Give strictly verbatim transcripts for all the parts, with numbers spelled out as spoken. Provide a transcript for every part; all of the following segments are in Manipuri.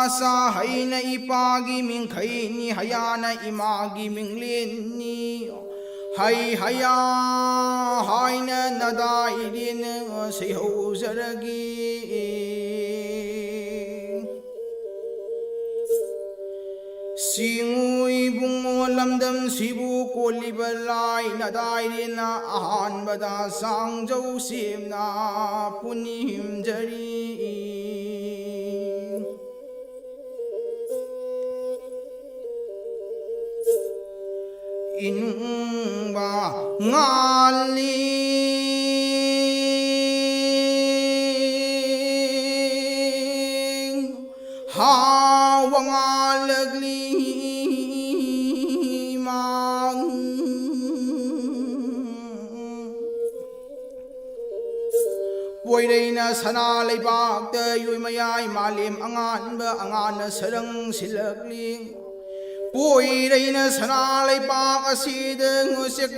ꯁꯥ ꯍꯩꯅ ꯏꯄꯥꯒꯤ ꯃꯤꯡꯈꯩꯅꯤ, ꯍꯌꯥꯅ ꯏꯃꯥꯒꯤ ꯃꯤꯡꯂꯦꯟꯅꯤ꯫ ꯍꯩ ꯍꯌꯥ ꯍꯥꯏꯅ ꯅꯗꯥꯏꯔꯦꯅ ꯁꯩꯍꯧꯖꯔꯒꯦ꯫ ꯁꯤꯡꯉꯨ ꯏꯕꯨꯡꯉꯣ, ꯂꯝꯗꯝꯁꯤꯕꯨ ꯀꯣꯜꯂꯤꯕ ꯂꯥꯏ ꯅꯗꯥꯏꯔꯦꯅ ꯑꯍꯥꯟꯕꯗ ꯁꯥꯡꯖꯧ ꯁꯦꯝꯅ ꯄꯨꯅꯤꯝꯖꯔꯤ꯫ ꯏꯅꯨꯡꯕ ꯉꯥꯜꯂꯤ꯫ ꯍꯥ ꯋꯥꯉꯥꯜꯂꯛꯂꯤ ꯃꯥꯡ꯫ ꯄꯣꯏꯔꯩꯅ ꯁꯅꯥ ꯂꯩꯕꯥꯛꯇ ꯌꯣꯏꯃꯌꯥꯏ ꯃꯥꯂꯦꯝ ꯑꯉꯥꯟꯕ ꯑꯉꯥꯟꯅ ꯁꯔꯪ ꯁꯤꯜꯂꯛꯂꯤ꯫ ꯄꯣꯏꯔꯩꯅ ꯁꯅꯥ ꯂꯩꯕꯥꯛ ꯑꯁꯤꯗ ꯉꯣꯁꯦꯛ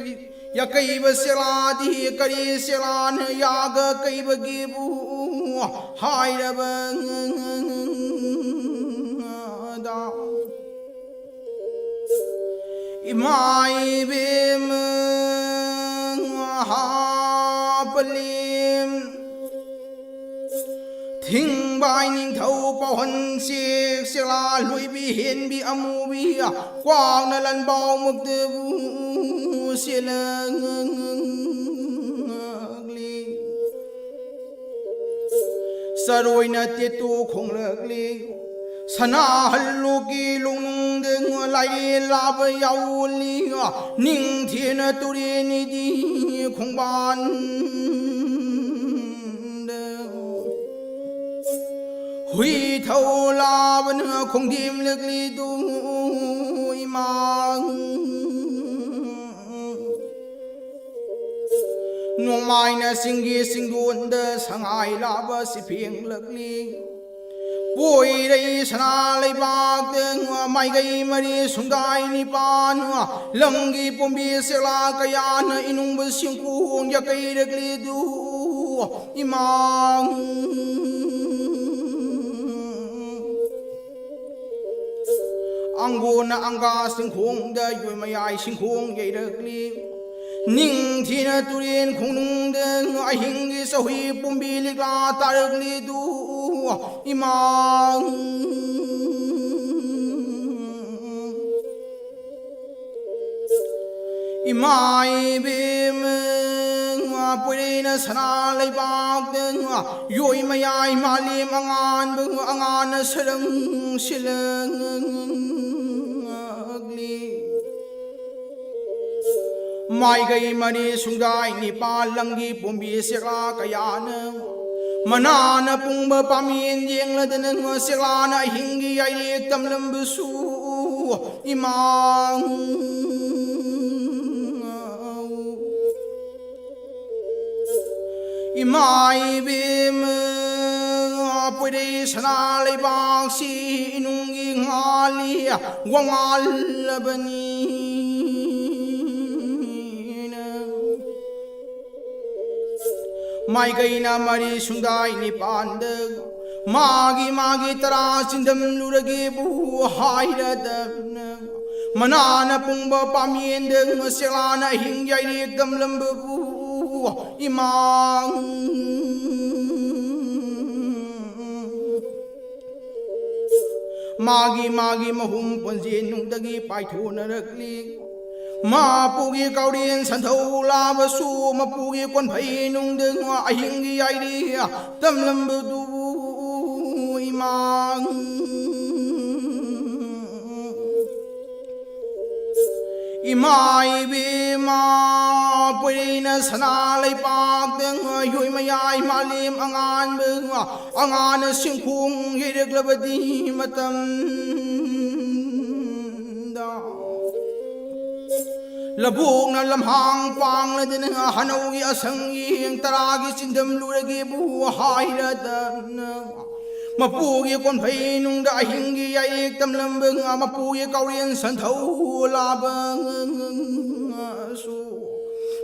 ꯌꯥꯀꯩꯕ ꯆꯦꯂꯥꯗꯤ ꯀꯔꯤ ꯆꯦꯂꯥꯅ ꯌꯥꯒ ꯀꯩꯕꯒꯤꯕꯨ ꯍꯥꯏꯔꯕ ꯗ ꯏꯃꯥ ꯏꯕꯦꯝꯃ ꯍꯥꯄꯂꯦꯝ ꯊꯤꯡꯕꯥꯏ ꯅꯤꯡꯊꯧ ꯄꯥꯎꯍꯟ ꯆꯦꯛ ꯆꯦꯂꯥ ꯂꯣꯏꯕꯤ ꯍꯦꯟꯕꯤ ꯑꯃꯨꯕꯤ ꯀ꯭ꯋꯥꯛꯅ ꯂꯟꯕꯥꯎꯃꯛꯇꯕꯨ ꯆꯦꯜꯂꯛꯂꯤ꯫ ꯆꯔꯣꯏꯅ ꯇꯦꯇꯨ ꯈꯣꯡꯂꯛꯂꯤ꯫ ꯁꯅꯥꯍꯜꯂꯨꯒꯤ ꯂꯣꯡꯅꯨꯡꯗ ꯂꯥꯏꯔꯦꯜ ꯂꯥꯕ ꯌꯥꯎꯂꯤ꯫ ꯅꯤꯡꯊꯦꯅ ꯇꯨꯔꯦꯟꯅꯤꯗꯤ ꯈꯣꯡꯕꯥꯟꯗ ꯍꯨꯏ ꯊꯧ ꯂꯥꯕꯅ ꯈꯣꯡꯗꯦꯝꯂꯛꯂꯤꯗꯨ ꯏꯃꯥ꯫ ꯅꯣꯡꯃꯥꯏꯅ ꯆꯤꯡꯒꯤ ꯆꯤꯡꯗꯣꯟꯗ ꯁꯉꯥꯏ ꯂꯥꯕ ꯁꯤꯐꯦꯡꯂꯛꯂꯤ꯫ ꯄꯣꯏꯔꯩ ꯁꯅꯥ ꯂꯩꯕꯥꯛꯇ ꯃꯥꯏꯀꯩ ꯃꯔꯤ ꯁꯨꯡꯗꯥꯏ ꯅꯤꯄꯥꯟ ꯂꯝꯒꯤ ꯄꯣꯝꯕꯤ ꯆꯦꯛꯂꯥ ꯀꯌꯥꯅ ꯏꯅꯨꯡꯕ ꯁꯤꯡꯀꯨ ꯌꯥꯀꯩꯔꯛꯂꯤꯗꯨ ꯏꯃꯥ꯫ ꯑꯪꯒꯣꯟꯅ ꯑꯪꯒꯥ ꯆꯤꯡꯈꯣꯡꯗ ꯌꯣꯏꯃꯌꯥꯏ ꯁꯤꯡꯈꯣꯡ ꯌꯩꯔꯛꯂꯤ꯫ ꯅꯤꯡꯊꯤꯅ ꯇꯨꯔꯦꯟ ꯈꯣꯡꯅꯨꯡꯗ ꯑꯍꯤꯡꯒꯤ ꯆꯧꯍꯤ ꯄꯨꯝꯕꯤ ꯂꯤꯛꯂꯥ ꯇꯥꯔꯛꯂꯤꯗꯨ ꯏꯃꯥ꯫ ꯏꯃꯥ ꯏꯕꯦꯝꯃ, ꯄꯣꯏꯔꯩꯅ ꯁꯅꯥ ꯂꯩꯕꯥꯛꯇ ꯌꯣꯏꯃꯌꯥꯏ ꯃꯥꯂꯦꯝ ꯑꯉꯥꯟꯕ ꯑꯉꯥꯟꯅ ꯁꯔꯪ ꯁꯤꯜꯂꯛꯂꯤ꯫ ꯃꯥꯏꯀꯩ ꯃꯔꯤ ꯁꯨꯡꯗꯥꯏ ꯅꯤꯄꯥꯜ ꯂꯝꯒꯤ ꯄꯣꯝꯕꯤ ꯆꯦꯛꯂꯥ ꯀꯌꯥꯅ ꯃꯅꯥꯅ ꯄꯨꯡꯕ ꯄꯥꯝꯃꯦꯟ ꯌꯦꯡꯂꯗꯅ ꯆꯦꯛꯂꯥꯅ ꯑꯍꯤꯡꯒꯤ ꯌꯥꯏꯔꯦꯛ ꯇꯝꯂꯝꯕꯁꯨ ꯏꯃꯥ꯫ ꯏꯃꯥ ꯏꯕꯦꯝꯃ, ꯄꯣꯏꯔꯩ ꯁꯅꯥ ꯂꯩꯕꯥꯛꯁꯤ ꯏꯅꯨꯡꯒꯤ ꯉꯥꯜꯂꯤ ꯋꯥꯉꯥꯜꯂꯕꯅꯤꯅ꯫ ꯃꯥꯏꯀꯩꯅ ꯃꯔꯤ ꯁꯨꯡꯗꯥꯏ ꯅꯤꯄꯥꯟꯗ ꯃꯥꯒꯤ ꯃꯥꯒꯤ ꯇꯔꯥ ꯆꯤꯟꯗꯝꯂꯨꯔꯒꯦꯕꯨ ꯍꯥꯏꯔꯗꯅ ꯃꯅꯥꯅ ꯄꯨꯡꯕ ꯄꯥꯝꯌꯦꯟꯗ ꯆꯦꯛꯂꯥꯅ ꯑꯍꯤꯡ ꯌꯥꯏꯔꯦꯛ ꯇꯝꯂꯝꯕꯕꯨ ꯏꯃꯥ꯫ ꯃꯥꯒꯤ ꯃꯥꯒꯤ ꯃꯍꯨꯝ ꯄꯣꯟꯖꯦꯟ ꯅꯨꯡꯗꯒꯤ ꯄꯥꯏꯊꯣꯛꯅꯔꯛꯂꯤ꯫ ꯃꯄꯨꯒꯤ ꯀꯥꯎꯔꯦꯟ ꯁꯟꯊꯧ ꯂꯥꯕꯁꯨ ꯃꯄꯨꯒꯤ ꯀꯣꯟꯐꯩ ꯅꯨꯡꯗ ꯑꯍꯤꯡꯒꯤ ꯌꯥꯏꯔꯤ ꯇꯝꯂꯝꯕꯗꯨꯕꯨ ꯏꯃꯥ꯫ ꯏꯃꯥ ꯏꯕꯦꯝꯃ, ꯄꯣꯏꯔꯩꯅ ꯁꯅꯥ ꯂꯩꯄꯥꯛꯇ ꯌꯣꯏ ꯃꯌꯥꯏ ꯃꯥꯂꯦꯝ ꯑꯉꯥꯟꯕ ꯑꯉꯥꯟꯅ ꯁꯤꯡꯈꯣꯡ ꯌꯩꯔꯛꯂꯕꯗꯤ ꯃꯇꯝꯗ ꯂꯕꯨꯛꯅ ꯂꯝꯍꯥꯡ ꯄꯥꯡꯂꯗꯅ ꯍꯅꯧꯒꯤ ꯑꯁꯪ ꯌꯦꯡ ꯇꯔꯥꯒꯤ ꯆꯤꯟꯗꯝꯂꯨꯔꯒꯦꯕꯨ ꯍꯥꯏꯔꯗꯅ ꯃꯄꯨꯒꯤ ꯀꯣꯟꯐꯩ ꯅꯨꯡꯗ ꯑꯍꯤꯡꯒꯤ ꯌꯥꯏꯌꯦꯛ ꯇꯝꯂꯝꯕ ꯃꯄꯨꯒꯤ ꯀꯥꯎꯔꯦꯟ ꯁꯟꯊꯧ ꯂꯥꯕꯁꯨ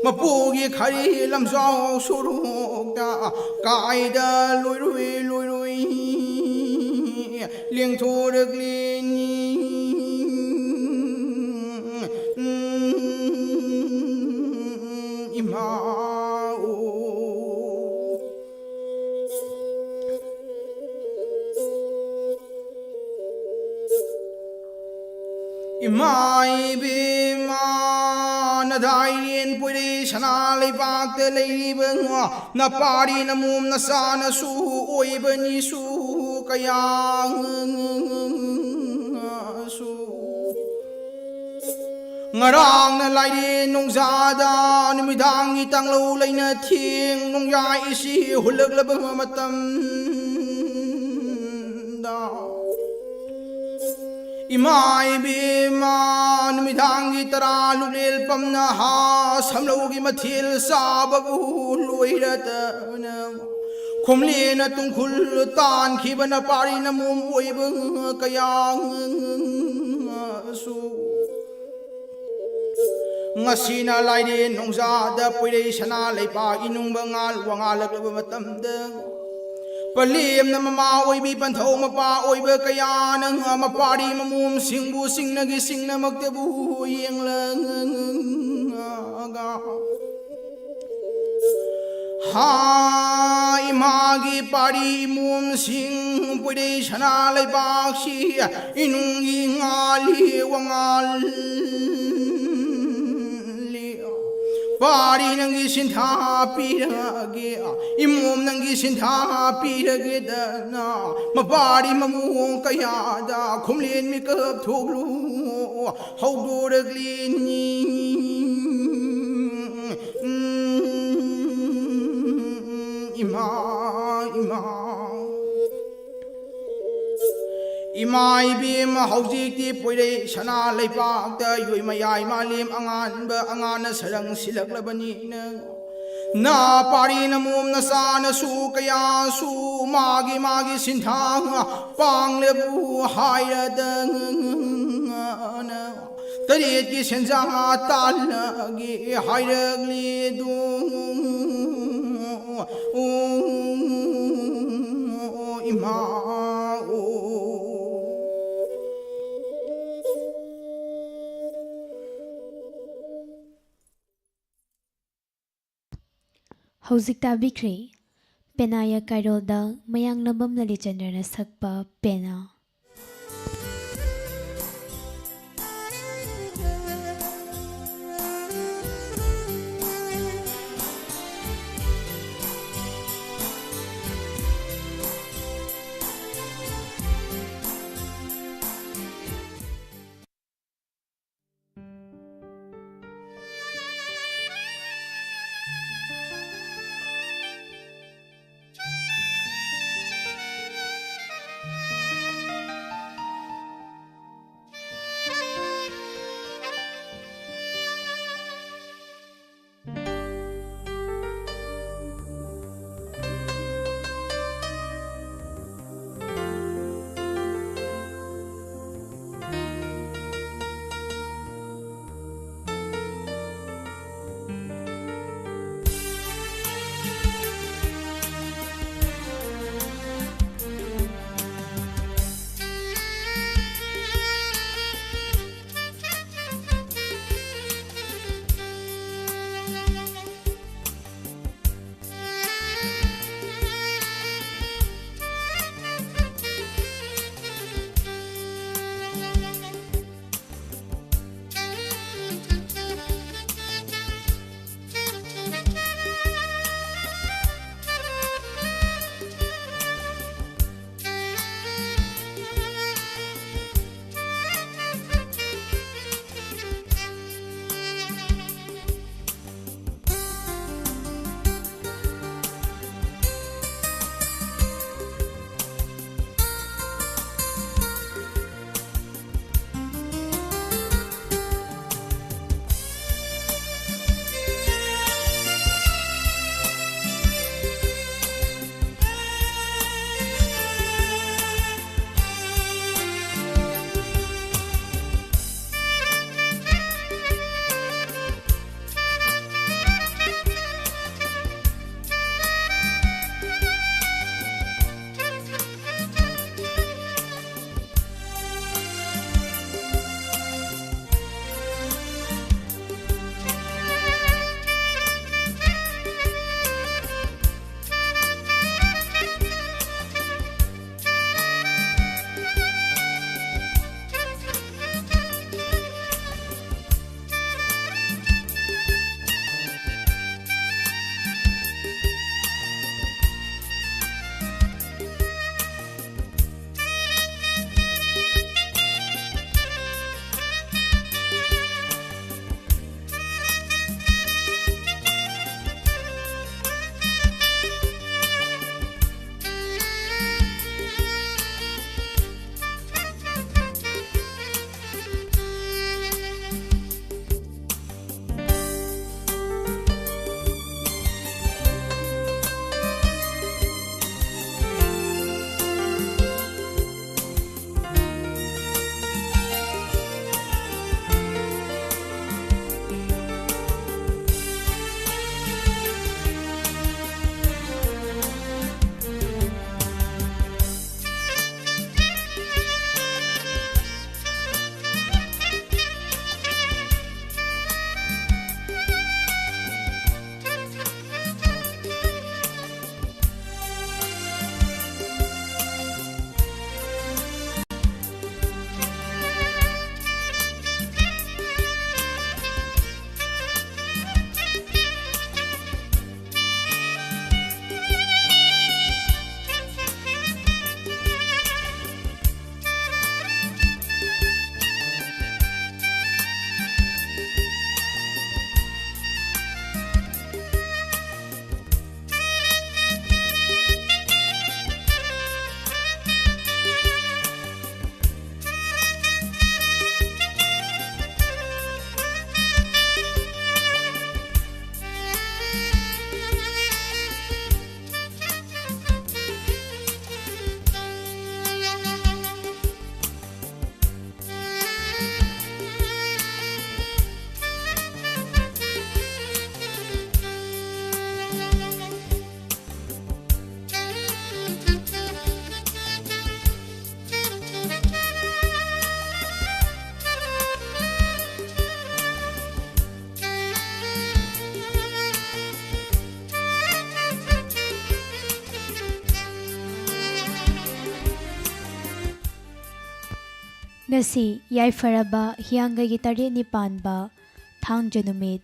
ꯃꯄꯨꯒꯤ ꯈꯔꯤ ꯂꯝꯖꯥꯎ ꯁꯣꯔꯣꯛꯇ ꯀꯥꯏꯗ ꯂꯣꯏꯔꯨꯏ ꯂꯣꯏꯔꯨꯏ ꯂꯦꯡꯊꯣꯔꯛꯂꯤꯅꯤ꯫ ꯏꯃꯥ ꯑꯣ꯫ ꯏꯃꯥ ꯏꯕꯦꯝꯃ ꯅꯗꯥꯏꯔꯦꯟ ꯄꯣꯏꯔꯩ ꯁꯅꯥ ꯂꯩꯕꯥꯛꯇ ꯂꯩꯔꯤꯕ ꯅꯄꯥꯔꯤ ꯅꯃꯣꯝ ꯅꯆꯥꯅꯁꯨ ꯑꯣꯏꯕꯅꯤꯁꯨ ꯀꯌꯥꯁꯨ꯫ ꯉꯔꯥꯡꯅ ꯂꯥꯏꯔꯦꯟ ꯅꯣꯡꯖꯥꯗ ꯅꯨꯃꯤꯗꯥꯡꯒꯤ ꯇꯥꯡꯂꯧ ꯂꯩꯅ ꯊꯦꯡ ꯅꯣꯡꯌꯥꯏ ꯏꯁꯤ ꯍꯨꯜꯂꯛꯂꯕ ꯃꯇꯝꯗ, ꯏꯃꯥ ꯏꯕꯦꯝꯃ ꯅꯨꯃꯤꯗꯥꯡꯒꯤ ꯇꯔꯥ ꯂꯨꯂꯦꯜ ꯄꯝꯅ ꯍꯥ ꯁꯝꯂꯧꯒꯤ ꯃꯊꯦꯜ ꯆꯥꯕꯕꯨ ꯂꯣꯏꯔꯗꯅ ꯈꯣꯝꯂꯦꯟꯅ ꯇꯨꯡꯈꯨꯜ ꯇꯥꯟꯈꯤꯕ ꯅꯄꯥꯔꯤ ꯅꯃꯣꯝ ꯑꯣꯏꯕ ꯀꯌꯥꯁꯨ ꯉꯁꯤꯅ ꯂꯥꯏꯔꯦꯟ ꯅꯣꯡꯖꯥꯗ ꯄꯣꯏꯔꯩ ꯁꯅꯥ ꯂꯩꯄꯥꯛ ꯏꯅꯨꯡꯕ ꯉꯥꯜ ꯋꯥꯉꯥꯜꯂꯛꯂꯕ ꯃꯇꯝꯗ, ꯄꯂꯦꯝꯅ ꯃꯃꯥ ꯑꯣꯏꯕꯤ ꯄꯟꯊꯧ ꯃꯄꯥ ꯑꯣꯏꯕ ꯀꯌꯥꯅ ꯃꯄꯥꯔꯤ ꯃꯃꯣꯝꯁꯤꯡꯕꯨ ꯆꯤꯡꯅꯒꯤ ꯆꯤꯡꯅꯃꯛꯇꯕꯨ ꯌꯦꯡꯂꯒ, ꯍꯥ ꯏꯃꯥꯒꯤ ꯄꯥꯔꯤ ꯏꯃꯣꯝꯁꯤꯡ ꯄꯣꯏꯔꯩ ꯁꯅꯥ ꯂꯩꯕꯥꯛꯁꯤ ꯏꯅꯨꯡꯒꯤ ꯉꯥꯜꯂꯤ ꯋꯥꯉꯥꯜꯂꯤ꯫ ꯄꯥꯔꯤ ꯅꯪꯒꯤ ꯁꯤꯟꯊꯥ ꯄꯤꯔꯒꯦ, ꯏꯃꯣꯝ ꯅꯪꯒꯤ ꯁꯤꯟꯊꯥ ꯄꯤꯔꯒꯦꯗꯅ ꯃꯄꯥꯔꯤ ꯃꯃꯣꯝ ꯀꯌꯥꯗ ꯈꯣꯝꯂꯦꯟ ꯃꯤꯀꯞ ꯊꯣꯛꯂꯨ ꯍꯧꯗꯣꯔꯛꯂꯤꯅꯤ꯫ ꯏꯃꯥ, ꯏꯃꯥ꯫ ꯏꯃꯥ ꯏꯕꯦꯝꯃ ꯍꯧꯖꯤꯛꯇꯤ ꯄꯣꯏꯔꯩ ꯁꯅꯥ ꯂꯩꯄꯥꯛꯇ ꯌꯣꯏ ꯃꯌꯥꯏ ꯃꯥꯂꯦꯝ ꯑꯉꯥꯟꯕ ꯑꯉꯥꯟꯅ ꯁꯔꯪ ꯁꯤꯜꯂꯛꯂꯕꯅꯤꯅ, ꯅꯄꯥꯔꯤ ꯅꯃꯣꯝ ꯅꯆꯥꯅꯁꯨ ꯀꯌꯥꯁꯨ ꯃꯥꯒꯤ ꯃꯥꯒꯤ ꯁꯤꯟꯊꯥꯡ ꯄꯥꯡꯂꯦꯕꯨ ꯍꯥꯏꯔꯗꯅ ꯇꯔꯦꯠꯀꯤ ꯁꯦꯟꯖꯥ ꯇꯥꯜꯂꯒꯦ ꯍꯥꯏꯔꯛꯂꯦꯗꯣ꯫ ꯏꯃꯥ ꯑꯣ꯫ ꯍꯧꯖꯤꯛ ꯇꯥꯕꯤꯈ꯭ꯔꯦ ꯄꯦꯅꯥ ꯌꯥꯀꯥꯏꯔꯣꯜꯗ ꯃꯌꯥꯡꯂꯝꯕꯝ ꯂꯂꯤꯆꯟꯗ꯭ꯔꯅ ꯁꯛꯄ ꯄꯦꯅꯥ꯫ ꯉꯁꯤ ꯌꯥꯏꯐꯔꯕ ꯍꯤꯌꯥꯡꯒꯩꯒꯤ ꯇꯔꯦꯠꯅꯤ ꯄꯥꯟꯕ ꯊꯥꯡꯖ ꯅꯨꯃꯤꯠ,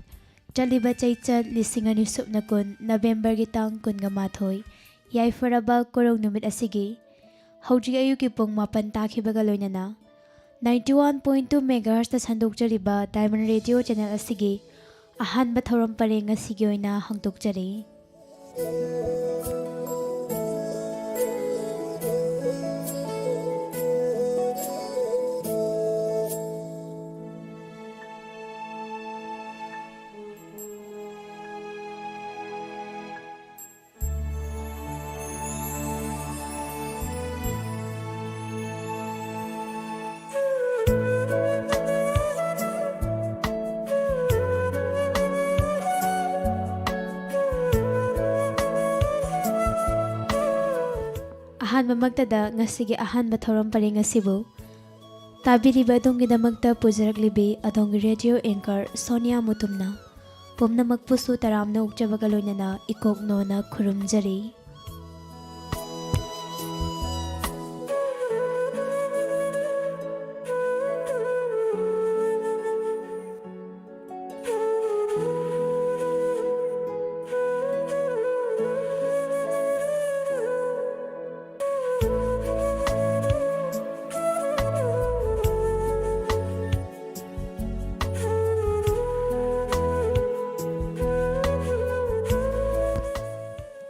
ꯆꯠꯂꯤꯕ ꯆꯩꯆꯠ ꯂꯤꯁꯤꯡ ꯑꯅꯤ ꯁꯨꯞꯅ ꯀꯨꯟ, ꯅꯕꯦꯝꯕꯔꯒꯤ ꯇꯥꯡ ꯀꯨꯟꯒ ꯃꯥꯊꯣꯏ, ꯌꯥꯏꯐꯔꯕ ꯀꯣꯔꯧ ꯅꯨꯃꯤꯠ ꯑꯁꯤꯒꯤ ꯍꯧꯖꯤꯛ ꯑꯌꯨꯛꯀꯤ ꯄꯨꯡ ꯃꯥꯄꯟ ꯇꯥꯈꯤꯕꯒ ꯂꯣꯏꯅꯅ ninety one point two megahertzꯇ ꯁꯟꯗꯣꯛꯆꯔꯤꯕ Diamond Radio channel ꯑꯁꯤꯒꯤ ꯑꯍꯥꯟꯕ ꯊꯧꯔꯝ ꯄꯔꯦꯡ ꯑꯁꯤꯒꯤ ꯑꯣꯏꯅ ꯍꯥꯡꯗꯣꯛꯆꯔꯤ꯫ ꯑꯍꯥꯟꯕꯃꯛꯇꯗ ꯉꯁꯤꯒꯤ ꯑꯍꯥꯟꯕ ꯊꯧꯔꯝ ꯄꯔꯦꯡ ꯑꯁꯤꯕꯨ ꯇꯥꯕꯤꯔꯤꯕ ꯑꯗꯣꯝꯒꯤꯗꯃꯛꯇ ꯄꯨꯖꯔꯛꯂꯤꯕꯤ ꯑꯗꯣꯝꯒꯤ radio anchor ꯁꯣꯅꯤꯌꯥ ꯃꯨꯇꯨꯝꯅ ꯄꯨꯝꯅꯃꯛꯄꯨꯁꯨ ꯇꯔꯥꯝꯅ ꯑꯣꯛꯆꯕꯒ ꯂꯣꯏꯅꯅ ꯏꯀꯣꯛ ꯅꯣꯟꯅ ꯈꯨꯔꯨꯝꯖꯔꯤ꯫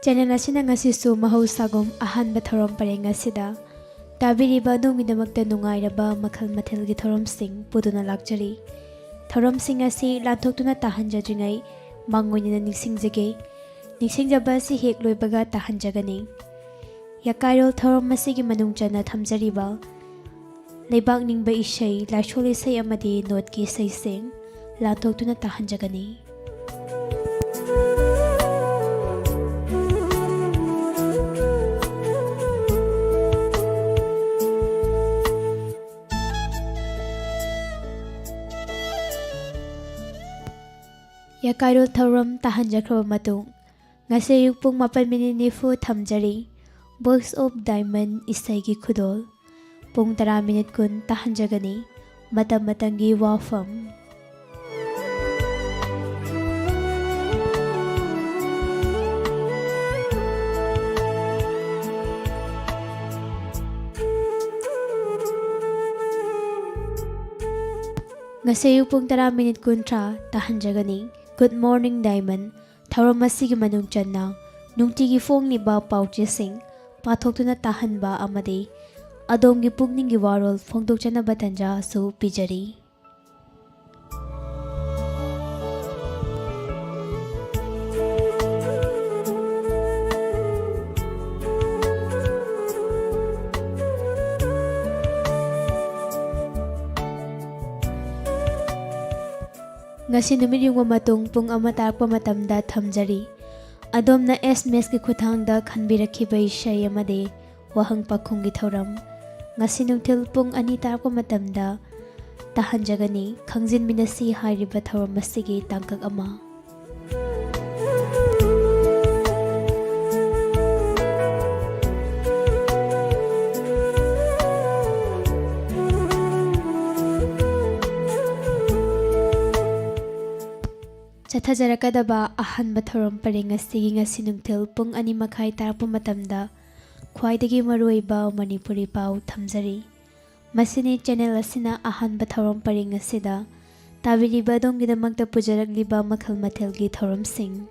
Channel ꯑꯁꯤꯅ ꯉꯁꯤꯁꯨ ꯃꯍꯧꯁꯥꯒꯨꯝ ꯑꯍꯥꯟꯕ ꯊꯧꯔꯝ ꯄꯔꯦꯡ ꯑꯁꯤꯗ ꯇꯥꯕꯤꯔꯤꯕ ꯑꯗꯣꯝꯒꯤꯗꯃꯛꯇ ꯅꯨꯡꯉꯥꯏꯔꯕ ꯃꯈꯜ ꯃꯊꯦꯜꯒꯤ ꯊꯧꯔꯝꯁꯤꯡ ꯄꯨꯗꯨꯅ ꯂꯥꯛꯆꯔꯤ꯫ ꯊꯧꯔꯝꯁꯤꯡ ꯑꯁꯤ ꯂꯥꯟꯊꯣꯛꯇꯨꯅ ꯇꯥꯍꯟꯖꯗ꯭ꯔꯤꯉꯩ ꯃꯥꯡꯑꯣꯏꯅꯅ ꯅꯤꯡꯁꯤꯡꯖꯒꯦ꯫ ꯅꯤꯡꯁꯤꯡꯖꯕ ꯑꯁꯤ ꯍꯦꯛ ꯂꯣꯏꯕꯒ ꯇꯥꯍꯟꯖꯒꯅꯤ꯫ ꯌꯥꯀꯥꯏꯔꯣꯜ ꯊꯧꯔꯝ ꯑꯁꯤꯒꯤ ꯃꯅꯨꯡ ꯆꯟꯅ ꯊꯝꯖꯔꯤꯕ ꯂꯩꯕꯥꯛ ꯅꯤꯡꯕ ꯏꯁꯩ, ꯂꯥꯏꯁꯣꯜ ꯏꯁꯩ ꯑꯃꯗꯤ ꯅꯣꯠꯀꯤ ꯏꯁꯩꯁꯤꯡ ꯂꯥꯟꯊꯣꯛꯇꯨꯅ ꯇꯥꯍꯟꯖꯒꯅꯤ꯫ ꯌꯥꯀꯥꯏꯔꯣꯜ ꯊꯧꯔꯝ ꯇꯥꯍꯟꯖꯈ꯭ꯔꯕ ꯃꯇꯨꯡ, ꯉꯁꯤ ꯑꯌꯨꯛ ꯄꯨꯡ ꯃꯥꯄꯟ ꯃꯤꯅꯤꯠ ꯅꯤꯐꯨ ꯊꯝꯖꯔꯤ Voice of Diamond ꯏꯁꯩꯒꯤ ꯈꯨꯗꯣꯜ꯫ ꯄꯨꯡ ꯇꯔꯥ ꯃꯤꯅꯤꯠ ꯀꯨꯟ ꯇꯥꯍꯟꯖꯒꯅꯤ꯫ ꯃꯇꯝ ꯃꯇꯝꯒꯤ ꯋꯥꯐꯝ꯫ ꯉꯁꯤ ꯑꯌꯨꯛ ꯄꯨꯡ ꯇꯔꯥ ꯃꯤꯅꯤꯠ ꯀꯨꯟꯊ꯭ꯔꯥ ꯇꯥꯍꯟꯖꯒꯅꯤ꯫ Good Morning Diamond ꯊꯧꯔꯝ ꯑꯁꯤꯒꯤ ꯃꯅꯨꯡ ꯆꯟꯅ ꯅꯨꯡꯇꯤꯒꯤ ꯐꯣꯡꯂꯤꯕ ꯄꯥꯎꯆꯦꯁꯤꯡ ꯄꯥꯊꯣꯛꯇꯨꯅ ꯇꯥꯍꯟꯕ ꯑꯃꯗꯤ ꯑꯗꯣꯝꯒꯤ ꯄꯨꯛꯅꯤꯡꯒꯤ ꯋꯥꯔꯣꯜ ꯐꯣꯡꯗꯣꯛꯆꯅꯕ ꯇꯟꯖꯥꯁꯨ ꯄꯤꯖꯔꯤ꯫ ꯉꯁꯤ ꯅꯨꯃꯤꯠ ꯌꯨꯡꯕ ꯃꯇꯨꯡ ꯄꯨꯡ ꯑꯃ ꯇꯥꯔꯛꯄ ꯃꯇꯝꯗ ꯊꯝꯖꯔꯤ꯫ ꯑꯗꯣꯝꯅ ꯑꯦꯁ ꯑꯦꯝ ꯑꯦꯁꯀꯤ ꯈꯨꯠꯊꯥꯡꯗ ꯈꯟꯕꯤꯔꯛꯈꯤꯕ ꯏꯁꯩ ꯑꯃꯗꯤ ꯋꯥꯍꯪ ꯄꯥꯎꯈꯨꯝꯒꯤ ꯊꯧꯔꯝ꯫ ꯉꯁꯤ ꯅꯨꯡꯊꯤꯜ ꯄꯨꯡ ꯑꯅꯤ ꯇꯥꯔꯛꯄ ꯃꯇꯝꯗ ꯇꯥꯍꯟꯖꯒꯅꯤ꯫ ꯈꯪꯖꯤꯟꯃꯤꯟꯅꯁꯤ ꯍꯥꯏꯔꯤꯕ ꯊꯧꯔꯝ ꯑꯁꯤꯒꯤ ꯇꯥꯡꯀꯛ ꯑꯃ꯫ ꯆꯠꯊꯖꯔꯛꯀꯗꯕ ꯑꯍꯥꯟꯕ ꯊꯧꯔꯝ ꯄꯔꯦꯡ ꯑꯁꯤꯒꯤ ꯉꯁꯤ ꯅꯨꯡꯊꯤꯜ ꯄꯨꯡ ꯑꯅꯤ ꯃꯈꯥꯏ ꯇꯥꯔꯛꯄ ꯃꯇꯝꯗ ꯈ꯭ꯋꯥꯏꯗꯒꯤ ꯃꯔꯨꯑꯣꯏꯕ ꯃꯅꯤꯄꯨꯔꯤ ꯄꯥꯎ ꯊꯝꯖꯔꯤ꯫ ꯃꯁꯤꯅꯤ ꯆꯦꯅꯦꯜ ꯑꯁꯤꯅ ꯑꯍꯥꯟꯕ ꯊꯧꯔꯝ ꯄꯔꯦꯡ ꯑꯁꯤꯗ ꯇꯥꯕꯤꯔꯤꯕ ꯑꯗꯣꯝꯒꯤꯗꯃꯛꯇ ꯄꯨꯖꯔꯛꯂꯤꯕ ꯃꯈꯜ ꯃꯊꯦꯜꯒꯤ ꯊꯧꯔꯝꯁꯤꯡ꯫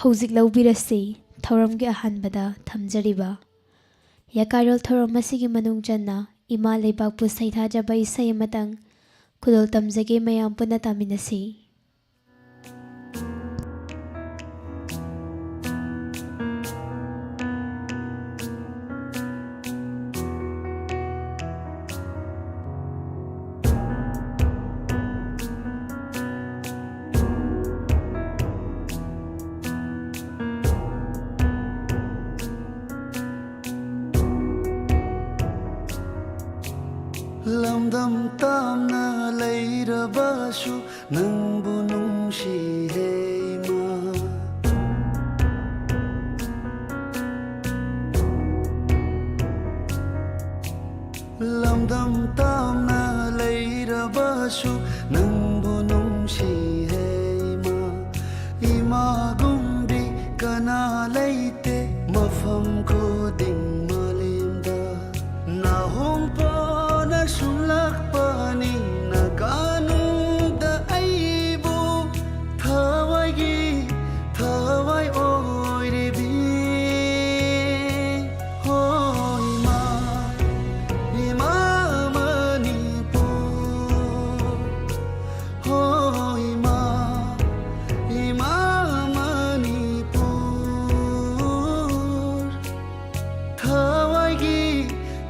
ꯍꯧꯖꯤꯛ ꯂꯧꯕꯤꯔꯁꯤ ꯊꯧꯔꯝꯒꯤ ꯑꯍꯥꯟꯕꯗ ꯊꯝꯖꯔꯤꯕ ꯌꯥꯀꯥꯏꯔꯣꯜ ꯊꯧꯔꯝ ꯑꯁꯤꯒꯤ ꯃꯅꯨꯡ ꯆꯟꯅ ꯏꯃꯥ ꯂꯩꯕꯥꯛꯄꯨ ꯁꯩꯊꯥꯖꯕ ꯏꯁꯩ ꯑꯃꯇꯪ ꯈꯨꯗꯣꯜ ꯇꯝꯖꯒꯦ, ꯃꯌꯥꯝ ꯄꯨꯟꯅ ꯇꯥꯃꯤꯟꯅꯁꯤ꯫ ꯂꯝꯗꯝ ꯇꯥꯝꯅ ꯂꯩꯔꯕꯁꯨ ꯅꯪꯕꯨ ꯅꯨꯡꯁꯤꯍꯦ ꯏꯃꯥ꯫ ꯂꯝꯗꯝ ꯇꯥꯝꯅ ꯂꯩꯔꯕꯁꯨ ꯅꯪꯕꯨ ꯅꯨꯡꯁꯤꯍꯦ ꯏꯃꯥ꯫ ꯏꯃꯥꯒꯨꯝꯕꯤ ꯀꯅꯥ ꯂꯩꯇꯦ ꯃꯐꯝ ꯈꯨꯗꯤꯡ ꯃꯥꯂꯦꯝꯗ꯫ ꯅꯥꯍꯣꯡꯄꯣꯅ ꯁꯨꯝꯂꯛꯄꯅꯤ ꯅꯀꯥꯅꯨꯡꯗ ꯑꯩꯕꯨ ꯊꯋꯥꯏꯒꯤ ꯊꯋꯥꯏ ꯑꯣꯏꯔꯤꯕꯤ꯫ ꯍꯣ ꯏꯃꯥ, ꯏꯃꯥ ꯃꯅꯤꯄꯨꯔ꯫ ꯍꯣ ꯏꯃꯥ, ꯏꯃꯥ ꯃꯅꯤꯄꯨꯔ꯫ ꯊꯋꯥꯏꯒꯤ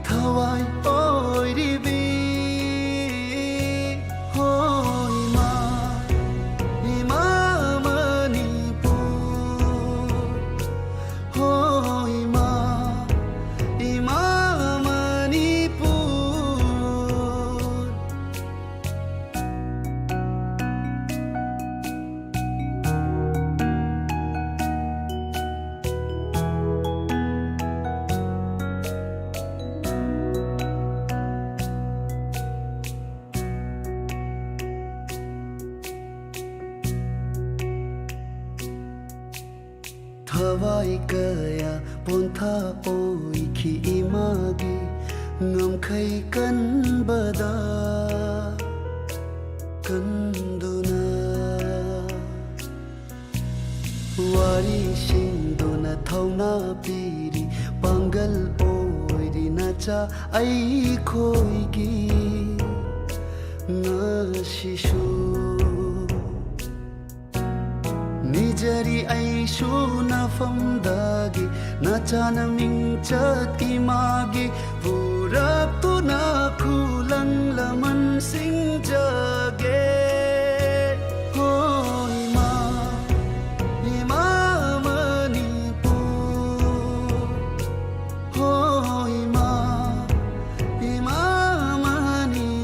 ꯊꯋꯥꯏ ꯑꯣꯏꯔꯤꯕꯤ꯫ ꯍꯣ ꯏꯃꯥ, ꯏꯃꯥ ꯃꯅꯤꯄꯨꯔ꯫ ꯍꯣ ꯏꯃꯥ, ꯏꯃꯥ ꯃꯅꯤꯄꯨꯔ꯫ ꯊꯋꯥꯏ ꯀꯌꯥ ꯄꯣꯟꯊꯥ ꯑꯣꯏꯈꯤ ꯏꯃꯥꯒꯤ ꯉꯝꯈꯩ ꯀꯟꯕꯗ ꯀꯟꯗꯨꯅ꯫ ꯋꯥꯔꯤꯁꯤꯡꯗꯨꯅ ꯊꯧꯅꯥ ꯄꯤꯔꯤ, ꯄꯥꯡꯒꯜ ꯑꯣꯏꯔꯤ ꯅꯆꯥ ꯑꯩꯈꯣꯏꯒꯤ ꯉꯁꯤꯁꯨ꯫ ꯅꯤꯖꯔꯤ ꯑꯩꯁꯨ ꯅꯐꯝꯗꯒꯤ ꯅꯆꯥꯅ ꯃꯤꯡꯆꯠ ꯏꯃꯥꯒꯤ ꯄꯨꯔꯛꯇꯨꯅ ꯈꯨꯂꯪ ꯂꯃꯟ ꯁꯤꯡꯖꯒꯦ꯫ ꯍꯣ ꯏꯃꯥ, ꯏꯃꯥ ꯃꯅꯤꯄꯨꯔ꯫ ꯍꯣ ꯏꯃꯥ, ꯏꯃꯥ ꯃꯅꯤꯄꯨꯔ꯫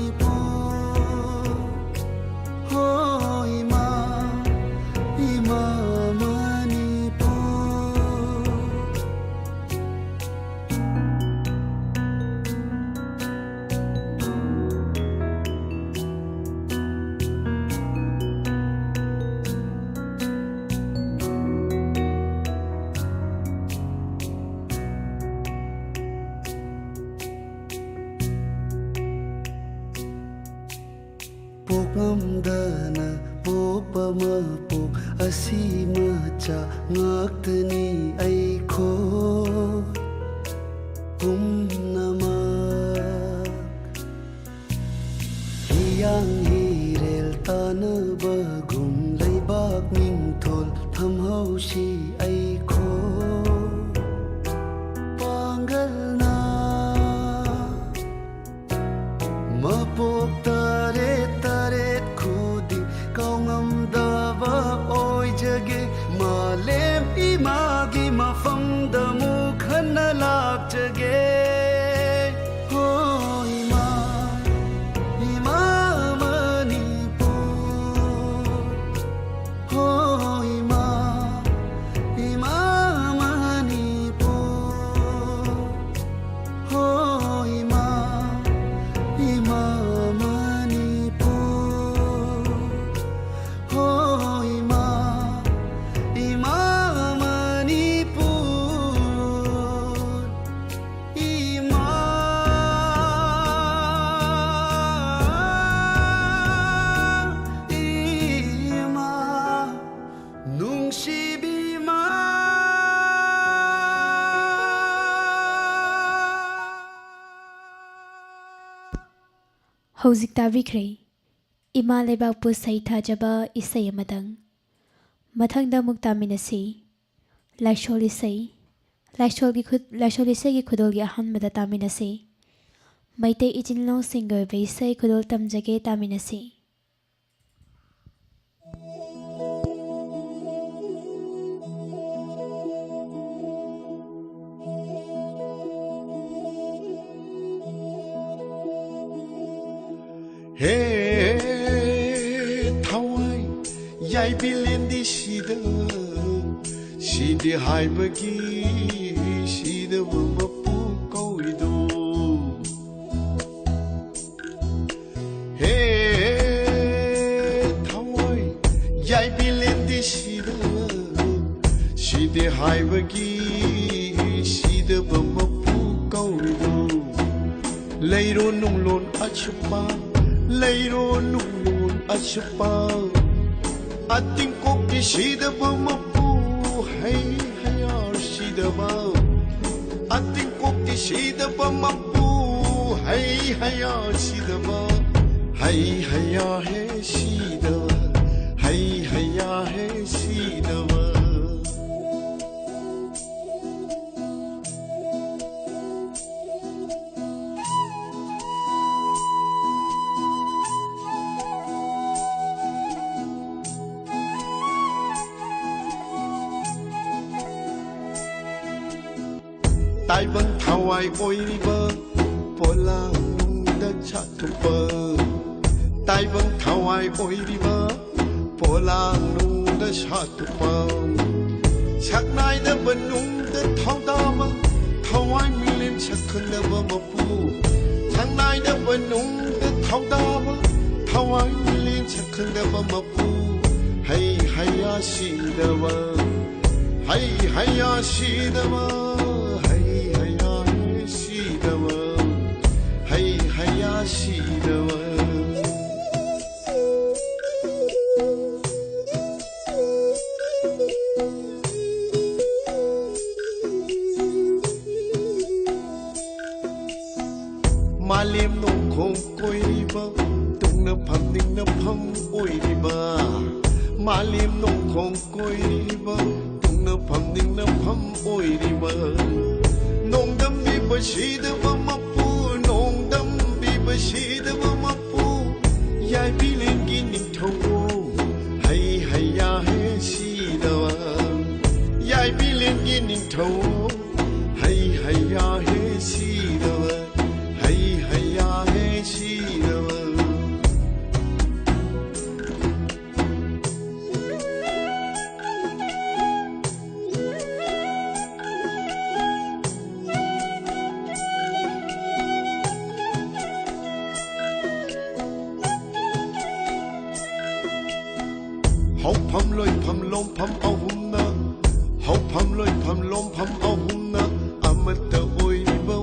ꯑꯁꯤ ꯃꯆꯥ ꯉꯥꯛꯇꯅꯤ ꯑꯩꯈꯣꯏ ꯄꯨꯝꯅꯃꯛ꯫ ꯍꯤꯌꯥꯡ ꯍꯤꯔꯦꯜ ꯇꯥꯟꯅꯕꯒꯨꯝ ꯂꯩꯕꯥꯛ ꯅꯤꯡꯊꯣꯜ ꯊꯝꯍꯧꯁꯤ ꯑꯩꯈꯣꯏ ꯄꯥꯡꯒꯜꯅ꯫ ꯃꯄꯣꯛ ꯇꯔꯦꯠ ꯇꯔꯦꯠ ꯈꯨꯗꯤꯡ ꯀꯥꯎꯉꯝꯗꯕ ꯑꯣꯏꯖꯒꯦ꯫ ꯃꯥꯂꯦꯝ ꯏꯃꯥꯒꯤ ꯃꯐꯝꯗ ꯑꯃꯨꯛ ꯍꯟꯅ ꯂꯥꯛꯆꯒꯦ꯫ ꯍꯣ ꯏꯃꯥ, ꯏꯃꯥ ꯃꯅꯤꯄꯨꯔ꯫ ꯍꯣ ꯏꯃꯥ, ꯏꯃꯥ ꯃꯅꯤꯄꯨꯔ꯫ ꯍꯣ ꯏꯃꯥ, ꯏꯃꯥ ꯃꯅꯤꯄꯨꯔ꯫ ꯍꯣ ꯏꯃꯥ, ꯏꯃꯥ ꯃꯅꯤꯄꯨꯔ꯫ ꯏꯃꯥ, ꯏꯃꯥ, ꯅꯨꯡꯁꯤꯕꯤ ꯏꯃꯥ꯫ ꯍꯧꯖꯤꯛ ꯇꯥꯕꯤꯈ꯭ꯔꯦ ꯏꯃꯥ ꯂꯩꯕꯥꯛꯄꯨ ꯁꯩꯊꯥꯖꯕ ꯏꯁꯩ ꯑꯃꯇꯪ꯫ ꯃꯊꯪꯗ ꯑꯃꯨꯛ ꯇꯥꯃꯤꯟꯅꯁꯤ꯫ ꯂꯥꯏꯁꯣꯜ ꯏꯁꯩ, ꯂꯥꯏꯁꯣꯜꯒꯤ ꯈꯨ-, ꯂꯥꯏꯁꯣꯜ ꯏꯁꯩꯒꯤ ꯈꯨꯗꯣꯜꯒꯤ ꯑꯍꯥꯟꯕꯗ ꯇꯥꯃꯤꯟꯅꯁꯤ꯫ ꯃꯩꯇꯩ ꯏꯆꯤꯟ ꯏꯅꯥꯎꯁꯤꯡꯒꯤ ꯑꯣꯏꯕ ꯏꯁꯩ ꯈꯨꯗꯣꯜ ꯇꯝꯖꯒꯦ, ꯇꯥꯃꯤꯟꯅꯁꯤ꯫ ꯍꯦ ꯊꯋꯥꯏ ꯌꯥꯏꯕꯤꯂꯦꯟꯗꯤ ꯁꯤꯗ, ꯁꯤꯗꯦ ꯍꯥꯏꯕꯒꯤ ꯁꯤꯗꯕ ꯃꯄꯨ ꯀꯧꯔꯤꯗꯣ꯫ ꯍꯦ ꯊꯋꯥꯏ ꯌꯥꯏꯕꯤꯂꯦꯟꯗꯤ ꯁꯤꯗ, ꯁꯤꯗꯦ ꯍꯥꯏꯕꯒꯤ ꯁꯤꯗꯕ ꯃꯄꯨ ꯀꯧꯔꯤꯕ꯫ ꯂꯩꯔꯣ ꯅꯨꯡꯂꯣꯟ ꯑꯁꯨꯄ, ꯂꯩꯔꯣ ꯅꯨꯡꯂꯣꯟ ꯑꯁꯨꯄ, ꯑꯇꯤꯡꯀꯣꯛꯀꯤ ꯁꯤꯗꯕ ꯃꯄꯨ, ꯍꯩ ꯍꯩꯌꯥ ꯁꯤꯗꯕ꯫ ꯑꯇꯤꯡꯀꯣꯛꯀꯤ ꯁꯤꯗꯕ ꯃꯄꯨ, ꯍꯩ ꯍꯩꯌꯥ ꯁꯤꯗꯕ꯫ ꯍꯩ ꯍꯩꯌꯥ ꯍꯦ ꯁꯤꯗꯕ, ꯍꯩ ꯍꯩꯌꯥ ꯍꯦ ꯁꯤꯗꯕ꯫ ꯇꯥꯏꯕꯪ ꯊꯋꯥꯏ ꯑꯣꯏꯔꯤꯕ ꯄꯣꯂꯥꯡꯅꯨꯡꯗ ꯁꯥꯠꯊꯨꯞꯄ, ꯇꯥꯏꯕꯪ ꯊꯋꯥꯏ ꯑꯣꯏꯔꯤꯕ ꯄꯣꯂꯥꯡꯅꯨꯡꯗ ꯁꯥꯠꯊꯨꯞꯄ, ꯁꯛꯅꯥꯏꯗꯕ ꯅꯨꯡꯗ ꯊꯧꯗꯥꯕ ꯊꯋꯥꯏ ꯃꯤꯂꯦꯟ ꯁꯛꯈꯪꯗꯕ ꯃꯄꯨ, ꯁꯛꯅꯥꯏꯗꯕ ꯅꯨꯡꯗ ꯊꯧꯗꯥꯕ ꯊꯋꯥꯏ ꯃꯤꯂꯦꯟ ꯁꯛꯈꯪꯗꯕ ꯃꯄꯨ꯫ ꯍꯩ ꯍꯩꯌꯥ ꯁꯤꯗꯕ, ꯍꯩ ꯍꯩꯌꯥ ꯁꯤꯗꯕ, ꯍꯩ ꯍꯩꯌꯥ ꯁꯤꯗꯕ, ꯍꯩ ꯍꯩꯌꯥ ꯁꯤꯗꯕ꯫ ꯃꯥꯂꯦꯝ ꯅꯣꯡꯈꯣꯡ ꯀꯣꯏꯔꯤꯕ, ꯇꯨꯡꯅ ꯐꯝ ꯅꯤꯡꯅ ꯐꯝ ꯑꯣꯏꯔꯤꯕ꯫ ꯃꯥꯂꯦꯝ ꯅꯣꯡꯈꯣꯡ ꯀꯣꯏꯔꯤꯕ, ꯇꯨꯡꯅ ꯐꯝ ꯅꯤꯡꯅ ꯐꯝ ꯑꯣꯏꯔꯤꯕ꯫ ꯅꯣꯡꯗꯝꯕꯤꯕ ꯁꯤꯗꯕ ꯃꯄꯨ, ꯅꯣꯡꯗꯝꯕꯤꯕ ꯁꯤꯗꯕ ꯃꯄꯨ꯫ ꯌꯥꯏꯕꯤꯂꯦꯟꯒꯤ ꯅꯤꯡꯊꯧ, ꯍꯩ ꯍꯩꯌꯥ ꯍꯦ ꯁꯤꯗꯕ꯫ ꯌꯥꯏꯕꯤꯂꯦꯟꯒꯤ ꯅꯤꯡꯊꯧ, ꯍꯩ ꯍꯩꯌꯥ ꯍꯦ ꯁꯤꯗꯕ, ꯍꯩ ꯍꯩꯌꯥ ꯍꯦ ꯁꯤꯗꯕ꯫ ꯍꯧꯐꯝ ꯂꯣꯏꯐꯝ ꯂꯣꯡꯐꯝ ꯑꯍꯨꯝꯅ, ꯍꯧꯐꯝ ꯂꯣꯏꯐꯝ ꯂꯣꯡꯐꯝ ꯑꯍꯨꯝꯅ ꯑꯃꯠꯇ ꯑꯣꯏꯔꯤꯕ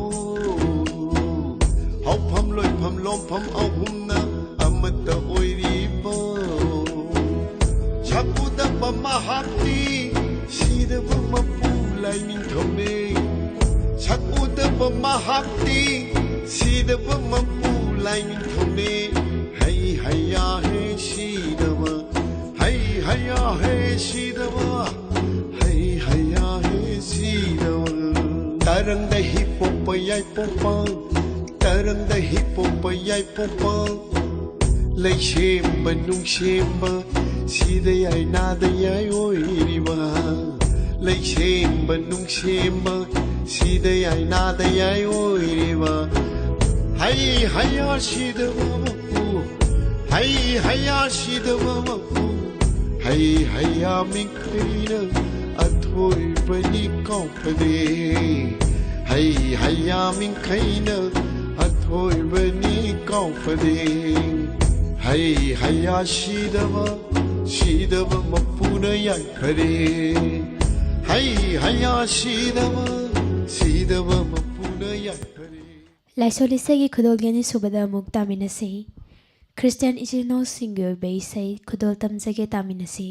ꯃꯄꯨ ꯂꯥꯏꯅꯤꯡꯊꯧꯅꯦ꯫ ꯁꯛ ꯎꯗꯕ ꯃꯍꯥꯛꯇꯤ ꯁꯤꯗꯕ ꯃꯄꯨ ꯂꯥꯏꯅꯤꯡꯊꯧꯅꯦ꯫ ꯍꯩ ꯍꯩꯌꯥ ꯍꯦ ꯁꯤꯗꯕ, ꯍꯩ ꯍꯩꯌꯥ ꯍꯦ ꯁꯤꯗꯕ, ꯍꯩ ꯍꯩꯌꯥ ꯍꯦ ꯁꯤꯗꯕ꯫ ꯇꯔꯪꯗ ꯍꯤ ꯄꯣꯛꯄ ꯌꯥꯏꯄꯣꯛꯄ, ꯇꯔꯪꯗ ꯍꯤ ꯄꯣꯛꯄ ꯌꯥꯏꯄꯣꯛꯄ, ꯂꯩꯁꯦꯝꯕ ꯅꯨꯡꯁꯦꯝꯕ, ꯁꯤꯗ ꯌꯥꯏ ꯅꯥꯗ ꯌꯥꯏ ꯑꯣꯏꯔꯤꯕ꯫ ꯂꯩꯁꯦꯝꯕ ꯅꯨꯡꯁꯦꯝꯕ, ꯁꯤꯗ ꯌꯥꯏ ꯅꯥꯗ ꯌꯥꯏ ꯑꯣꯏꯔꯤꯕ꯫ ꯍꯩ ꯍꯩꯌꯥ ꯁꯤꯗꯕ ꯃꯄꯨ, ꯍꯩ ꯍꯩꯌꯥ ꯁꯤꯗꯕ ꯃꯄꯨ, ꯍꯩ ꯍꯩꯌꯥ ꯃꯤꯡꯈꯩꯅ ꯑꯊꯣꯏꯕꯅꯤ ꯀꯥꯎꯐꯗꯦ꯫ ꯍꯩ ꯍꯩꯌꯥ ꯃꯤꯡꯈꯩꯅ ꯑꯊꯣꯏꯕꯅꯤ ꯀꯥꯎꯐꯗꯦ꯫ ꯍꯩ ꯍꯩꯌꯥ ꯁꯤꯗꯕ, ꯁꯤꯗꯕ ꯃꯄꯨꯅ ꯌꯥꯏꯐꯔꯦ꯫ ꯍꯩ ꯍꯩꯌꯥ ꯁꯤꯗꯕ, ꯁꯤꯗꯕ ꯃꯄꯨꯅ ꯌꯥꯏꯐꯔꯦ꯫ ꯂꯥꯏꯁꯣꯟ ꯏꯁꯩꯒꯤ ꯈꯨꯗꯣꯜꯒꯤ ꯑꯅꯤꯁꯨꯕꯗ ꯑꯃꯨꯛ ꯇꯥꯃꯤꯟꯅꯁꯤ꯫ ꯈ꯭ꯔꯤꯁꯇꯤꯌꯥꯟ ꯏꯆꯤꯜ ꯏꯅꯥꯎꯁꯤꯡꯒꯤ ꯑꯣꯏꯕ ꯏꯁꯩ ꯈꯨꯗꯣꯜ ꯇꯝꯖꯒꯦ, ꯇꯥꯃꯤꯟꯅꯁꯤ꯫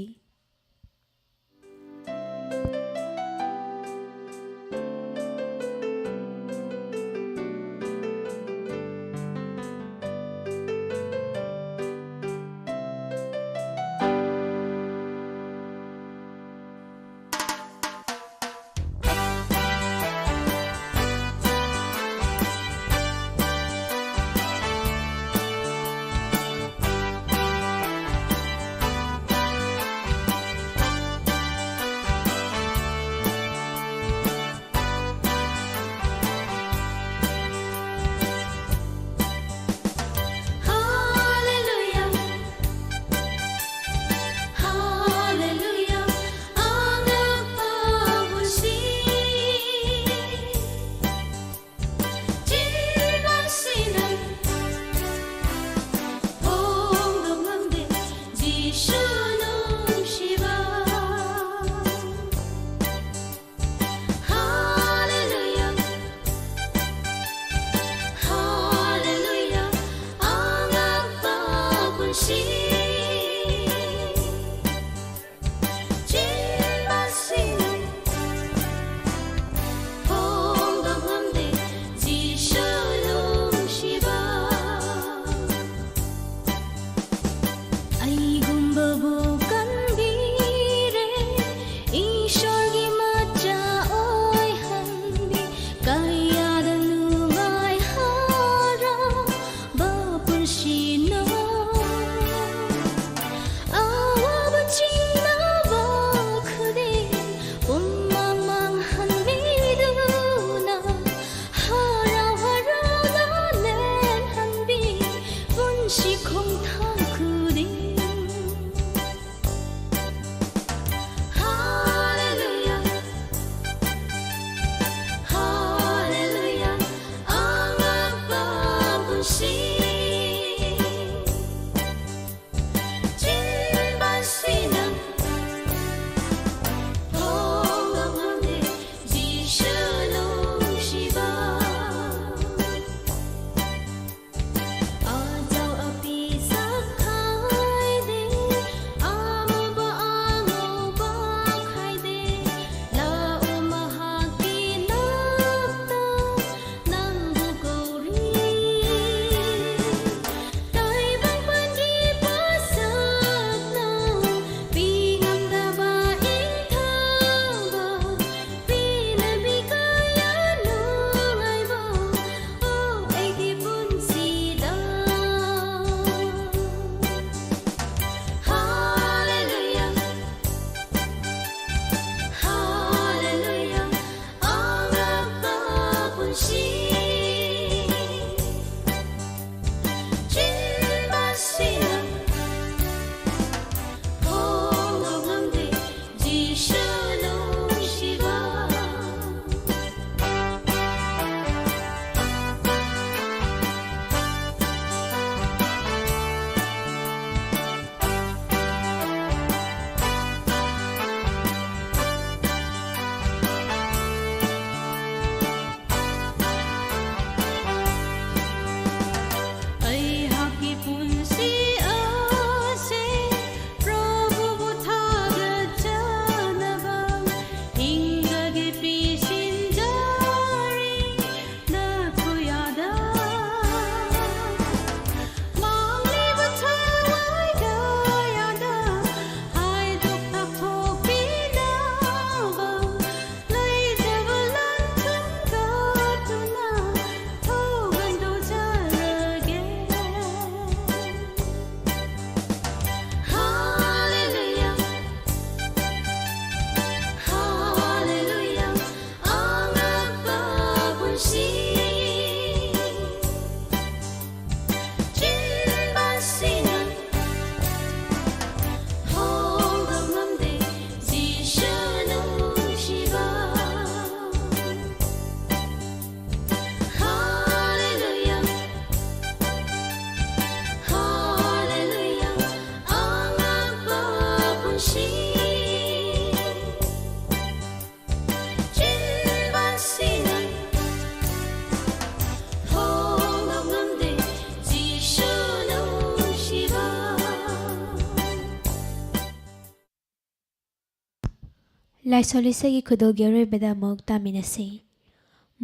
ꯂꯥꯏꯁꯣꯟ ꯏꯁꯩꯒꯤ ꯈꯨꯗꯣꯜꯒꯤ ꯑꯔꯣꯏꯕꯗ ꯑꯃꯨꯛ ꯇꯥꯃꯤꯟꯅꯁꯤ꯫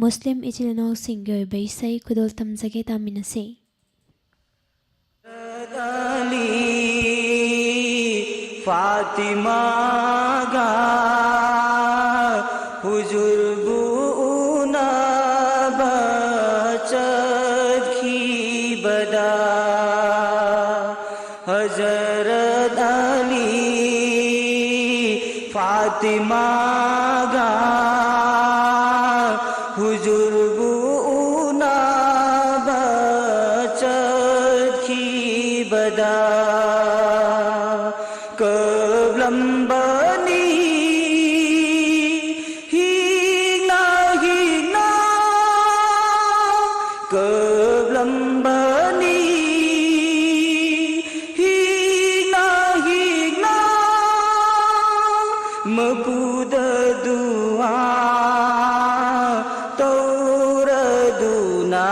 ꯃꯨꯁꯂꯤꯝ ꯏꯆꯤꯜ ꯏꯅꯥꯎꯁꯤꯡꯒꯤ ꯑꯣꯏꯕ ꯏꯁꯩ ꯈꯨꯗꯣꯜ ꯇꯝꯖꯒꯦ, ꯇꯥꯃꯤꯟꯅꯁꯤ꯫ ꯐꯥꯇꯤꯃꯥꯒ ꯍꯨꯖꯨꯔꯕꯨ ꯎꯅꯕ ꯆꯠꯈꯤꯕꯗ, ꯍꯖꯔꯠ ꯑꯂꯤ ꯐꯥꯇꯤꯃꯥꯒ ꯍꯨꯖꯨꯔꯕꯨ ꯎꯅꯕ ꯆꯠꯈꯤꯕꯗ, ꯀꯞꯂꯝꯕꯅꯤ ꯍꯤꯡꯅ ꯍꯤꯡꯅ, ꯀꯞꯂꯝꯕꯅꯤ ꯍꯤꯡꯅ ꯍꯤꯡꯅ, ꯃꯄꯨꯗ ꯗꯨꯋꯥ ꯇꯧꯔꯗꯨꯅ,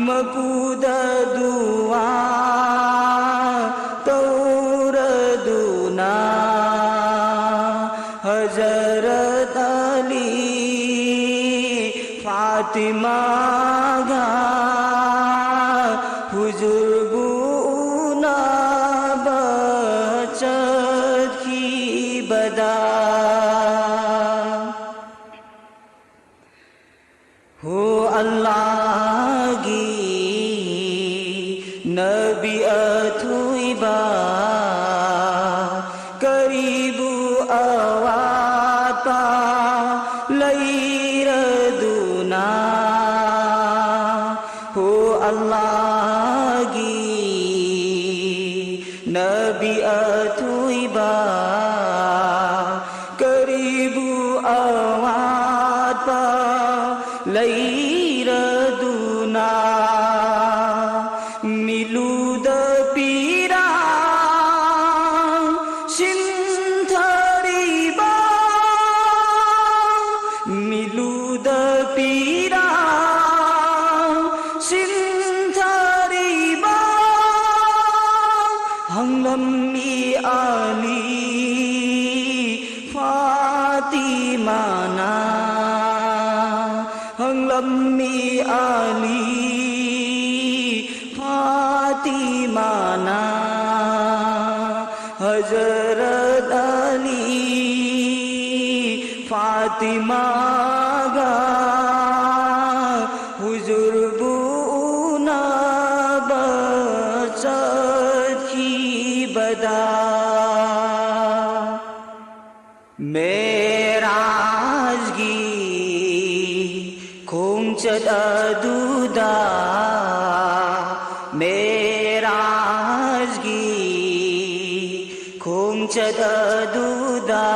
ꯃꯄꯨꯗ ꯗꯨꯋꯥ ꯇꯧꯔꯗꯨꯅ, ꯍꯖꯔꯠ ꯑꯂꯤ ꯐꯥꯇꯤꯃꯥꯒ ꯍꯨꯖꯨꯔꯕꯨ ꯎꯅꯕ ꯆꯠꯈꯤꯕꯗ, ꯍꯣ ꯑꯜꯂꯥꯍꯒꯤ ꯅꯕꯤ ꯑꯊꯣꯏꯕ, ꯀꯔꯤꯕꯨ ꯑꯋꯥꯠꯄ ꯂꯩꯔꯗꯨꯅ, ꯍꯣ ꯑꯜꯂꯥꯍꯒꯤ ꯅꯕꯤ ꯑꯊꯣꯏꯕ, ꯀꯔꯤꯕꯨ ꯑꯋꯥꯠꯄ ꯂꯩꯔꯗꯨꯅ, ꯃꯤꯠꯂꯨꯗ ꯄꯤꯔꯥꯡ ꯁꯤꯟꯊꯔꯤꯕ, ꯃꯤꯠꯂꯨꯗ ꯄꯤꯔꯥꯡ ꯁꯤꯟꯊꯔꯤꯕ, ꯍꯪꯂꯝꯃꯤ ꯑꯂꯤ ꯐꯥꯇꯤꯃꯥꯅ ꯍꯪꯂꯝꯃꯤ ꯑꯂꯤ, ꯐꯥꯇꯤꯃꯥꯅ ꯍꯖꯔꯠ ꯑꯂꯤ, ꯐꯥꯇꯤꯃꯥꯒ ꯍꯨꯖꯨꯔꯕꯨ ꯎꯅꯕ ꯆꯠꯈꯤꯕꯗ꯫ ꯃꯦꯔꯥꯖꯒꯤ ꯈꯣꯡꯆꯠ ꯑꯗꯨꯗ, ꯃꯦꯔꯥꯖꯒꯤ ꯈꯣꯡꯆꯠ ꯑꯗꯨꯗ,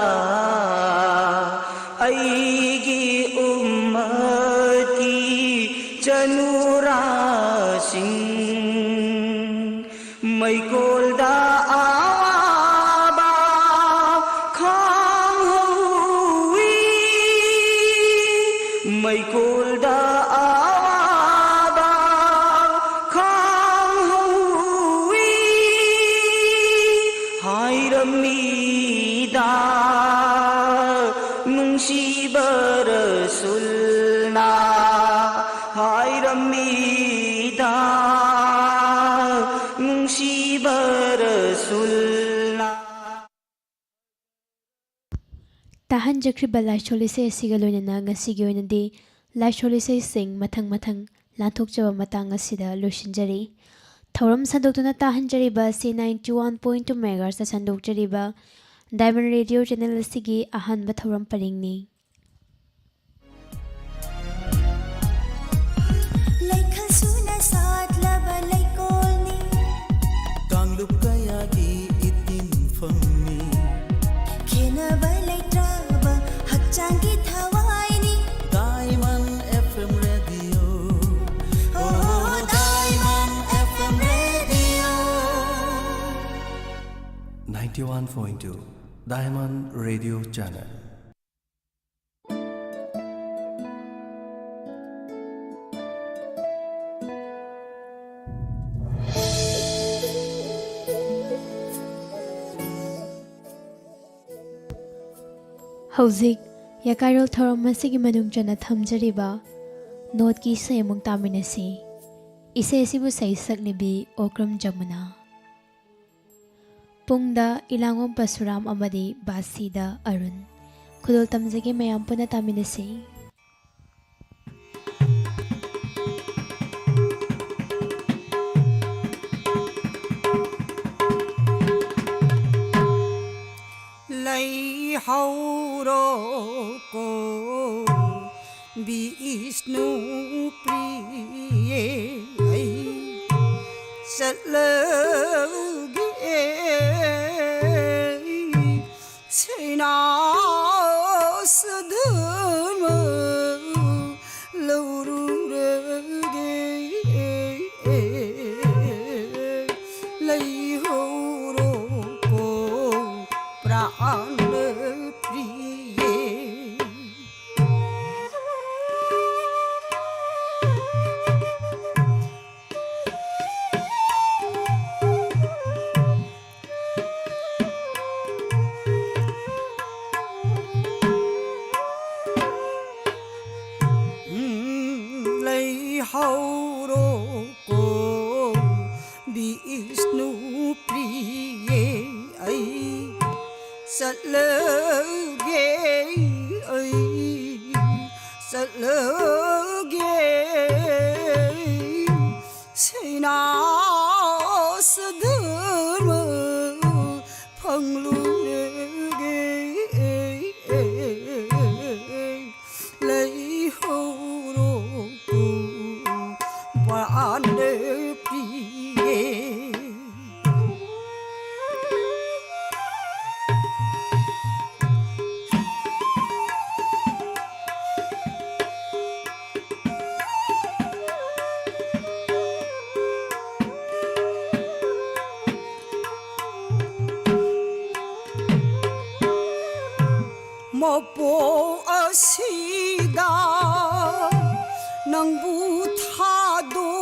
ꯑꯩꯒꯤ ꯎꯝꯃꯠꯀꯤ ꯆꯅꯨꯔꯥꯁꯤꯡ ꯃꯩꯀꯣꯜꯗ ꯑꯋꯥꯕ ꯈꯪꯍꯧꯏ, ꯃꯩꯀꯣꯜꯗ ꯑꯋꯥꯕ ꯈꯪꯍꯧꯏ ꯍꯥꯏꯔꯝꯃꯤꯗ ꯅꯨꯡꯁꯤꯕ ꯔꯁꯨꯜꯅ, ꯍꯥꯏꯔꯝꯃꯤꯗ ꯅꯨꯡꯁꯤꯕ ꯔꯁꯨꯜꯅ꯫ ꯇꯥꯍꯟꯖꯈ꯭ꯔꯤꯕ ꯂꯥꯏꯁꯣꯜ ꯏꯁꯩ ꯑꯁꯤꯒ ꯂꯣꯏꯅꯅ ꯉꯁꯤꯒꯤ ꯑꯣꯏꯅꯗꯤ ꯂꯥꯏꯁꯣꯜ ꯏꯁꯩꯁꯤꯡ ꯃꯊꯪ ꯃꯊꯪ ꯂꯥꯟꯊꯣꯛꯆꯕ ꯃꯇꯥꯡ ꯑꯁꯤꯗ ꯂꯣꯏꯁꯤꯟꯖꯔꯤ꯫ ꯊꯧꯔꯝ ꯁꯟꯗꯣꯛꯇꯨꯅ ꯇꯥꯍꯟꯖꯔꯤꯕ ꯑꯁꯤ ninety one point two megahertz ꯁꯟꯗꯣꯛꯆꯔꯤꯕ Diamond Radio channel ꯑꯁꯤꯒꯤ ꯑꯍꯥꯟꯕ ꯊꯧꯔꯝ ꯄꯔꯤꯡꯅꯤ꯫ ꯂꯩꯈꯜ ꯁꯨꯅ ꯁꯥꯠꯂꯕ ꯂꯩꯀꯣꯜꯅꯤ꯫ ꯀꯥꯡꯂꯨꯞ ꯀꯌꯥꯒꯤ ꯏꯇꯤꯟꯐꯝꯅꯤ꯫ ꯈꯦꯠꯅꯕ ꯂꯩꯇ꯭ꯔꯕ ꯍꯛꯆꯥꯡꯒꯤ ꯊꯋꯥꯏꯅꯤ꯫ Diamond F M Radio. Oh, Diamond F M Radio. Ninety one point two Diamond Radio Channel. ꯍꯧꯖꯤꯛ ꯌꯥꯀꯥꯏꯔꯣꯜ ꯊꯧꯔꯝ ꯑꯁꯤꯒꯤ ꯃꯅꯨꯡ ꯆꯟꯅ ꯊꯝꯖꯔꯤꯕ ꯅꯣꯠꯀꯤ ꯏꯁꯩ ꯑꯃꯨꯛ ꯇꯥꯃꯤꯟꯅꯁꯤ꯫ ꯏꯁꯩ ꯑꯁꯤꯕꯨ ꯁꯩꯁꯛꯂꯤꯕꯤ ꯑꯣꯀ꯭ꯔꯝ ꯖꯃꯨꯅꯥ꯫ ꯄꯨꯡꯗ ꯏꯂꯥꯡꯉꯣꯝ ꯄꯔꯁꯨꯔꯥꯝ ꯑꯃꯗꯤ ꯕꯥꯁꯤꯗ ꯑꯔꯨꯟ꯫ ꯈꯨꯗꯣꯜ ꯇꯝꯖꯒꯦ, ꯃꯌꯥꯝ ꯄꯨꯟꯅ ꯇꯥꯃꯤꯟꯅꯁꯤ꯫ ꯂꯩꯍꯧꯔꯣꯀꯣ ꯕꯤꯁꯅꯨ ꯄ꯭ꯔꯤꯌꯦ, ꯑꯩ ꯆꯠꯂꯒꯦ꯫ ꯁꯦꯅꯥ ꯁꯙꯔꯃ ꯂꯧꯔꯨꯔꯒꯦ꯫ ꯂꯩꯍꯧꯔꯣꯀꯣ ꯄ꯭ꯔꯥꯟ ꯄ꯭ꯔꯤꯌꯦ꯫ ꯂꯩꯍꯧꯔꯣꯀꯣ ꯕꯤꯁꯅꯨ ꯄ꯭ꯔꯤꯌꯦ, ꯑꯩ ꯆꯠꯂꯒꯦ, ꯑꯩ ꯆꯠꯂꯒꯦ꯫ ꯁꯦꯅꯥ ꯁꯙꯔꯃ ꯐꯪꯂꯨꯔꯒꯦ꯫ ꯂꯩꯍꯧꯔꯣꯀꯣ ꯄ꯭ꯔꯥꯟ ꯄ꯭ꯔꯤꯌꯦ꯫ ꯃꯄꯣꯛ ꯑꯁꯤꯗ ꯅꯪꯕꯨ ꯊꯥꯗꯣꯛꯂꯦꯗꯣ,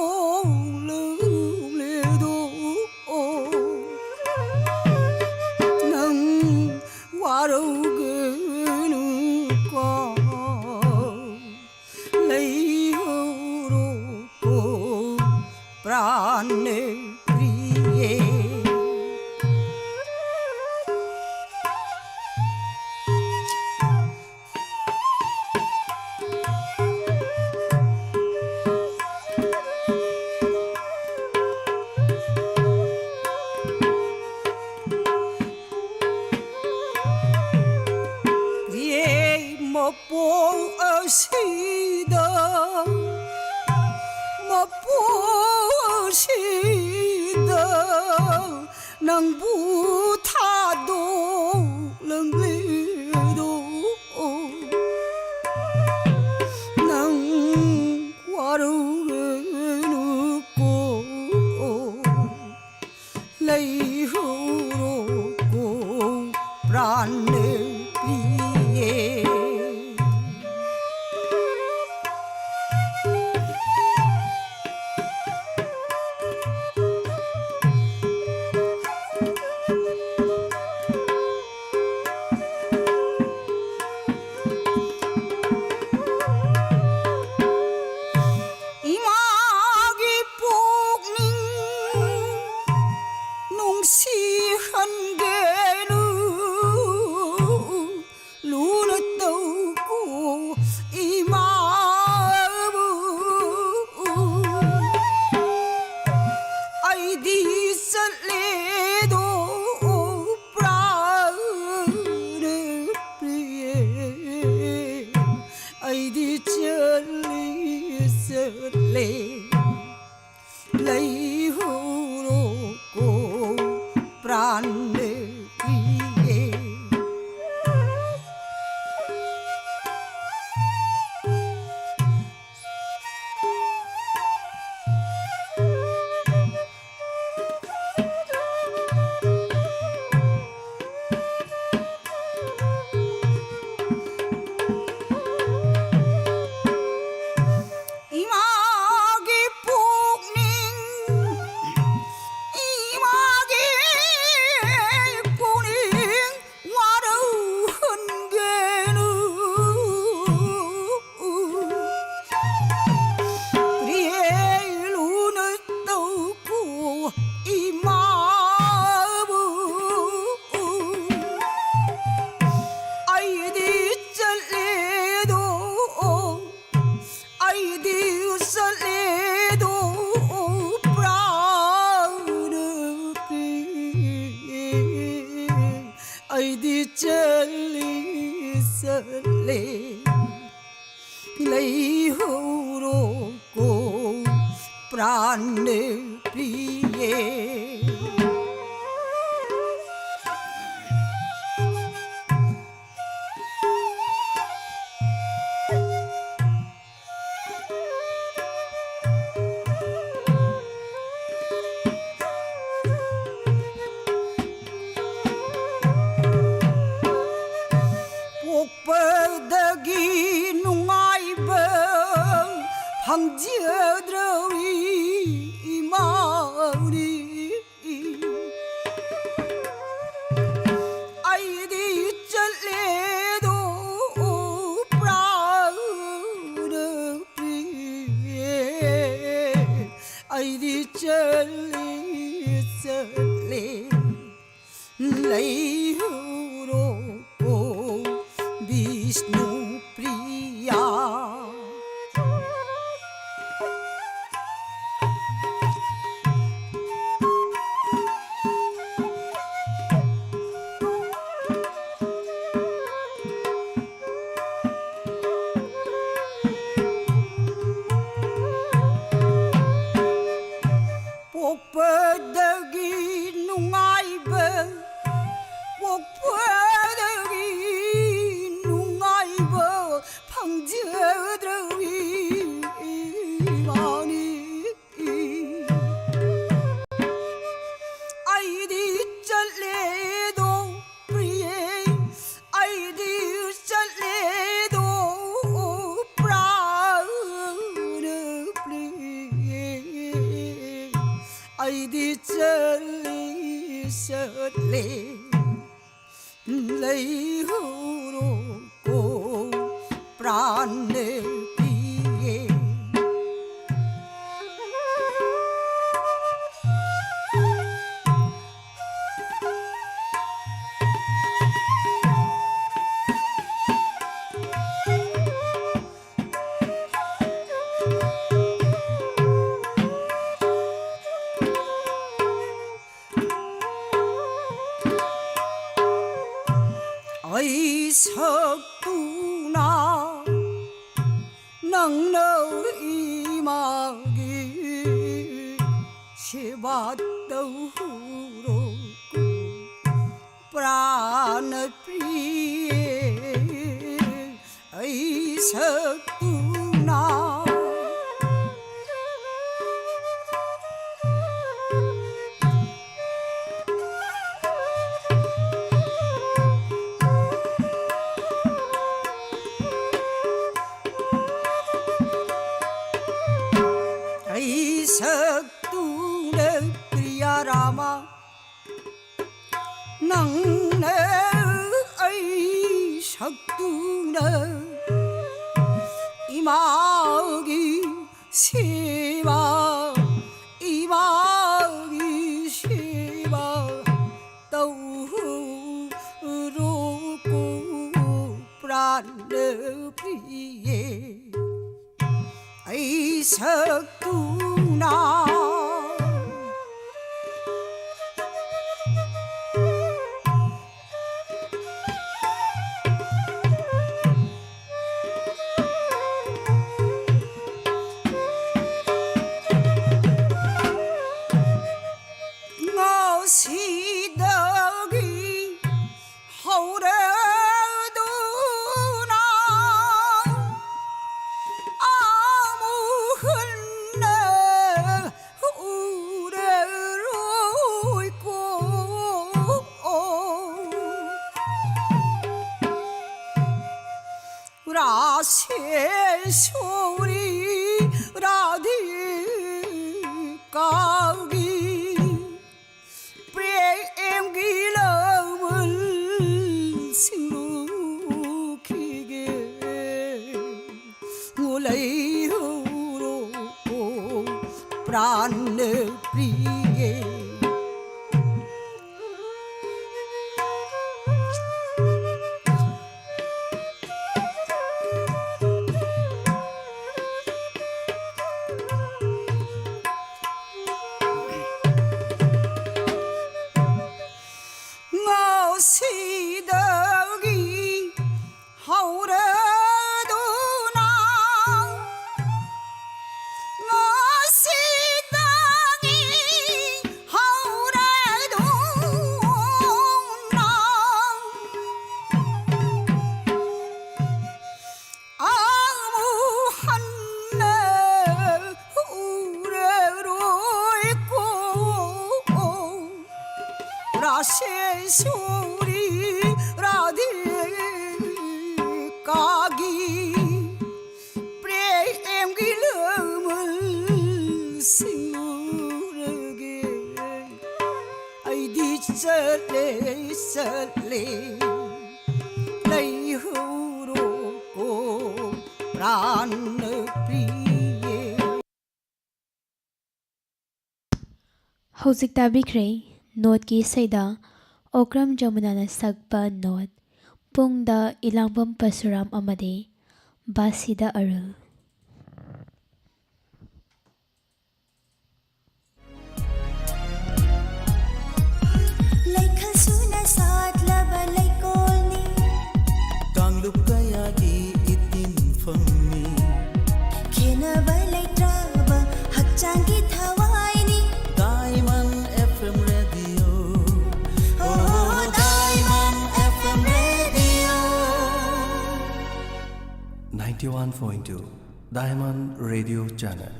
ꯅꯪ ꯋꯥꯔꯧꯒꯅꯨ꯫ ꯁꯤꯗ ꯃꯄꯨꯁꯤꯗ ꯅꯪꯕꯨ ꯊꯥꯗꯣꯛꯂꯝꯂꯦꯗꯣ꯫ ꯅꯪ ꯋꯥꯔꯧꯔꯅꯨꯀꯣ꯫ ꯂꯩꯍꯧꯔꯣꯀꯣ ꯄ꯭ꯔꯥꯟꯅ ꯄꯤꯌꯦ꯫ ꯏꯃꯥꯒꯤ ꯄꯨꯛꯅꯤꯡ ꯅꯨꯡꯁꯤꯍꯟꯒꯦꯅꯨ꯫ ꯂꯨꯅ ꯇꯧꯀꯣ ꯏꯃꯥꯕꯨ꯫ ꯑꯩꯗꯤ ꯆꯠꯂꯦꯗꯣ ꯄ꯭ꯔꯥꯅ ꯄ꯭ꯔꯤꯌꯦ꯫ ꯑꯩꯗꯤ ꯆꯠꯂꯤ ꯆꯠꯂꯦ꯫ ꯂꯩꯍꯧꯔꯣꯀꯣ ꯄ꯭ꯔꯥꯟꯅ ꯄꯤꯌꯦ꯫ ꯏꯃꯥꯒꯤ ꯄꯨꯛꯅꯤꯡ, ꯏꯃꯥꯒꯤ ꯄꯨꯛꯅꯤꯡ ꯋꯥꯔꯧꯍꯟꯒꯅꯨ꯫ ꯄ꯭ꯔꯤꯌꯦ ꯂꯨꯅ ꯇꯧꯀꯣ ꯏꯃꯥꯕꯨ꯫ ꯑꯩꯗꯤ ꯆꯠꯂꯦꯗꯣ ꯑꯩꯗꯤ ꯆꯠꯂꯦꯗꯣ ꯄ꯭ꯔꯥꯟ ꯄꯤꯌꯦ꯫ ꯑꯩꯗꯤ ꯆꯠꯂꯤ ꯆꯠꯂꯦ꯫ ꯂꯩꯍꯧꯔꯣꯀꯣ ꯄ꯭ꯔꯥꯟ ꯄ꯭ꯔꯤꯌꯦ꯫ ꯄꯣꯛꯄꯗꯒꯤ ꯅꯨꯡꯉꯥꯏꯕ ꯐꯪꯖꯗ꯭ꯔꯕꯤ ꯏꯃꯥꯅꯤ꯫ ꯑꯩꯗꯤ ꯆꯠꯂꯦꯗꯣ ꯄ꯭ꯔꯥꯅ ꯄ꯭ꯔꯤꯌꯦ꯫ ꯑꯩꯗꯤ ꯆꯠꯂꯦ, ꯆꯠꯂꯦ꯫ ꯂꯩꯍꯧꯔꯣꯀꯣ ꯕꯤꯁꯅꯨ ꯄ꯭ꯔꯤꯌꯥ꯫ ꯄꯣꯛꯄꯗꯒꯤ ꯅꯨꯡꯉꯥꯏꯕ, ꯄꯣꯛꯄꯗꯒꯤ ꯅꯨꯡꯉꯥꯏꯕ ꯐꯪꯖꯗ꯭ꯔꯕꯤ ꯏꯃꯥꯅꯤ꯫ ꯑꯩꯗꯤ ꯆꯠꯂꯦꯗꯣ ꯄ꯭ꯔꯤꯌꯦ, ꯑꯩꯗꯤ ꯆꯠꯂꯦꯗꯣ ꯄ꯭ꯔꯥꯅ ꯄ꯭ꯔꯤꯌꯦ꯫ ꯑꯩꯗꯤ ꯆꯠꯂꯤ, ꯆꯠꯂꯦ꯫ ꯂꯩꯍꯧꯔꯣꯀꯣ ꯄ꯭ꯔꯥꯟ ꯄꯤꯌꯦ꯫ ꯑꯩ ꯁꯛꯇꯨꯅ ꯅꯪꯅ ꯏꯃꯥꯒꯤ ꯁꯦꯕꯥ ꯇꯧꯔꯣ꯫ ꯄ꯭ꯔꯥꯅ ꯄ꯭ꯔꯤꯌꯦ ꯑꯩ ꯁꯛꯇꯨꯅ꯫ ꯑꯩ ꯁꯛꯇꯨꯅ ꯄ꯭ꯔꯤꯌꯥ ꯔꯥꯃ ꯅꯪꯅ ꯑꯩ ꯁꯛꯇꯨꯅ ꯏꯃꯥꯒꯤ ꯁꯦꯕꯥ, ꯏꯃꯥꯒꯤ ꯁꯦꯕꯥ ꯇꯧꯔꯣꯀꯣ ꯄ꯭ꯔꯥꯟ ꯄ꯭ꯔꯤꯌꯦ꯫ ꯑꯩ ꯁꯛꯇꯨꯅ꯫ ꯉꯁꯤꯗꯒꯤ ꯍꯧꯔꯗꯨꯅ ꯑꯃꯨꯛ ꯍꯟꯅ ꯎꯔꯔꯣꯏꯀꯣ꯫ ꯔꯥꯁꯦꯁꯣꯔꯤ ꯔꯥꯙꯤꯀꯥꯒꯤ ꯄ꯭ꯔꯦꯝꯒꯤ ꯂꯃꯟ ꯁꯤꯡꯂꯨꯈꯤꯒꯦ꯫ ꯂꯩꯍꯧꯔꯣ ꯄ꯭ꯔꯥꯟ ꯄ꯭ꯔꯤꯌꯦ꯫ ꯉꯁꯤꯗꯒꯤ ꯍꯧꯔꯗꯨꯅ ꯑꯩꯒꯤ ꯄ꯭ꯔꯦꯝꯒꯤ ꯂꯃꯜꯁꯤꯡ ꯎꯔꯒꯦ꯫ ꯑꯩꯗꯤ ꯆꯠꯂꯦ, ꯆꯠꯂꯦ, ꯂꯩꯍꯧꯔꯣꯀꯣ ꯄ꯭ꯔꯥꯟ ꯄ꯭ꯔꯤꯌꯦ꯫ ꯍꯧꯖꯤꯛ ꯇꯥꯕꯤꯈ꯭ꯔꯦ ꯅꯣꯠꯀꯤ ꯏꯁꯩꯗ ꯑꯣꯀ꯭ꯔꯝ ꯖꯃꯨꯅꯥꯅ ꯁꯛꯄ ꯅꯣꯠ, ꯄꯨꯡꯗ ꯏꯂꯥꯡꯕꯝ ꯄꯔꯁꯨꯔꯥꯝ ꯑꯃꯗꯤ ꯕꯥꯁꯤꯗ ꯑꯔꯨꯜ꯫ ꯂꯩꯈꯜ ꯁꯨꯅ ꯁꯥꯠꯂꯕ ꯂꯩꯀꯣꯜꯅꯤ꯫ ꯀꯥꯡꯂꯨꯞ ꯀꯌꯥꯒꯤ ꯏꯇꯤꯟꯐꯝꯅꯤ꯫ ꯈꯦꯟꯅꯕ ꯂꯩꯇ꯭ꯔꯕ ꯍꯛꯆꯥꯡꯒꯤ ꯊꯋꯥꯏꯅꯤ꯫ Diamond F M Radio. Oh, Diamond F M Radio. Ninety-one point two Diamond Radio Channel.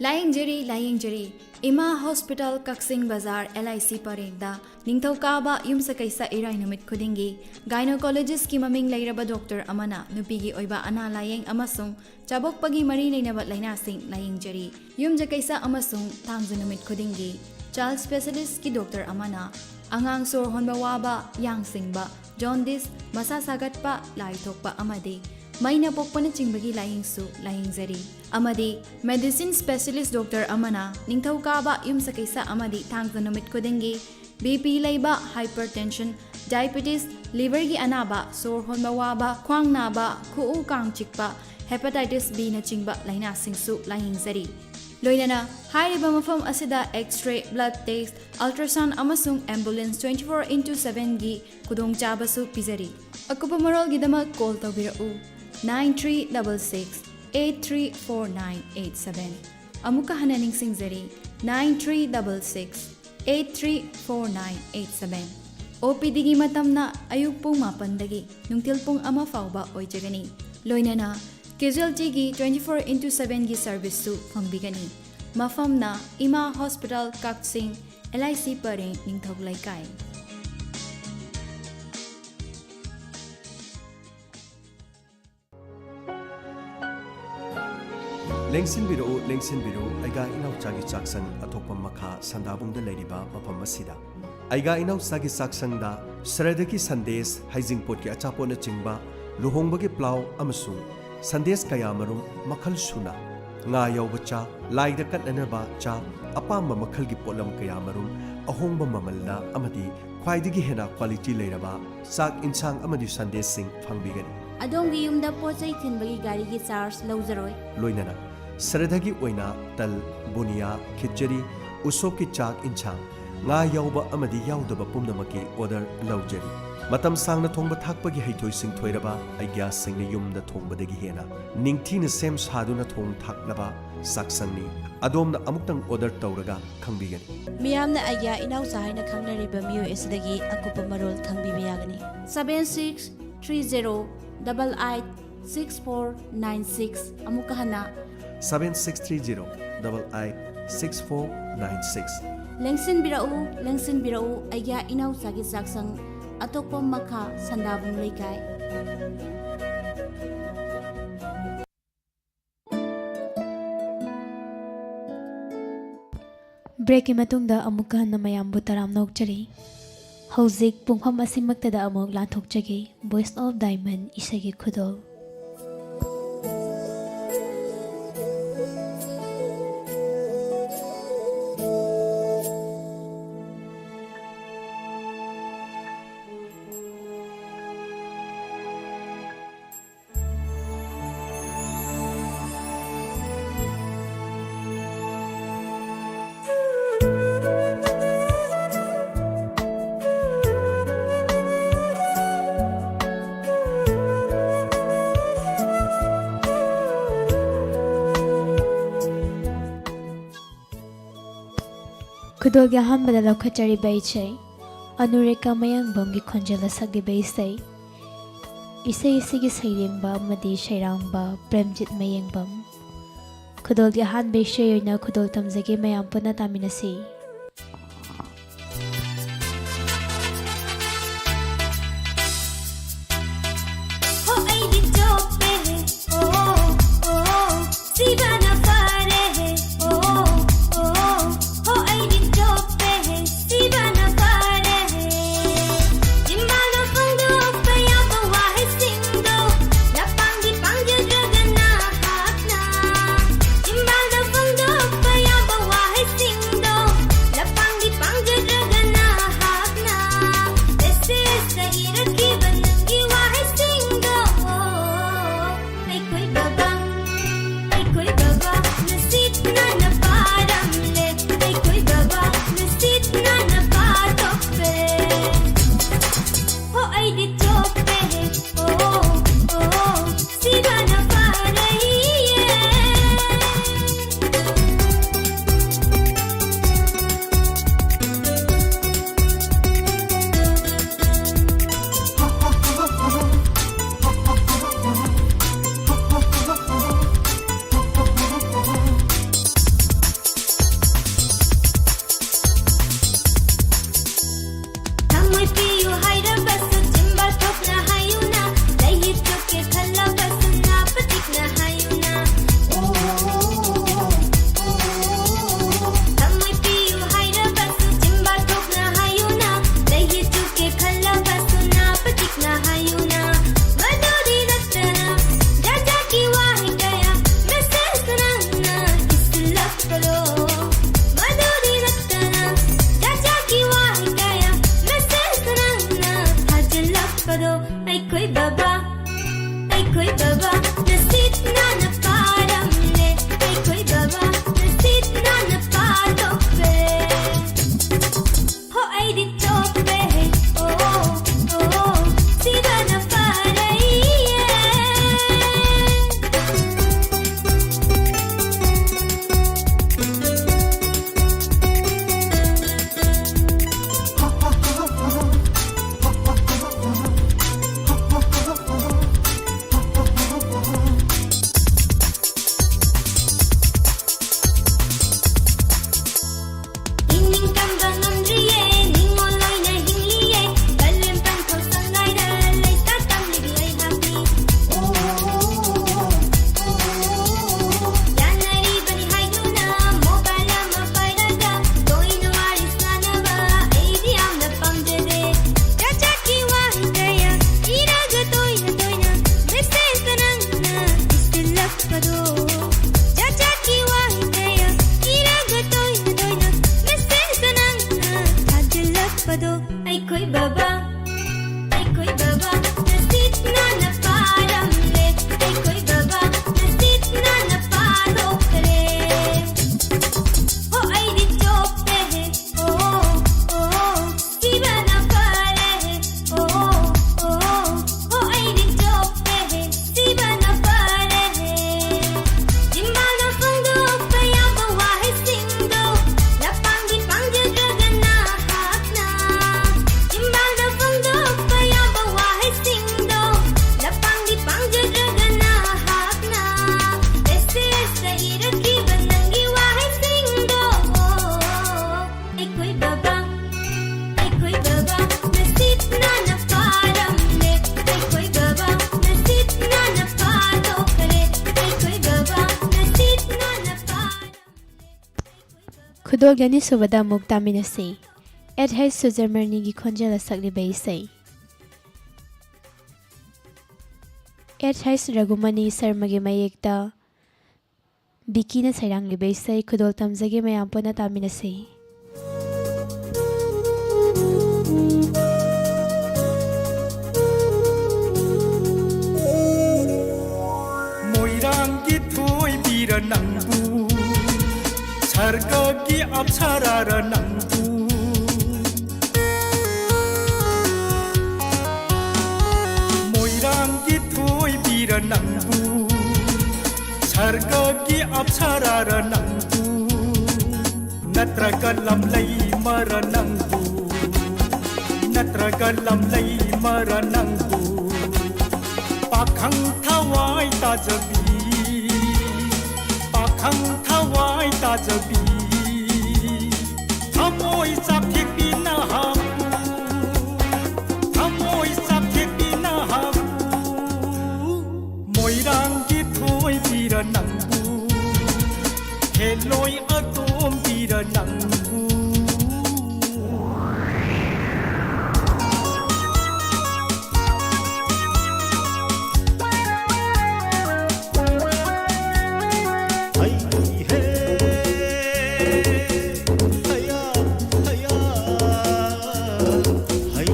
ꯂꯥꯌꯦꯡꯖꯔꯤ, ꯂꯥꯌꯦꯡꯖꯔꯤ꯫ ꯏꯃꯥ ꯍꯣꯁꯄꯤꯇꯥꯜ, ꯀꯛꯆꯤꯡ ꯕꯖꯥꯔ, L I C ꯄꯔꯦꯡꯗ ꯅꯤꯡꯊꯧꯀꯥꯕ, ꯌꯨꯝꯁꯀꯩꯁ, ꯏꯔꯥꯏ ꯅꯨꯃꯤꯠ ꯈꯨꯗꯤꯡꯒꯤ ꯒꯥꯏꯅꯣꯀꯣꯂꯣꯖꯤꯁ꯭ꯠꯀꯤ ꯃꯃꯤꯡ ꯂꯩꯔꯕ ꯗꯣꯛꯇꯔ ꯑꯃꯅ ꯅꯨꯄꯤꯒꯤ ꯑꯣꯏꯕ ꯑꯅꯥ ꯂꯥꯌꯦꯡ ꯑꯃꯁꯨꯡ ꯆꯥꯕꯣꯛꯄꯒꯤ ꯃꯔꯤ ꯂꯩꯅꯕ ꯂꯥꯏꯅꯥꯁꯤꯡ ꯂꯥꯌꯦꯡꯖꯔꯤ꯫ ꯌꯨꯝꯁꯀꯩꯁ ꯑꯃꯁꯨꯡ ꯊꯥꯡꯖ ꯅꯨꯃꯤꯠ ꯈꯨꯗꯤꯡꯒꯤ child specialistꯀꯤ ꯗꯣꯛꯇꯔ ꯑꯃꯅ ꯑꯉꯥꯡ ꯁꯣꯔ ꯍꯣꯟꯕ ꯋꯥꯕ, ꯌꯥꯡ ꯁꯤꯡꯕ, ꯖꯣꯟꯗꯤꯁ, ꯃꯁꯥ ꯁꯥꯒꯠꯄ, ꯂꯥꯏ ꯊꯣꯛꯄ ꯑꯃꯗꯤ ꯃꯩꯅ ꯄꯣꯛꯄꯅꯆꯤꯡꯕꯒꯤ ꯂꯥꯌꯦꯡꯁꯨ ꯂꯥꯌꯦꯡꯖꯔꯤ꯫ ꯑꯃꯗꯤ medicine specialist ꯗꯣꯛꯇꯔ ꯑꯃꯅ ꯅꯤꯡꯊꯧꯀꯥꯕ, ꯌꯨꯝꯁꯀꯩꯁ ꯑꯃꯗꯤ ꯊꯥꯡꯖ ꯅꯨꯃꯤꯠ ꯈꯨꯗꯤꯡꯒꯤ B P ꯂꯩꯕ, hypertension, diabetes, liverꯒꯤ ꯑꯅꯥꯕ, ꯁꯣꯔ ꯍꯣꯟꯕ ꯋꯥꯕ, ꯈ꯭ꯋꯥꯡ ꯅꯥꯕ, ꯈꯨꯎ ꯀꯥꯡ ꯆꯤꯛꯄ, hepatitis Bꯅꯆꯤꯡꯕ ꯂꯥꯏꯅꯥꯁꯤꯡꯁꯨ ꯂꯥꯌꯦꯡꯖꯔꯤ꯫ ꯂꯣꯏꯅꯅ ꯍꯥꯏꯔꯤꯕ ꯃꯐꯝ ꯑꯁꯤꯗ X-ray, blood test, ultrasound ꯑꯃꯁꯨꯡ ambulance twenty four into sevenꯒꯤ ꯈꯨꯗꯣꯡꯆꯥꯕꯁꯨ ꯄꯤꯖꯔꯤ꯫ ꯑꯀꯨꯞꯄ ꯃꯔꯣꯜꯒꯤꯗꯃꯛ call ꯇꯧꯕꯤꯔꯛꯎ, nine three double six eight three four nine eight seven꯫ ꯑꯃꯨꯛꯀ ꯍꯟꯅ ꯅꯤꯡꯁꯤꯡꯖꯔꯤ, nine three double six eight three four nine eight seven꯫ OPDꯒꯤ ꯃꯇꯝꯅ ꯑꯌꯨꯛ ꯄꯨꯡ ꯃꯥꯄꯟꯗꯒꯤ ꯅꯨꯡꯊꯤꯜ ꯄꯨꯡ ꯑꯃ ꯐꯥꯎꯕ ꯑꯣꯏꯖꯒꯅꯤ꯫ ꯂꯣꯏꯅꯅ casualtyꯒꯤ twenty four into sevenꯒꯤ serviceꯁꯨ ꯐꯪꯕꯤꯒꯅꯤ꯫ ꯃꯐꯝꯅ ꯏꯃꯥ hospital, Kakching, L I C ꯄꯔꯦꯡ, ꯅꯤꯡꯊꯧ ꯂꯩꯀꯥꯏ꯫ ꯂꯦꯡꯁꯤꯟꯕꯤꯔꯛꯎ, ꯂꯦꯡꯁꯤꯟꯕꯤꯔꯛꯎ, ꯑꯩꯒꯥ ꯏꯅꯥꯎꯆꯥꯒꯤ ꯆꯥꯛꯁꯪ ꯑꯇꯣꯞꯄ ꯃꯈꯥ ꯁꯟꯗꯥꯕꯨꯡꯗ ꯂꯩꯔꯤꯕ ꯃꯐꯝ ꯑꯁꯤꯗ꯫ ꯑꯩꯒꯥ ꯏꯅꯥꯎꯆꯥꯒꯤ ꯆꯥꯛꯁꯪꯗ ꯁ꯭ꯔꯗꯒꯤ ꯁꯟꯗꯦꯁ, ꯍꯩꯖꯤꯡꯄꯣꯠꯀꯤ ꯑꯆꯥꯄꯣꯠꯅꯆꯤꯡꯕ, ꯂꯨꯍꯣꯡꯕꯒꯤ ꯄ꯭ꯂꯥꯎ ꯑꯃꯁꯨꯡ ꯁꯟꯗꯦꯁ ꯀꯌꯥꯃꯔꯨꯝ ꯃꯈꯜ ꯁꯨꯅ, ꯉꯥ ꯌꯥꯎꯕ ꯆꯥ, ꯂꯥꯏꯗ ꯀꯠꯅꯅꯕ ꯆꯥ, ꯑꯄꯥꯝꯕ ꯃꯈꯜꯒꯤ ꯄꯣꯠꯂꯝ ꯀꯌꯥꯃꯔꯨꯝ ꯑꯍꯣꯡꯕ ꯃꯃꯜꯗ ꯑꯃꯗꯤ ꯈ꯭ꯋꯥꯏꯗꯒꯤ ꯍꯦꯟꯅ ꯀ꯭ꯋꯥꯂꯤꯇꯤ ꯂꯩꯔꯕ ꯆꯥꯛ, ꯏꯟꯁꯥꯡ ꯑꯃꯗꯤ ꯁꯟꯗꯦꯁꯁꯤꯡ ꯐꯪꯕꯤꯒꯅꯤ꯫ ꯑꯗꯣꯝꯒꯤ ꯌꯨꯝꯗ ꯄꯣꯠ ꯆꯩ ꯊꯤꯟꯕꯒꯤ ꯒꯥꯔꯤꯒꯤ ꯆꯥꯔꯖ ꯂꯧꯖꯔꯣꯏ꯫ ꯂꯣꯏꯅꯅ ꯁ꯭ꯔꯗꯒꯤ ꯑꯣꯏꯅ ꯇꯜ, ꯕꯨꯅꯤꯌꯥ, ꯈꯤꯆꯔꯤ, ꯎꯁꯣꯞꯀꯤ ꯆꯥꯛ, ꯏꯟꯁꯥꯡ, ꯉꯥ ꯌꯥꯎꯕ ꯑꯃꯗꯤ ꯌꯥꯎꯗꯕ ꯄꯨꯝꯅꯃꯛꯀꯤ ꯑꯣꯔꯗꯔ ꯂꯧꯖꯔꯤ꯫ ꯃꯇꯝ ꯁꯥꯡꯅ ꯊꯣꯡꯕ ꯊꯥꯛꯄꯒꯤ ꯍꯩꯊꯣꯏ ꯁꯤꯡꯊꯣꯏꯔꯕ ꯑꯩꯒ꯭ꯌꯥꯁꯤꯡꯅ ꯌꯨꯝꯗ ꯊꯣꯡꯕꯗꯒꯤ ꯍꯦꯟꯅ ꯅꯤꯡꯊꯤꯅ ꯁꯦꯝ ꯁꯥꯗꯨꯅ ꯊꯣꯡ ꯊꯥꯛꯂꯕ ꯆꯥꯛꯁꯪꯅꯤ꯫ ꯑꯗꯣꯝꯅ ꯑꯃꯨꯛꯇꯪ ꯑꯣꯔꯗꯔ ꯇꯧꯔꯒ ꯈꯪꯕꯤꯒꯅꯤ꯫ ꯃꯤꯌꯥꯝꯅ ꯑꯩꯒ꯭ꯌꯥ ꯏꯅꯥꯎꯆꯥ ꯍꯥꯏꯅ ꯈꯪꯅꯔꯤꯕ ꯃꯤꯑꯣꯏ ꯑꯁꯤꯗꯒꯤ ꯑꯀꯨꯞꯄ ꯃꯔꯣꯜ ꯈꯪꯕꯤꯕ ꯌꯥꯒꯅꯤ꯫ Seven six three zero double eight six four nine six꯫ ꯑꯃꯨꯛꯀ ꯍꯟꯅ, seven six three zero double eight six four nine six꯫ ꯂꯦꯡꯁꯤꯟꯕꯤꯔꯛꯎ, ꯂꯦꯡꯁꯤꯟꯕꯤꯔꯛꯎ, ꯑꯩꯒ꯭ꯌꯥ ꯏꯅꯥꯎꯆꯥꯒꯤ ꯆꯥꯛꯁꯪ, ꯑꯇꯣꯞꯄ ꯃꯈꯥ, ꯁꯟꯗꯥꯕꯨꯡ ꯂꯩꯀꯥꯏ꯫ ꯕ꯭ꯔꯦꯛꯀꯤ ꯃꯇꯨꯡꯗ ꯑꯃꯨꯛꯀ ꯍꯟꯅ ꯃꯌꯥꯝꯕꯨ ꯇꯔꯥꯝꯅ ꯑꯣꯛꯆꯔꯤ꯫ ꯍꯧꯖꯤꯛ ꯄꯨꯡꯐꯝ ꯑꯁꯤꯃꯛꯇꯗ ꯑꯃꯨꯛ ꯂꯥꯟꯊꯣꯛꯆꯒꯦ꯫ Voice of Diamond ꯏꯁꯩꯒꯤ ꯈꯨꯗꯣꯜ꯫ ꯈꯨꯗꯣꯜꯒꯤ ꯑꯍꯥꯟꯕꯗ ꯂꯧꯈꯠꯆꯔꯤꯕ ꯏꯁꯩ ꯑꯅꯨꯔꯦꯀꯥ ꯃꯌꯥꯡꯕꯝꯒꯤ ꯈꯣꯟꯖꯦꯜꯗ ꯁꯛꯂꯤꯕ ꯏꯁꯩ꯫ ꯏꯁꯩ ꯑꯁꯤꯒꯤ ꯁꯩꯔꯦꯡꯕ ꯑꯃꯗꯤ ꯁꯩꯔꯥꯡꯕ ꯄ꯭ꯔꯦꯝꯖꯤꯠ ꯃꯌꯦꯡꯕꯝ꯫ ꯈꯨꯗꯣꯜꯒꯤ ꯑꯍꯥꯟꯕ ꯏꯁꯩ ꯑꯣꯏꯅ ꯈꯨꯗꯣꯜ ꯇꯝꯖꯒꯦ, ꯃꯌꯥꯝ ꯄꯨꯟꯅ ꯇꯥꯃꯤꯟꯅꯁꯤ꯫ ꯍꯣ ꯑꯩꯗꯤ ꯆꯣꯞꯄꯦ, ꯑꯣ, ꯑꯣ, ꯁꯤꯕꯅ ꯑꯩꯈꯣꯏ ꯕꯕꯥ, ꯑꯩꯈꯣꯏ ꯕꯕꯥ, ꯅꯁꯤꯠ ꯅꯥꯟꯅ ꯄꯥꯔꯝꯂꯦ꯫ ꯑꯩꯈꯣꯏ ꯕꯕꯥ, ꯅꯁꯤꯠ ꯅꯥꯟꯅ ꯄꯥꯊꯣꯛꯈ꯭ꯔꯦ꯫ ꯍꯣ, ꯑꯩꯗꯤ ꯆꯣꯞꯄꯦ꯫ ꯑꯣ, ꯑꯣ, ꯁꯤꯕꯅ ꯐꯔꯦ꯫ ꯏꯅꯤꯡ ꯇꯝꯕ ꯉꯝꯗ꯭ꯔꯤꯌꯦ, ꯅꯤꯡꯉꯣꯜ ꯑꯣꯏꯅ ꯍꯤꯡꯂꯤꯌꯦ, ꯀꯥꯂꯦꯟ ꯄꯟꯊꯧ ꯁꯉꯥꯏꯗ ꯂꯩꯁꯥ ꯇꯝꯂꯤꯕꯤ ꯑꯩꯍꯥꯛꯅꯤ꯫ ꯌꯥꯅꯔꯤꯕꯅꯤ ꯍꯥꯏꯗꯨꯅ mobile ꯑꯃ ꯄꯥꯏꯔꯒ ꯇꯣꯏꯅ ꯋꯥꯔꯤ ꯁꯥꯟꯅꯕ ꯑꯩꯗꯤ ꯌꯥꯝꯅ ꯄꯥꯝꯖꯔꯦ꯫ ꯖꯥꯠ ꯖꯥꯠꯀꯤ ꯋꯥꯍꯩ ꯀꯌꯥ ꯏꯔꯒ ꯇꯣꯏꯅ ꯇꯣꯏꯅ message ꯇ ꯅꯪꯅ ꯏꯁꯤꯜꯂꯛꯄꯗꯣ꯫ ꯖꯥꯠ ꯖꯥꯠꯀꯤ ꯋꯥꯍꯩ ꯀꯌꯥ ꯏꯔꯒ ꯇꯣꯏꯅ ꯇꯣꯏꯅ message ꯇ ꯅꯪꯅ ꯊꯥꯖꯤꯜꯂꯛꯄꯗꯣ꯫ ꯑꯩꯈꯣꯏ ꯕꯕꯥ, ꯑꯩꯈꯣꯏ ꯕꯕꯥ, ꯅꯁꯤꯠ ꯅꯥꯟꯅ ꯄꯥꯔꯝꯂꯦ꯫ ꯑꯩꯈꯣꯏ ꯕꯕꯥ, ꯅꯁꯤꯠ ꯅꯥꯟꯅ ꯄꯥꯊꯣꯛꯈ꯭ꯔꯦ꯫ ꯍꯣ, ꯑꯩꯗꯤ ꯆꯣꯞꯄꯦ꯫ ꯑꯣ, ꯑꯣ, ꯁꯤꯕꯅ ꯐꯔꯦ꯫ ꯑꯣ, ꯑꯣ, ꯍꯣ, ꯑꯩꯗꯤ ꯆꯣꯞꯄꯦ꯫ ꯁꯤꯕꯅ ꯐꯔꯦ꯫ ꯆꯤꯝꯕꯥꯜꯗ ꯐꯣꯡꯗꯣꯛꯄ ꯌꯥꯕ ꯋꯥꯍꯩꯁꯤꯡꯗꯣ ꯂꯄꯥꯡꯗꯤ ꯄꯥꯡꯖꯗ꯭ꯔꯒ ꯅꯍꯥꯛꯅ꯫ ꯆꯤꯝꯕꯥꯜꯗ ꯐꯣꯡꯗꯣꯛꯄ ꯌꯥꯕ ꯋꯥꯍꯩꯁꯤꯡꯗꯣ ꯂꯄꯥꯡꯗꯤ ꯄꯥꯡꯖꯗ꯭ꯔꯒ ꯅꯍꯥꯛꯅ꯫ Message ꯇ ꯏꯔꯛꯈꯤꯕ ꯅꯪꯒꯤ ꯋꯥꯍꯩꯁꯤꯡꯗꯣ꯫ ꯑꯩꯈꯣꯏ ꯕꯕꯥ, ꯑꯩꯈꯣꯏ ꯕꯕꯥ, ꯅꯁꯤꯠ ꯅꯥꯟꯅ ꯄꯥꯔꯝꯂꯦ꯫ ꯑꯩꯈꯣꯏ ꯕꯕꯥ, ꯅꯁꯤꯠ ꯅꯥꯟꯅ ꯄꯥꯊꯣꯛꯈ꯭ꯔꯦ꯫ ꯑꯩꯈꯣꯏ ꯕꯕꯥ, ꯅꯁꯤꯠ ꯅꯥꯟꯅ ꯄꯥꯔꯝꯂꯦ꯫ ꯈꯨꯗꯣꯜꯒꯤ ꯑꯅꯤꯁꯨꯕꯗ ꯑꯃꯨꯛ ꯇꯥꯃꯤꯟꯅꯁꯤ꯫ ꯑꯦꯠ ꯍꯩꯁ ꯁꯨꯖꯔꯃꯔꯅꯤꯒꯤ ꯈꯣꯟꯖꯦꯜꯗ ꯁꯛꯂꯤꯕ ꯏꯁꯩ꯫ ꯑꯦꯠ ꯍꯩꯁ ꯔꯘꯨꯃꯅꯤ ꯁꯔꯃꯒꯤ ꯃꯌꯦꯛꯇ ꯕꯤꯀꯤꯅ ꯁꯩꯔꯥꯡꯂꯤꯕ ꯏꯁꯩ ꯈꯨꯗꯣꯜ ꯇꯝꯖꯒꯦ, ꯃꯌꯥꯝ ꯄꯨꯟꯅ ꯇꯥꯃꯤꯟꯅꯁꯤ꯫ ꯑꯞꯁꯔꯥꯔ ꯅꯪꯕꯨ, ꯃꯣꯏꯔꯥꯡꯒꯤ ꯊꯣꯏꯕꯤꯔ ꯅꯪꯕꯨ, ꯁꯔꯒꯒꯤ ꯑꯞꯁꯔꯥꯔ ꯅꯪꯕꯨ, ꯅꯠꯇ꯭ꯔꯒ ꯂꯝꯂꯩꯃꯔ ꯅꯪꯕꯨ, ꯅꯠꯇ꯭ꯔꯒ ꯂꯝꯂꯩꯃꯔ ꯅꯪꯕꯨ, ꯄꯥꯈꯪ ꯊꯋꯥꯏ ꯇꯥꯖꯕꯤ, ꯄꯥꯈꯪ ꯊꯋꯥꯏ ꯇꯥꯖꯕꯤ, ꯊꯃꯣꯏ ꯆꯥꯛꯊꯦꯛꯄꯤ ꯅꯍꯥꯛꯄꯨ, ꯊꯃꯣꯏ ꯆꯥꯛꯊꯦꯛꯄꯤ ꯅꯍꯥꯛꯄꯨ, ꯃꯣꯏꯔꯥꯡꯒꯤ ꯊꯣꯏꯕꯤꯔ ꯅꯪꯕꯨ, ꯍꯦꯂꯣꯏ ꯑꯇꯣꯝꯕꯤꯔ ꯅꯪꯕꯨ꯫ ꯍꯩ ꯍꯦ, ꯍꯩꯌꯥ, ꯍꯩꯌꯥ, ꯍꯩ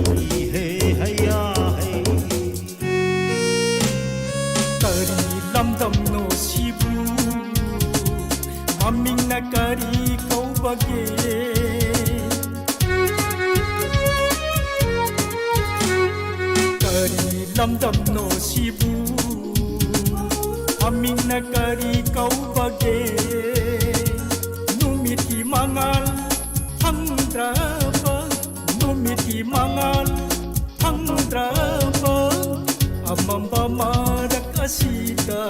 ꯍꯦ, ꯍꯩꯌꯥ, ꯍꯩ꯫ ꯀꯔꯤ ꯂꯝꯗꯝꯅꯣ ꯁꯤꯕꯨ? ꯃꯃꯤꯡꯅ ꯀꯔꯤ ꯀꯧꯕꯒꯦ? ꯀꯔꯤ ꯂꯝꯗꯝꯅꯣ ꯁꯤꯕꯨ? ꯃꯃꯤꯡꯅ ꯀꯔꯤ ꯀꯧꯕꯒꯦ? ꯅꯨꯃꯤꯠꯀꯤ ꯃꯉꯥꯜ ꯐꯪꯗ꯭ꯔꯕ, ꯅꯨꯃꯤꯠꯀꯤ ꯃꯉꯥꯜ ꯐꯪꯗ꯭ꯔꯕ ꯑꯃꯝꯕ ꯃꯔꯛ ꯑꯁꯤꯗ,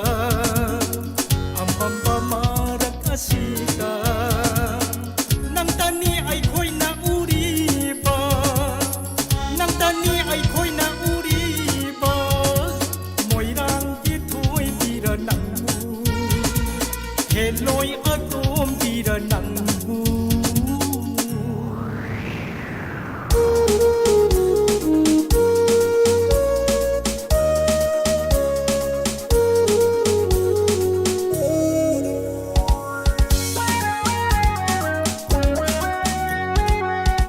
ꯑꯃꯝꯕ ꯃꯔꯛ ꯑꯁꯤꯗ ꯅꯪꯇꯅꯤ ꯑꯩꯈꯣꯏꯅ ꯎꯔꯤꯕ, ꯅꯪꯇꯅꯤ ꯑꯩꯈꯣꯏꯅ ꯎꯔꯤꯕ, ꯃꯣꯏꯔꯥꯡꯒꯤ ꯊꯣꯏꯕꯤꯔ ꯅꯪꯕꯨ, ꯍꯦꯂꯣꯏ ꯑꯇꯣꯝꯕꯤꯔ ꯅꯪꯕꯨ꯫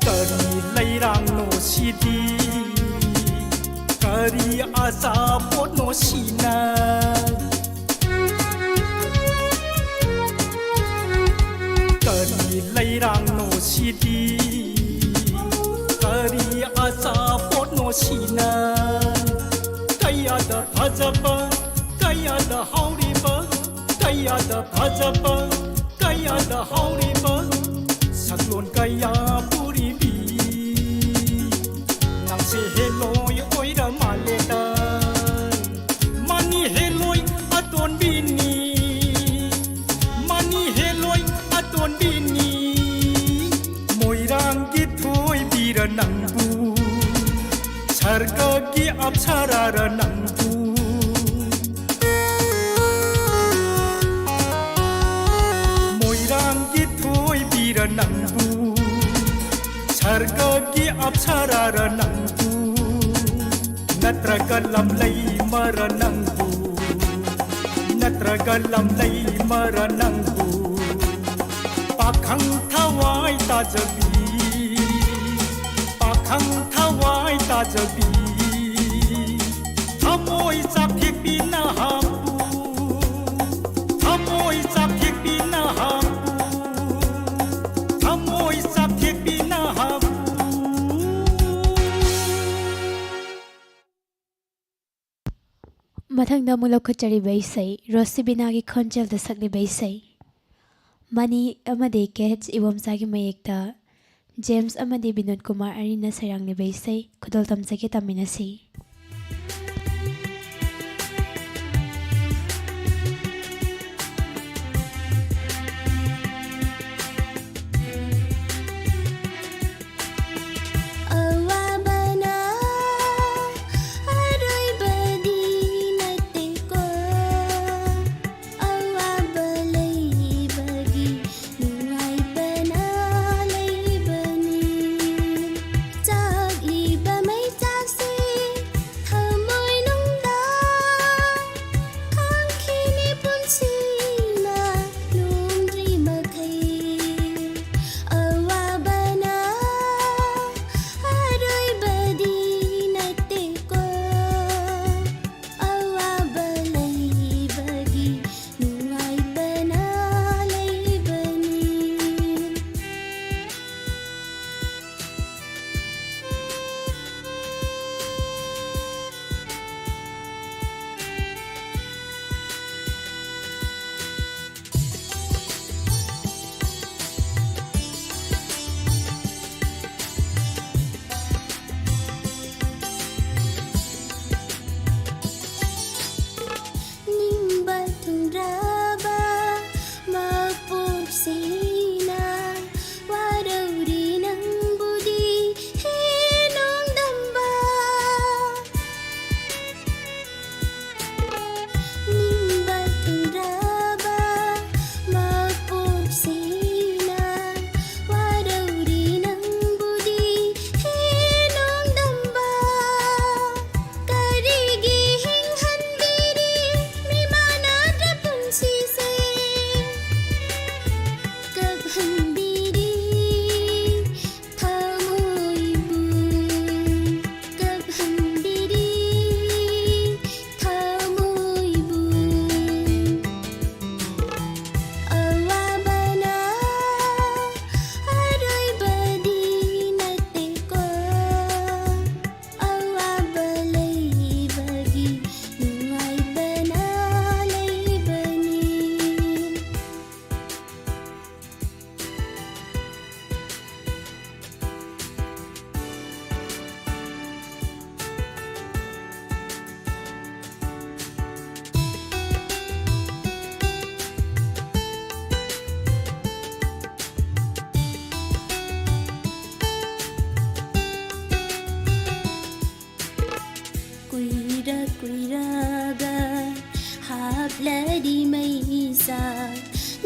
ꯀꯔꯤ ꯂꯩꯔꯥꯡꯅꯣ ꯁꯤꯗꯤ? ꯀꯔꯤ ꯑꯆꯥꯄꯣꯠꯅꯣ ꯁꯤꯅ? ꯀꯔꯤ ꯂꯩꯔꯥꯡ ꯏꯟꯖꯥꯡꯅꯣ ꯁꯤꯗꯤ, ꯀꯔꯤ ꯑꯆꯥꯄꯣꯠꯅꯣ ꯁꯤꯅ? ꯀꯌꯥꯗ ꯐꯖꯕ, ꯀꯌꯥꯗ ꯍꯥꯎꯔꯤꯕ, ꯀꯌꯥꯗ ꯐꯖꯕ, ꯀꯌꯥꯗ ꯍꯥꯎꯔꯤꯕ, ꯁꯛꯂꯣꯟ ꯀꯌꯥ ꯄꯨꯔꯤꯕꯤ꯫ ꯅꯪꯁꯦ ꯍꯦꯂꯣꯏ ꯑꯣꯏꯔ ꯃꯥꯜꯂꯦꯗ꯫ ꯃꯥꯅꯤ ꯍꯦꯂꯣꯏ ꯑꯇꯣꯟꯕꯤꯅꯤ, ꯃꯥꯅꯤ ꯍꯦꯂꯣꯏ ꯑꯇꯣꯟꯕꯤꯅꯤ꯫ ꯃꯣꯏꯔꯥꯡꯒꯤ ꯊꯣꯏꯕꯤꯔ ꯅꯪꯕꯨ, ꯁꯔꯒꯒꯤ ꯑꯞꯁꯔꯥꯔ ꯅꯪꯕꯨ꯫ ꯃꯣꯏꯔꯥꯡꯒꯤ ꯊꯣꯏꯕꯤꯔ ꯅꯪꯕꯨ, ꯁꯔꯒꯒꯤ ꯑꯞꯁꯔꯥꯔ ꯅꯪꯕꯨ꯫ ꯅꯠꯇ꯭ꯔꯒ ꯂꯝꯂꯩꯃꯔ ꯅꯪꯕꯨ, ꯅꯠꯇ꯭ꯔꯒ ꯂꯝꯂꯩꯃꯔ ꯅꯪꯕꯨ꯫ ꯄꯥꯈꯪ ꯊꯋꯥꯏ ꯇꯥꯖꯕꯤ, ꯄꯥꯈꯪ ꯊꯋꯥꯏ ꯇꯥꯖꯕꯤ꯫ ꯊꯃꯣꯏ ꯆꯥꯛꯊꯦꯛꯄꯤ ꯅꯍꯥꯛꯄꯨ, ꯊꯃꯣꯏ ꯆꯥꯛꯊꯦꯛꯄꯤ ꯅꯍꯥꯛꯄꯨ, ꯊꯃꯣꯏ ꯆꯥꯛꯊꯦꯛꯄꯤ ꯅꯍꯥꯛꯄꯨ꯫ ꯃꯊꯪꯗ ꯑꯃꯨꯛ ꯂꯧꯈꯠꯆꯔꯤꯕ ꯏꯁꯩ, ꯔꯣꯁꯤꯕꯤꯅꯥꯒꯤ ꯈꯣꯟꯖꯦꯜꯗ ꯁꯛꯂꯤꯕ ꯏꯁꯩ꯫ ꯃꯅꯤ ꯑꯃꯗꯤ ꯀꯦ ꯑꯩꯆ ꯏꯕꯣꯝꯆꯥꯒꯤ ꯃꯌꯦꯛꯇ ꯖꯦꯝꯁ ꯑꯃꯗꯤ ꯕꯤꯅꯣꯗ ꯀꯨꯃꯥꯔ ꯑꯅꯤꯅ ꯁꯩꯔꯥꯡꯂꯤꯕ ꯏꯁꯩ ꯈꯨꯗꯣꯜ ꯇꯝꯖꯒꯦ, ꯇꯝꯃꯤꯟꯅꯁꯤ꯫ ꯑꯋꯥꯕꯅ ꯑꯔꯣꯏꯕꯗꯤ ꯅꯠꯇꯦꯀꯣ꯫ ꯑꯋꯥꯕ ꯂꯩꯕꯒꯤ ꯅꯨꯡꯉꯥꯏꯕꯅ ꯂꯩꯕꯅꯤ꯫ ꯆꯥꯛꯂꯤꯕ ꯃꯩꯆꯥꯛꯁꯦ ꯀꯨꯏꯔ ꯀꯨꯏꯔꯒ ꯍꯥꯞꯂꯗꯤ ꯃꯩꯁꯥ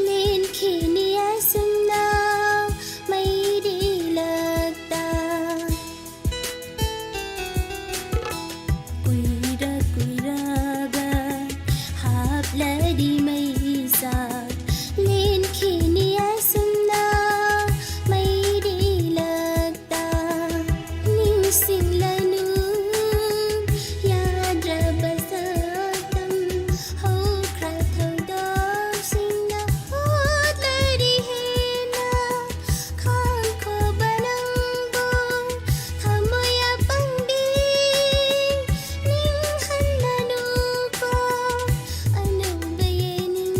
ꯂꯦꯟꯈꯤꯅꯤ ꯑꯁꯨꯝꯅ ꯃꯩꯗꯤ ꯂꯛꯇ꯫ ꯀꯨꯏꯔ ꯀꯨꯏꯔꯒ ꯍꯥꯞꯂꯗꯤ ꯃꯩꯁꯥ ꯂꯦꯟꯈꯤꯅꯤ ꯑꯁꯨꯝꯅ ꯃꯩꯗꯤ ꯂꯛꯇ꯫ ꯅꯤꯡꯁꯤꯡꯂꯅꯨ ꯌꯥꯗ꯭ꯔꯕ ꯁꯛꯇꯝ ꯍꯧꯈ꯭ꯔ ꯊꯧꯗꯣꯛꯁꯤꯡꯅ ꯍꯣꯠꯂꯔꯤ ꯍꯦꯟꯅ ꯈꯥꯡꯈꯣꯕ ꯅꯪꯕꯨ ꯊꯃꯣꯏ ꯑꯄꯪꯕꯤ ꯅꯤꯡꯍꯟꯂꯅꯨꯀꯣ ꯑꯅꯧꯕ ꯌꯦꯅꯤꯡ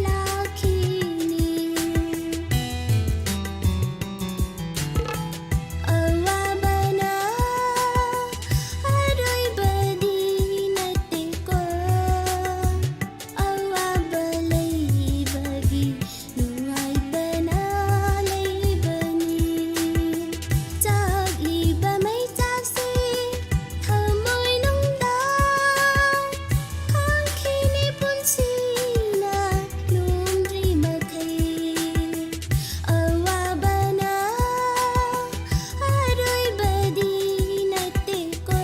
ꯂꯥꯛꯈꯤꯅꯤ꯫ ꯑꯋꯥꯕꯅ ꯑꯔꯣꯏꯕꯗꯤ ꯅꯠꯇꯦꯀꯣ꯫ ꯑꯋꯥꯕ ꯂꯩꯕꯒꯤ ꯅꯨꯡꯉꯥꯏꯕꯅ ꯂꯩꯕꯅꯤ꯫ ꯆꯥꯛꯂꯤꯕ ꯃꯩꯆꯥꯛꯁꯦ ꯊꯃꯣꯏꯅꯨꯡꯗ ꯈꯥꯡꯈꯤꯅꯤ ꯄꯨꯟꯁꯤꯅ ꯂꯣꯝꯗ꯭ꯔꯤ ꯃꯈꯩ꯫ ꯑꯋꯥꯕꯅ ꯑꯔꯣꯏꯕꯗꯤ ꯅꯠꯇꯦꯀꯣ꯫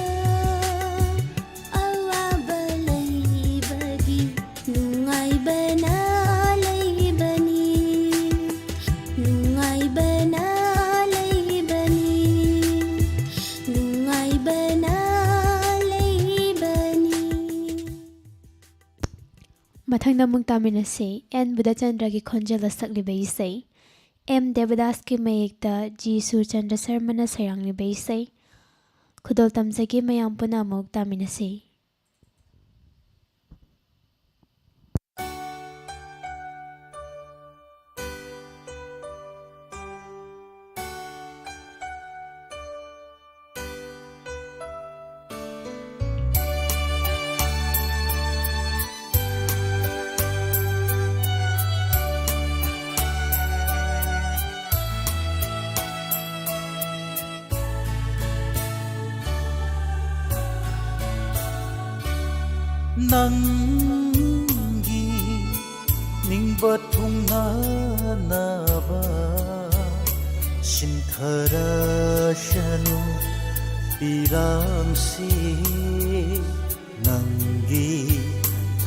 ꯑꯋꯥꯕ ꯂꯩꯕꯒꯤ ꯅꯨꯡꯉꯥꯏꯕꯅ ꯂꯩꯕꯅꯤ꯫ ꯅꯨꯡꯉꯥꯏꯕꯅ ꯂꯩꯕꯅꯤ꯫ ꯅꯨꯡꯉꯥꯏꯕꯅ ꯂꯩꯕꯅꯤ꯫ ꯃꯊꯪꯗ ꯑꯃꯨꯛ ꯇꯥꯃꯤꯟꯅꯁꯤ꯫ ꯑꯦꯟ ꯕꯨꯙꯆꯟꯗ꯭ꯔꯒꯤ ꯈꯣꯟꯖꯦꯜꯗ ꯁꯛꯂꯤꯕ ꯏꯁꯩ, ꯑꯦꯝ ꯗꯦꯕꯗꯥꯁꯀꯤ ꯃꯌꯦꯛꯇ ꯖꯤ ꯁꯨꯔꯆꯟꯗ꯭ꯔ ꯁꯔꯃꯅ ꯁꯩꯔꯥꯡꯂꯤꯕ ꯏꯁꯩ꯫ ꯈꯨꯗꯣꯜ ꯇꯝꯖꯒꯦ, ꯃꯌꯥꯝ ꯄꯨꯟꯅ ꯑꯃꯨꯛ ꯇꯥꯃꯤꯟꯅꯁꯤ꯫ ꯅꯪꯒꯤ ꯅꯤꯡꯕ ꯊꯨꯡꯅꯅꯕ ꯁꯤꯟꯊꯔꯁꯅꯨ ꯄꯤꯔꯥꯡꯁꯤ꯫ ꯅꯪꯒꯤ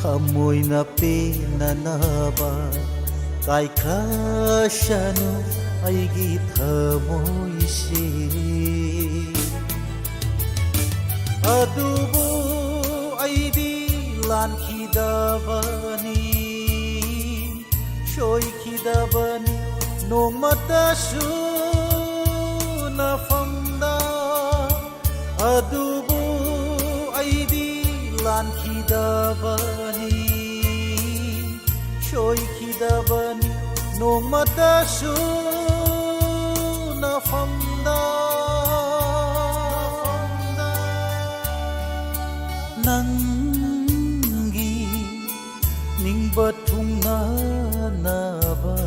ꯊꯃꯣꯏꯅ ꯄꯦꯟꯅꯅꯕ ꯀꯥꯏꯈ꯭ꯔꯁꯅꯨ ꯑꯩꯒꯤ ꯊꯃꯣꯏꯁꯤ꯫ ꯑꯗꯨꯕꯨ ꯑꯩꯗꯤ ꯂꯥꯟꯈꯤꯗꯕꯅꯤ, ꯁꯣꯏꯈꯤꯗꯕꯅꯤ ꯅꯣꯡꯃꯇꯁꯨ ꯅꯐꯝꯗ꯫ ꯑꯗꯨꯕꯨ ꯑꯩꯗꯤ ꯂꯥꯟꯈꯤꯗꯕꯅꯤ, ꯁꯣꯏꯈꯤꯗꯕꯅꯤ ꯅꯣꯡꯃꯇꯁꯨ ꯅꯐꯝꯗ꯫ ꯅꯪꯒꯤ ꯅꯤꯡꯕ ꯊꯨꯡꯅꯅꯕ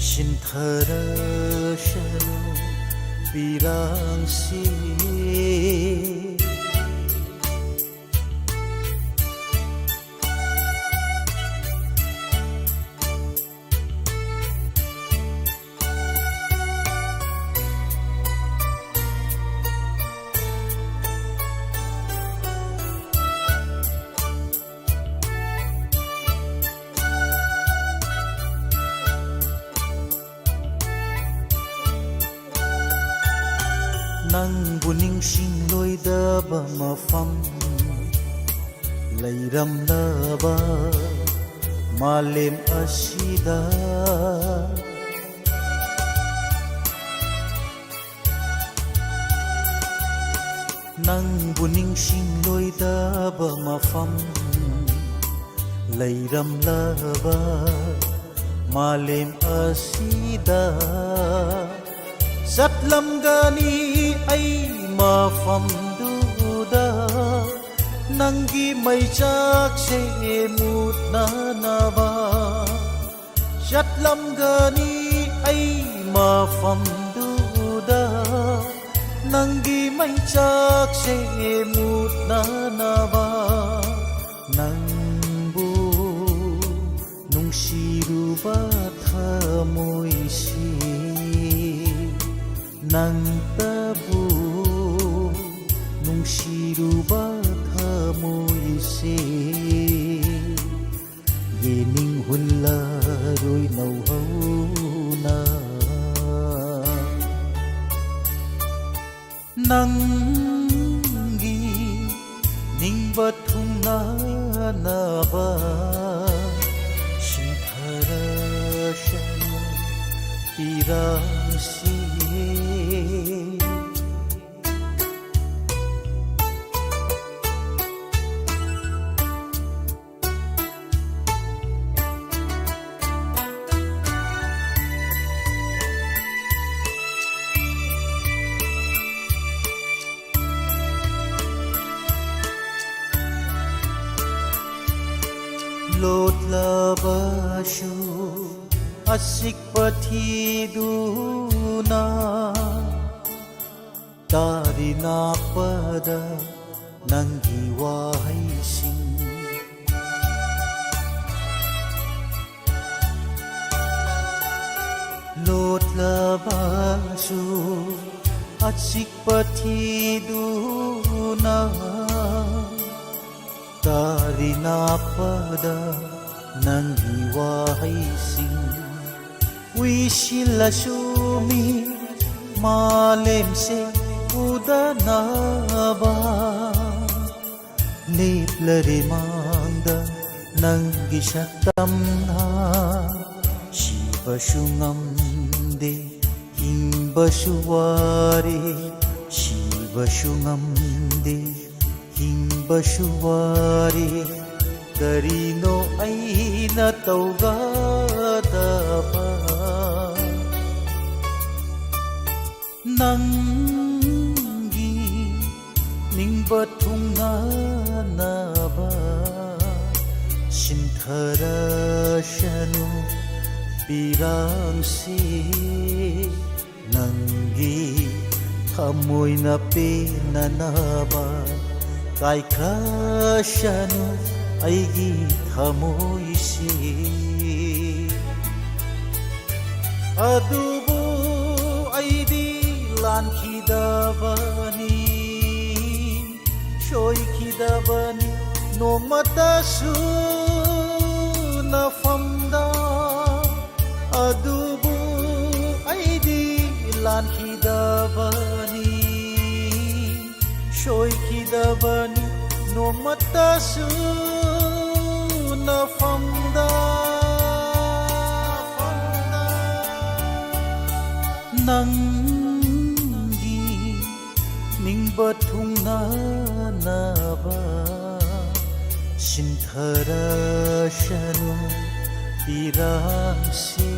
ꯁꯤꯟꯊꯔꯁꯅꯨ ꯄꯤꯔꯥꯡꯁꯤ꯫ ꯅꯪꯕꯨ ꯅꯤꯡꯁꯤꯡꯂꯣꯏꯗꯕ ꯃꯐꯝ ꯂꯩꯔꯝꯂꯕ ꯃꯥꯂꯦꯝ ꯑꯁꯤꯗ꯫ ꯅꯪꯕꯨ ꯅꯤꯡꯁꯤꯡꯂꯣꯏꯗꯕ ꯃꯐꯝ ꯂꯩꯔꯝꯂꯕ ꯃꯥꯂꯦꯝ ꯑꯁꯤꯗ꯫ ꯆꯠꯂꯝꯒꯅꯤ ꯑꯩ ꯃꯐꯝꯗꯨꯗ ꯅꯪꯒꯤ ꯃꯩꯆꯥꯛꯁꯦ ꯃꯨꯠꯅꯅꯕ꯫ ꯆꯠꯂꯝꯒꯅꯤ ꯑꯩ ꯃꯐꯝꯗꯨꯗ ꯅꯪꯒꯤ ꯃꯩꯆꯥꯛꯁꯦ ꯃꯨꯠꯅꯅꯕ꯫ ꯅꯪꯕꯨ ꯅꯨꯡꯁꯤꯔꯨꯕ ꯊꯃꯣꯏꯁꯤ, ꯅꯪꯇꯕꯨ ꯅꯨꯡꯁꯤꯔꯨꯕ ꯊꯃꯣꯏꯁꯤ, ꯌꯦꯅꯤꯡ ꯍꯨꯜꯂꯔꯣꯏ ꯅꯧꯍꯧꯅ꯫ ꯅꯪꯒꯤ ꯅꯤꯡꯕ ꯊꯨꯡꯅꯅꯕ ꯁꯤꯟꯊꯔꯁꯅꯨ ꯄꯤꯔꯥꯡꯁꯤ꯫ ꯂꯣꯠꯂꯕꯁꯨ ꯑꯆꯤꯛꯄ ꯊꯤꯗꯨꯅ ꯇꯥꯔꯤ ꯅꯥꯛꯄꯗ ꯅꯪꯒꯤ ꯋꯥꯍꯩꯁꯤꯡ꯫ ꯂꯣꯠꯂꯕꯁꯨ ꯑꯆꯤꯛꯄ ꯊꯤꯗꯨꯅ ꯇꯥꯔꯤ ꯅꯥꯛꯄꯗ ꯅꯪꯒꯤ ꯋꯥꯍꯩꯁꯤꯡ꯫ ꯎꯏꯁꯤꯜꯂꯁꯨ ꯃꯤ ꯃꯥꯂꯦꯝꯁꯦ ꯎꯗꯅꯕ ꯂꯦꯞꯂꯔꯦ ꯃꯥꯡꯗ ꯅꯪꯒꯤ ꯁꯛꯇꯝꯅ꯫ ꯁꯤꯕꯁꯨ ꯉꯝꯗꯦ, ꯍꯤꯡꯕꯁꯨ ꯋꯥꯔꯦ, ꯁꯤꯕꯁꯨ ꯉꯝꯗꯦ, ꯍꯤꯡꯕꯁꯨ ꯋꯥꯔꯦ, ꯀꯔꯤꯅꯣ ꯑꯩꯅ ꯇꯧꯒꯗꯕ? ꯅꯪꯒꯤ ꯅꯤꯡꯕ ꯊꯨꯡꯅꯅꯕ ꯁꯤꯟꯊꯔꯁꯅꯨ ꯄꯤꯔꯥꯡꯁꯤ꯫ ꯅꯪꯒꯤ ꯊꯃꯣꯏꯅ ꯄꯦꯟꯅꯅꯕ, ꯀꯥꯏꯈ꯭ꯔꯁꯅꯨ ꯑꯩꯒꯤ ꯊꯃꯣꯏꯁꯤ꯫ ꯑꯗꯨꯕꯨ ꯑꯩꯗꯤ ꯂꯥꯟꯈꯤꯗꯕꯅꯤ, ꯁꯣꯏꯈꯤꯗꯕꯅꯤ ꯅꯣꯡꯃꯇꯁꯨ ꯅꯐꯝꯗ꯫ ꯑꯗꯨꯕꯨ ꯑꯩꯗꯤ ꯂꯥꯟꯈꯤꯗꯕꯅꯤ, ꯁꯣꯏꯈꯤꯗꯕꯅꯤ ꯅꯣꯡꯃꯇꯁꯨ ꯅꯐꯝꯗ꯫ ꯅꯪꯒꯤ ꯅꯤꯡꯕ ꯊꯨꯡꯅꯅꯕ ꯁꯤꯟꯊꯔꯁꯅꯨ ꯄꯤꯔꯥꯡꯁꯤ꯫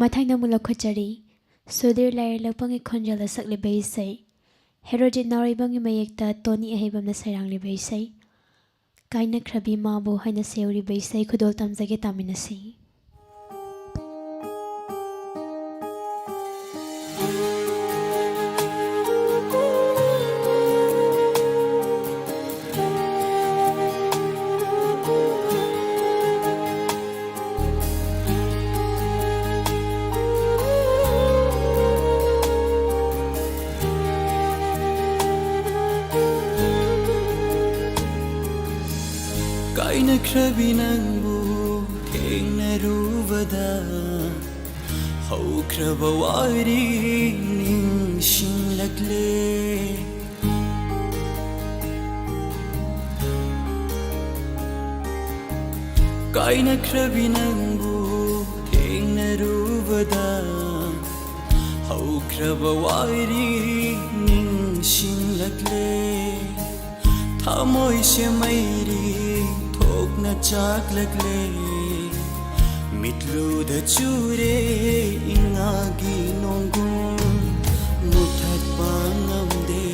ꯃꯊꯪꯗ ꯑꯃꯨꯛ ꯂꯧꯈꯠꯆꯔꯤ, ꯁꯨꯙꯤꯔ ꯂꯥꯏꯔꯦꯜꯂꯛꯄꯝꯒꯤ ꯈꯣꯟꯖꯦꯜꯗ ꯁꯛꯂꯤꯕ ꯏꯁꯩ, ꯍꯦꯔꯣꯖꯤꯠ ꯅꯥꯎꯔꯩꯕꯝꯒꯤ ꯃꯌꯦꯛꯇ ꯇꯣꯅꯤ ꯑꯍꯩꯕꯝꯅ ꯁꯩꯔꯥꯡꯂꯤꯕ ꯏꯁꯩ, ꯀꯥꯏꯅꯈ꯭ꯔꯕꯤ ꯃꯥꯕꯨ ꯍꯥꯏꯅ ꯁꯩꯌꯧꯔꯤꯕ ꯏꯁꯩ ꯈꯨꯗꯣꯜ ꯇꯝꯖꯒꯦ, ꯇꯥꯃꯤꯟꯅꯁꯤ꯫ ꯀꯥꯏꯅꯈ꯭ꯔꯕꯤ ꯅꯪꯕꯨ ꯊꯦꯡꯅꯔꯨꯕꯗ ꯍꯧꯈ꯭ꯔꯕ ꯋꯥꯔꯤ ꯅꯤꯡꯁꯤꯡꯂꯛꯂꯦ꯫ ꯀꯥꯏꯅꯈ꯭ꯔꯕꯤ ꯅꯪꯕꯨ ꯊꯦꯡꯅꯔꯨꯕꯗ ꯍꯧꯈ꯭ꯔꯕ ꯋꯥꯔꯤ ꯅꯤꯡꯁꯤꯡꯂꯛꯂꯦ꯫ ꯊꯃꯣꯏꯁꯦ ꯃꯩꯔꯤ ꯊꯣꯛꯅ ꯆꯥꯛꯂꯛꯂꯦ꯫ ꯃꯤꯠꯂꯨꯗ ꯆꯨꯔꯦ ꯏꯉꯥꯒꯤ ꯅꯣꯡꯒꯨꯝ꯫ ꯃꯨꯊꯠꯄ ꯉꯝꯗꯦ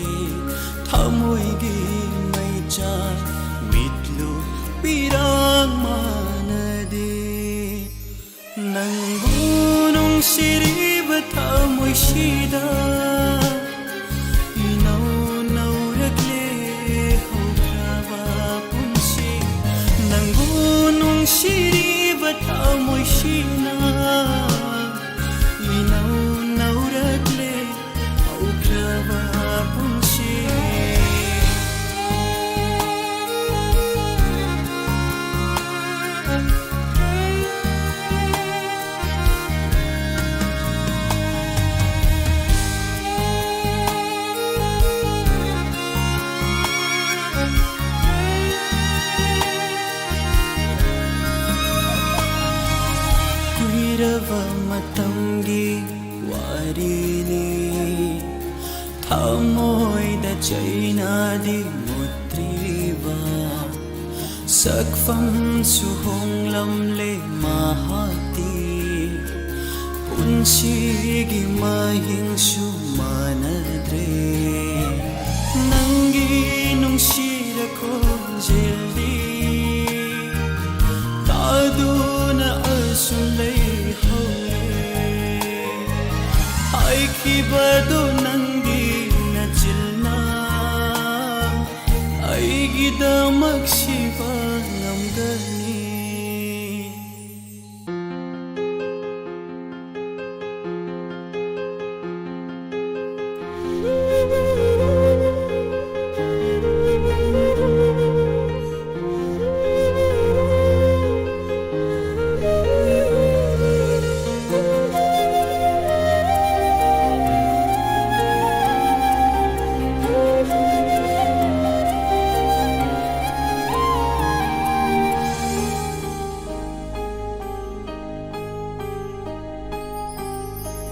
ꯊꯃꯣꯏꯒꯤ ꯃꯩꯆꯥꯛ꯫ ꯃꯤꯠꯂꯨ ꯄꯤꯔꯥ ꯅꯪꯕꯨ ꯅꯨꯡꯁꯤꯔꯤꯕ ꯊꯃꯣꯏꯁꯤꯗ ꯏꯅꯧ ꯅꯧꯔꯛꯂꯦ ꯍꯧꯈ꯭ꯔꯕ ꯄꯨꯟꯁꯤ꯫ ꯅꯪꯕꯨ ꯅꯨꯡꯁꯤꯔꯤꯕ ꯊꯃꯣꯏꯁꯤꯅ ꯏꯅꯧ ꯅꯧꯔꯛꯂꯦ ꯍꯧꯈ꯭ꯔꯕ ꯄꯨꯟꯁꯤ꯫ ꯀꯨꯏꯔꯕ ꯃꯇꯝꯒꯤ ꯋꯥꯔꯤꯅꯤ꯫ ꯊꯃꯣꯏꯗ ꯆꯩꯅꯥꯗꯤ ꯃꯨꯠꯇ꯭ꯔꯤꯕ, ꯁꯛꯐꯝꯁꯨ ꯍꯣꯡꯂꯝꯂꯦ ꯃꯍꯥꯛꯇꯤ꯫ ꯄꯨꯟꯁꯤꯒꯤ ꯃꯍꯤꯡꯁꯨ ꯃꯥꯟꯅꯗ꯭ꯔꯦ꯫ ꯅꯪꯒꯤ ꯅꯨꯡꯁꯤꯔ ꯈꯣꯟꯖꯦꯜꯗꯤ ꯇꯥꯗꯨꯅ ꯑꯁꯨꯝ ꯂꯩꯍꯧꯔꯦ꯫ ꯍꯥꯏꯈꯤꯕꯗꯨ ꯅꯪꯗꯤ ꯅꯆꯤꯟꯅ ꯑꯩꯒꯤꯗꯃꯛ ꯁꯤꯕ ꯉꯝꯒꯅꯤ꯫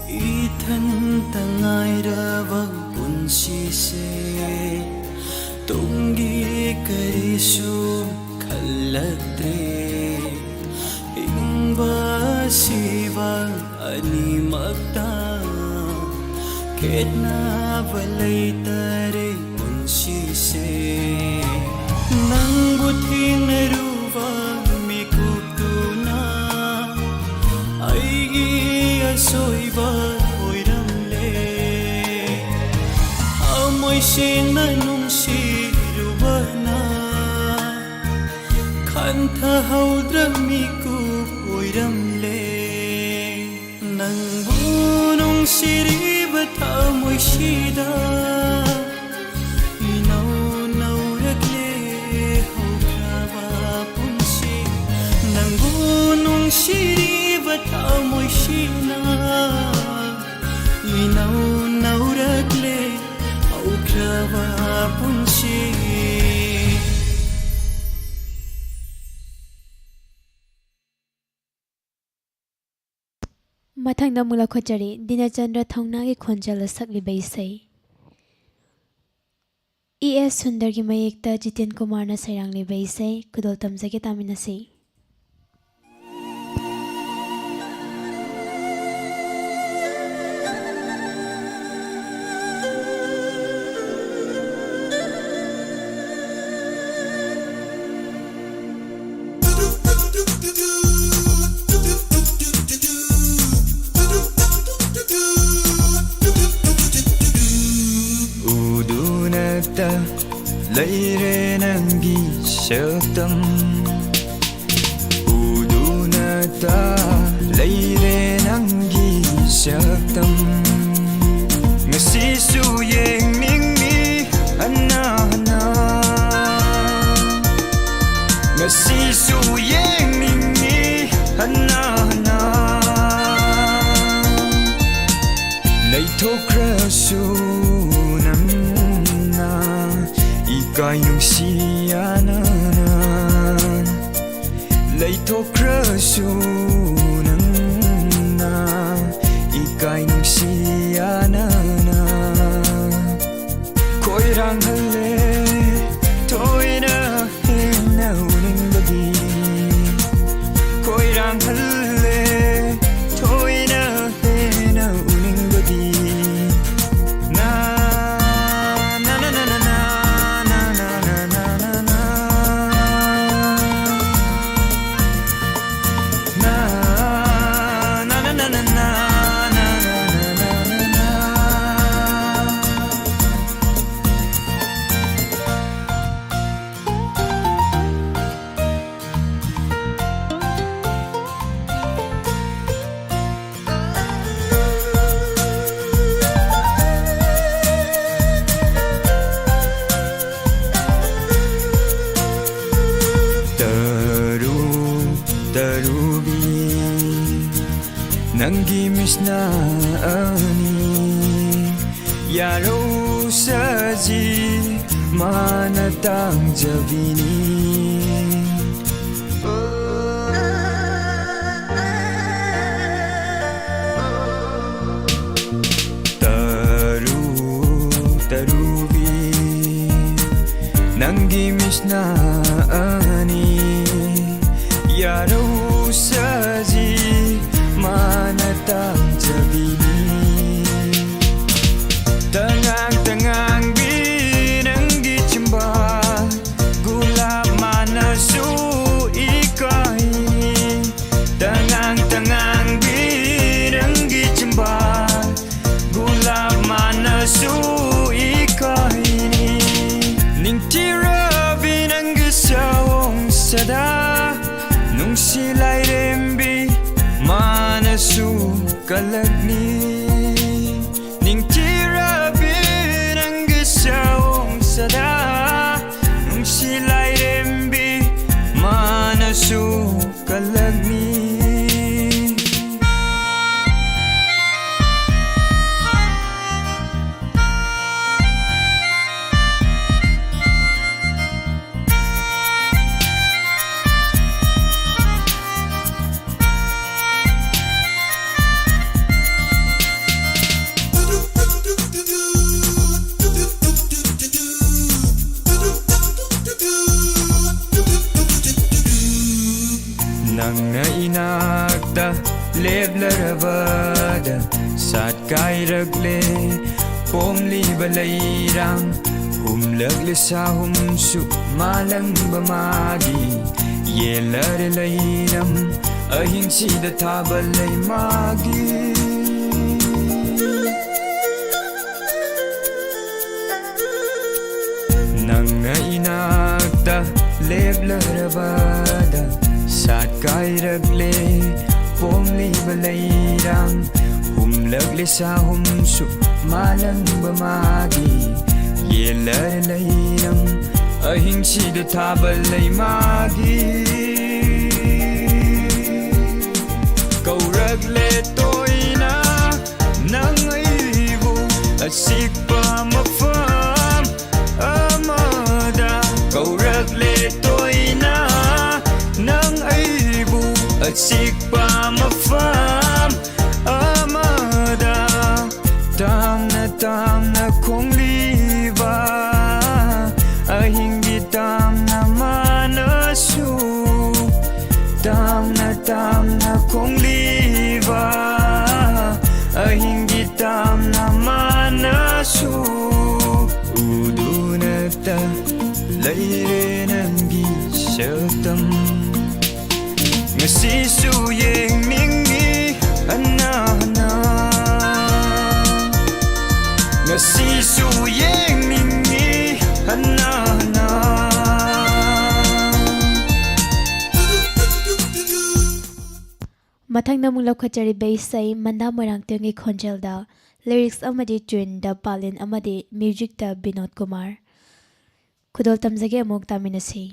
ꯏꯊꯟꯇ ꯉꯥꯏꯔꯕ ꯄꯨꯟꯁꯤꯁꯦ, ꯇꯨꯡꯒꯤ ꯀꯔꯤꯁꯨ ꯈꯜꯂꯛꯇ꯭ꯔꯦ꯫ ꯍꯤꯡꯕ ꯁꯤꯕ ꯑꯅꯤꯃꯛꯇ ꯈꯦꯠꯅꯕ ꯂꯩꯇꯔꯦ ꯄꯨꯟꯁꯤꯁꯦ꯫ ꯅꯪꯕꯨ ꯊꯦꯡꯅꯔꯨꯕ ꯃꯤꯀꯨꯞꯇꯨꯅ ꯅꯨꯡꯁꯤꯔꯨꯕꯅ ꯈꯟꯊꯍꯧꯗ꯭ꯔ ꯃꯤꯀꯨꯞ ꯑꯣꯏꯔꯝꯂꯦ꯫ ꯅꯪꯕꯨ ꯅꯨꯡꯁꯤꯔꯤꯕ ꯊꯃꯣꯏꯁꯤꯗ ꯏꯅꯧ ꯅꯧꯔꯛꯂꯦ ꯍꯧꯈ꯭ꯔꯕ ꯄꯨꯟꯁꯤ꯫ ꯅꯪꯕꯨ ꯅꯨꯡꯁꯤꯔꯤꯕ ꯊꯃꯣꯏꯁꯤꯅ ꯏꯅꯧ ꯅꯧꯔꯛꯂꯦ ꯍꯧꯈ꯭ꯔꯕ ꯄꯨꯟꯁꯤ꯫ ꯃꯊꯪꯗ ꯑꯃꯨꯛ ꯂꯧꯈꯠꯆꯔꯤ, ꯗꯤꯅꯆꯟꯗ꯭ꯔ ꯊꯧꯅꯥꯒꯤ ꯈꯣꯟꯖꯦꯜꯗ ꯁꯛꯂꯤꯕ ꯏꯁꯩ꯫ ꯏ ꯑꯦꯁ ꯁꯨꯟꯗꯔꯒꯤ ꯃꯌꯦꯛꯇ ꯖꯤꯇꯦꯟ ꯀꯨꯃꯥꯔꯅ ꯁꯩꯔꯥꯡꯂꯤꯕ ꯏꯁꯩ ꯈꯨꯗꯣꯜ ꯇꯝꯖꯒꯦ, ꯇꯥꯃꯤꯟꯅꯁꯤ꯫ ꯎꯗꯨꯅꯇ ꯂꯩꯔꯦ ꯅꯪꯒꯤ ꯁꯛꯇꯝ꯫ ꯎꯗꯨꯅꯇ ꯂꯩꯔꯦ ꯅꯪꯒꯤ ꯁꯛꯇꯝ꯫ ꯉꯁꯤꯁꯨ ꯌꯦꯡꯅꯤꯡꯉꯤ ꯍꯟꯅ ꯍꯟꯅ꯫ ꯉꯁꯤꯁꯨ ꯌꯦꯡꯅꯤꯡꯉꯤ ꯍꯟꯅ ꯍꯟꯅ꯫ ꯂꯩꯊꯣꯛꯈ꯭ꯔꯁꯨ ꯅꯪꯅ ꯏꯀꯥꯏ ꯅꯨꯡꯁꯤ ꯌꯥꯅꯅ꯫ ꯂꯩꯊꯣꯛꯈ꯭ꯔꯁꯨ ꯅꯪꯅ ꯏꯀꯥꯏ ꯅꯨꯡꯁꯤ ꯌꯥꯅꯅ꯫ ꯈꯣꯏꯔꯥꯡꯍꯜꯂꯦ ꯊꯣꯏꯅ ꯍꯦꯟꯅ ꯎꯅꯤꯡꯕꯒꯤ꯫ ꯈꯣꯏꯔꯥꯡꯍꯜꯂꯦ ꯊꯣꯏꯅ ꯍꯦꯟꯅ ꯎꯅꯤꯡꯕꯒꯤ꯫ ꯅꯥ, ꯅꯥ, ꯅꯥ꯫ ꯇꯔꯨꯕꯤ, ꯅꯪꯒꯤ ꯃꯤꯁꯅ ꯑꯅꯤ ꯌꯥꯔꯧꯁꯖꯤ ꯃꯥꯅ ꯇꯥꯡꯖꯕꯤꯅꯤ꯫ ꯇꯔꯨ ꯇꯔꯨꯕꯤ, ꯅꯪꯒꯤ ꯃꯤꯁꯅ ꯑꯅꯤ ꯌꯥꯔꯧꯁꯖꯤ ꯃꯥꯅ ꯇꯥꯡꯖꯕꯤꯅꯤ꯫ ꯇꯉꯥꯡ ꯇꯉꯥꯡꯕꯤ, ꯅꯪꯒꯤ ꯆꯤꯝꯕꯥꯜ ꯒꯨꯂꯥꯞ ꯃꯥꯅꯁꯨ ꯏꯀꯥꯏꯅꯤ꯫ ꯇꯉꯥꯡ ꯇꯉꯥꯡꯕꯤ, ꯅꯪꯒꯤ ꯆꯤꯝꯕꯥꯜ ꯒꯨꯂꯥꯞ ꯃꯥꯅꯁꯨ ꯏꯀꯥꯏꯅꯤ꯫ ꯅꯤꯡꯊꯤꯔꯕꯤ, ꯅꯪꯒꯤ ꯁꯑꯣꯡꯁꯤꯗ ꯅꯨꯡꯁꯤ ꯂꯥꯏꯔꯦꯝꯕꯤ ꯃꯥꯅꯁꯨ ꯀꯜꯂꯛꯅꯤ꯫ ꯅꯤꯡꯊꯤꯔꯕꯤ, ꯅꯪꯒꯤ ꯁꯑꯣꯡꯁꯤꯗ ꯅꯨꯡꯁꯤ ꯂꯥꯏꯔꯦꯝꯕꯤ ꯃꯥꯅꯁꯨ ꯀꯜꯂꯛꯅꯤ꯫ ꯅꯪꯅ ꯏꯅꯥꯛꯇ ꯂꯦꯞꯂꯔꯕꯗ ꯁꯥꯠꯀꯥꯏꯔꯛꯂꯦ ꯄꯣꯝꯂꯤꯕ ꯂꯩꯔꯥꯡ꯫ ꯍꯨꯝꯂꯛꯂꯦ ꯁꯥꯍꯨꯝꯁꯨ ꯃꯥꯂꯪꯕ ꯃꯥꯒꯤ, ꯌꯦꯜꯂꯔꯦ ꯂꯩꯅꯝ ꯑꯍꯤꯡꯁꯤꯗ ꯊꯥꯕ ꯂꯩꯃꯥꯒꯤ꯫ ꯅꯪꯅ ꯏꯅꯥꯛꯇ ꯂꯦꯞꯂꯔꯕꯗ ꯁꯥꯠꯀꯥꯏꯔꯛꯂꯦ ꯄꯣꯝꯂꯤꯕ ꯂꯩꯔꯥꯡ꯫ ꯍꯨꯝꯂꯛꯂꯦ ꯁꯥꯍꯨꯝꯁꯨ ꯃꯥꯂꯪꯕ ꯃꯥꯒꯤ, ꯌꯦꯜꯂꯔꯦ ꯂꯩꯅꯝ ꯑꯍꯤꯡꯁꯤꯗ ꯊꯥꯕ ꯂꯩꯃꯥꯒꯤ꯫ ꯂꯦ ꯇꯣꯏꯅ ꯅꯪ ꯑꯩꯕꯨ ꯑꯆꯤꯛꯄ ꯃꯐꯝ ꯑꯃꯗ ꯀꯧꯔꯛꯂꯦ ꯇꯣꯏꯅ ꯅꯪ ꯑꯩꯕꯨ ꯑꯆꯤꯛꯄ ꯃꯐꯝ ꯑꯃꯗ ꯇꯝꯅ ꯇꯝꯅ ꯈꯣꯡꯂꯤꯕ ꯑꯍꯤꯡꯒꯤ ꯇꯝꯅ ꯃꯥꯅꯁꯨ ꯇꯝꯅ ꯇꯝꯅ ꯈꯣꯡꯂꯤꯕ ꯑꯍꯤꯡꯒꯤ ꯇꯝꯅ ꯃꯥꯅꯁꯨ ꯎꯗꯨꯅꯇ ꯂꯩꯔꯦ ꯅꯪꯒꯤ ꯁꯛꯇꯝ ꯉꯁꯤꯁꯨ ꯌꯦꯡꯅꯤꯡꯉꯤ ꯍꯟꯅ ꯍꯟꯅ ꯉꯁꯤꯁꯨ ꯌꯦꯡꯅꯤꯡꯉꯤ ꯍꯟꯅ ꯍꯟꯅ ꯃꯊꯪꯗ ꯑꯃꯨꯛ ꯂꯧꯈꯠꯆꯔꯤꯕ ꯏꯁꯩ ꯃꯟꯗꯥ ꯃꯣꯏꯔꯥꯡꯊꯦꯝꯒꯤ ꯈꯣꯟꯖꯦꯜꯗ, lyrics ꯑꯃꯗꯤ tune ꯗ ꯄꯥꯂꯤꯟ ꯑꯃꯗꯤ music ꯇ ꯕꯤꯅꯣꯗ ꯀꯨꯃꯥꯔ꯫ ꯈꯨꯗꯣꯜ ꯇꯝꯖꯒꯦ, ꯑꯃꯨꯛ ꯇꯥꯃꯤꯟꯅꯁꯤ꯫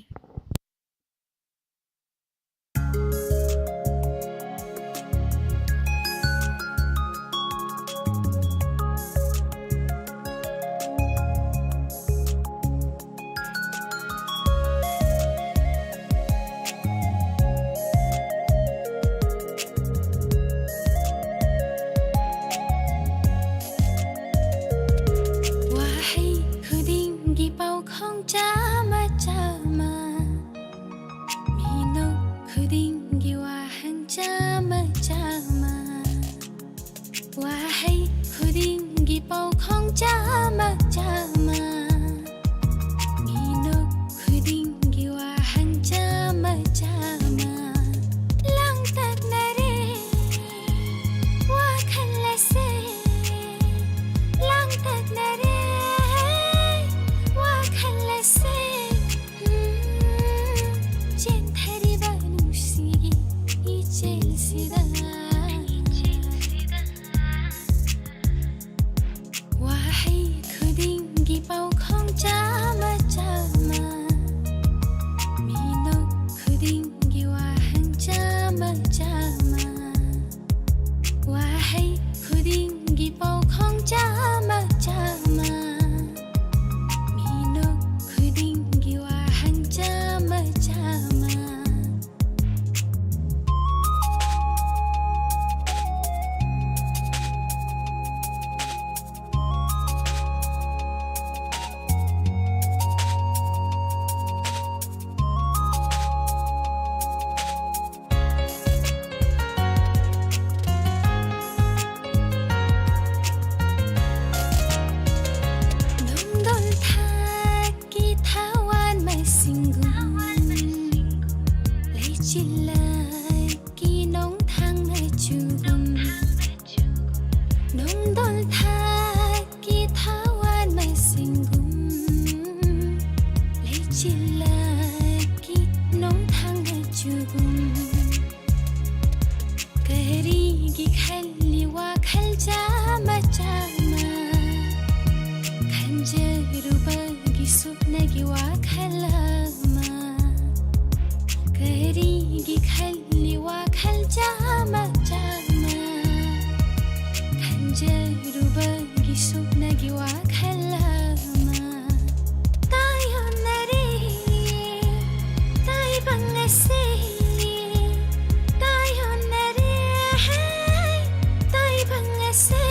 ꯋꯥꯍꯩ ꯈꯨꯗꯤꯡꯒꯤ ꯄꯥꯎꯈꯣꯡ ꯆꯥꯝꯃ ꯆꯥꯝꯃ ꯂꯛꯀꯤ ꯅꯣꯡꯊꯥꯡ ꯃꯆꯨꯒꯨꯝ ꯀꯔꯤꯒꯤ ꯈꯜꯂꯤ ꯋꯥꯈꯜ ꯆꯥꯝꯃ ꯆꯥꯝꯃ ꯈꯟꯖꯔꯨꯕꯒꯤ ꯁꯨꯞꯅꯒꯤ ꯋꯥꯈꯜ ꯑꯃ ꯀꯔꯤꯒꯤ ꯈꯜꯂꯤ ꯋꯥꯈꯜ ꯆꯥꯝꯃ ꯆꯥꯝꯃ ꯈꯟꯖꯔꯨꯕꯒꯤ ꯁꯨꯞꯅꯒꯤ ꯋꯥꯈꯜ ꯑꯃ ꯇꯥꯏꯌꯣꯟꯅꯔꯦ ꯇꯥꯏꯕꯪ ꯑꯁꯦ ꯇꯥꯏꯌꯣꯟꯅꯔꯦ ꯇꯥꯏꯕꯪ ꯑꯁꯦ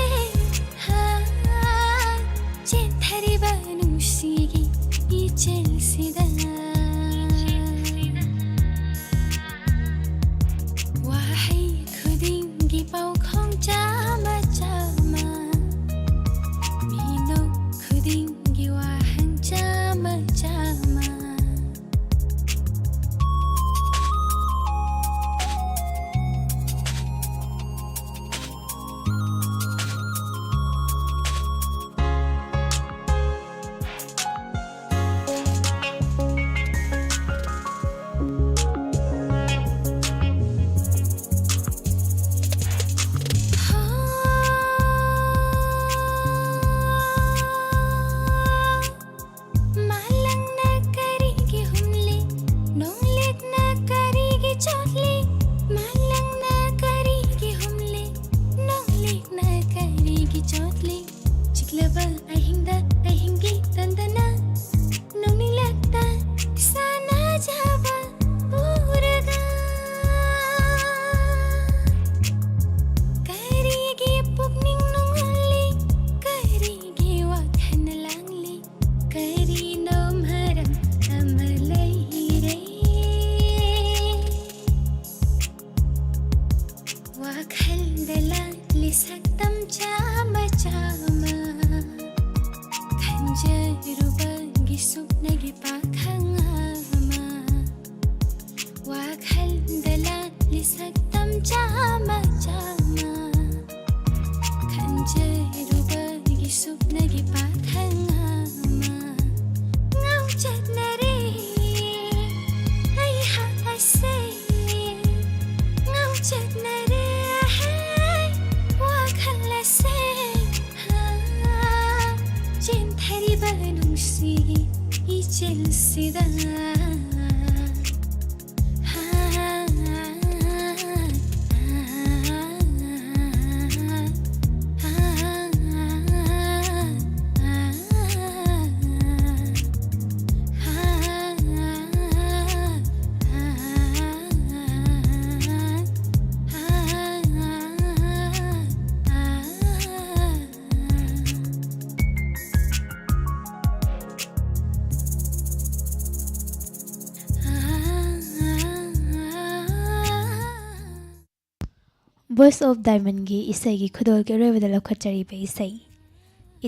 ꯍꯥ ꯆꯦꯟꯊꯔꯤꯕ ꯅꯨꯡꯁꯤꯒꯤ ꯏꯆꯦꯜꯁꯤꯗ ꯋꯥꯍꯩ ꯈꯨꯗꯤꯡꯒꯤ ꯄꯥꯎꯈꯣꯡ ꯆꯥꯝꯃ ꯆꯥꯝꯃ ꯃꯤꯅꯣꯛ ꯈꯨꯗꯤꯡ Voice of Diamondꯒꯤ ꯏꯁꯩꯒꯤ ꯈꯨꯗꯣꯜꯒꯤ ꯑꯔꯣꯏꯕꯗ ꯂꯧꯈꯠꯆꯔꯤꯕ ꯏꯁꯩ,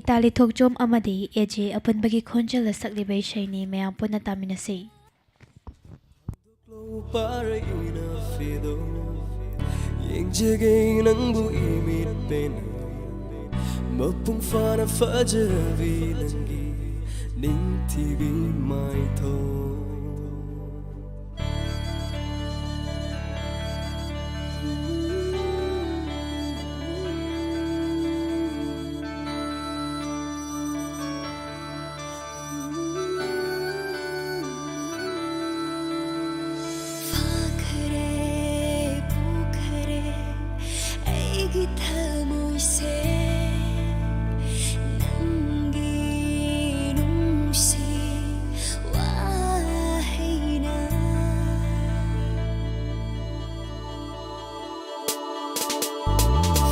ꯏꯇꯥꯂꯤ ꯊꯣꯛꯆꯣꯝ ꯑꯃꯗꯤ ꯑꯦ ꯖꯦ ꯑꯄꯨꯟꯕꯒꯤ ꯈꯣꯟꯖꯦꯜꯗ ꯁꯛꯂꯤꯕ ꯏꯁꯩꯅꯤ꯫ ꯃꯌꯥꯝ ꯄꯨꯟꯅ ꯇꯥꯃꯤꯟꯅꯁꯤ꯫ ꯄꯥꯔꯩꯅ ꯐꯤꯗꯣ ꯌꯦꯡꯖꯒꯦ ꯅꯪꯕꯨ ꯏꯃꯤꯠ ꯄꯦꯟꯅ, ꯃꯄꯨꯡ ꯐꯥꯅ ꯐꯖꯕꯤ ꯅꯪꯒꯤ ꯅꯤꯡꯊꯤꯕꯤ ꯃꯥꯏꯊꯣꯡ꯫ ꯐꯥꯈ꯭ꯔꯦ, ꯄꯨꯈ꯭ꯔꯦ ꯑꯩꯒꯤ ꯊꯃꯣꯏꯁꯦ ꯅꯪꯒꯤ ꯅꯨꯡꯁꯤ ꯋꯥꯍꯩꯅ꯫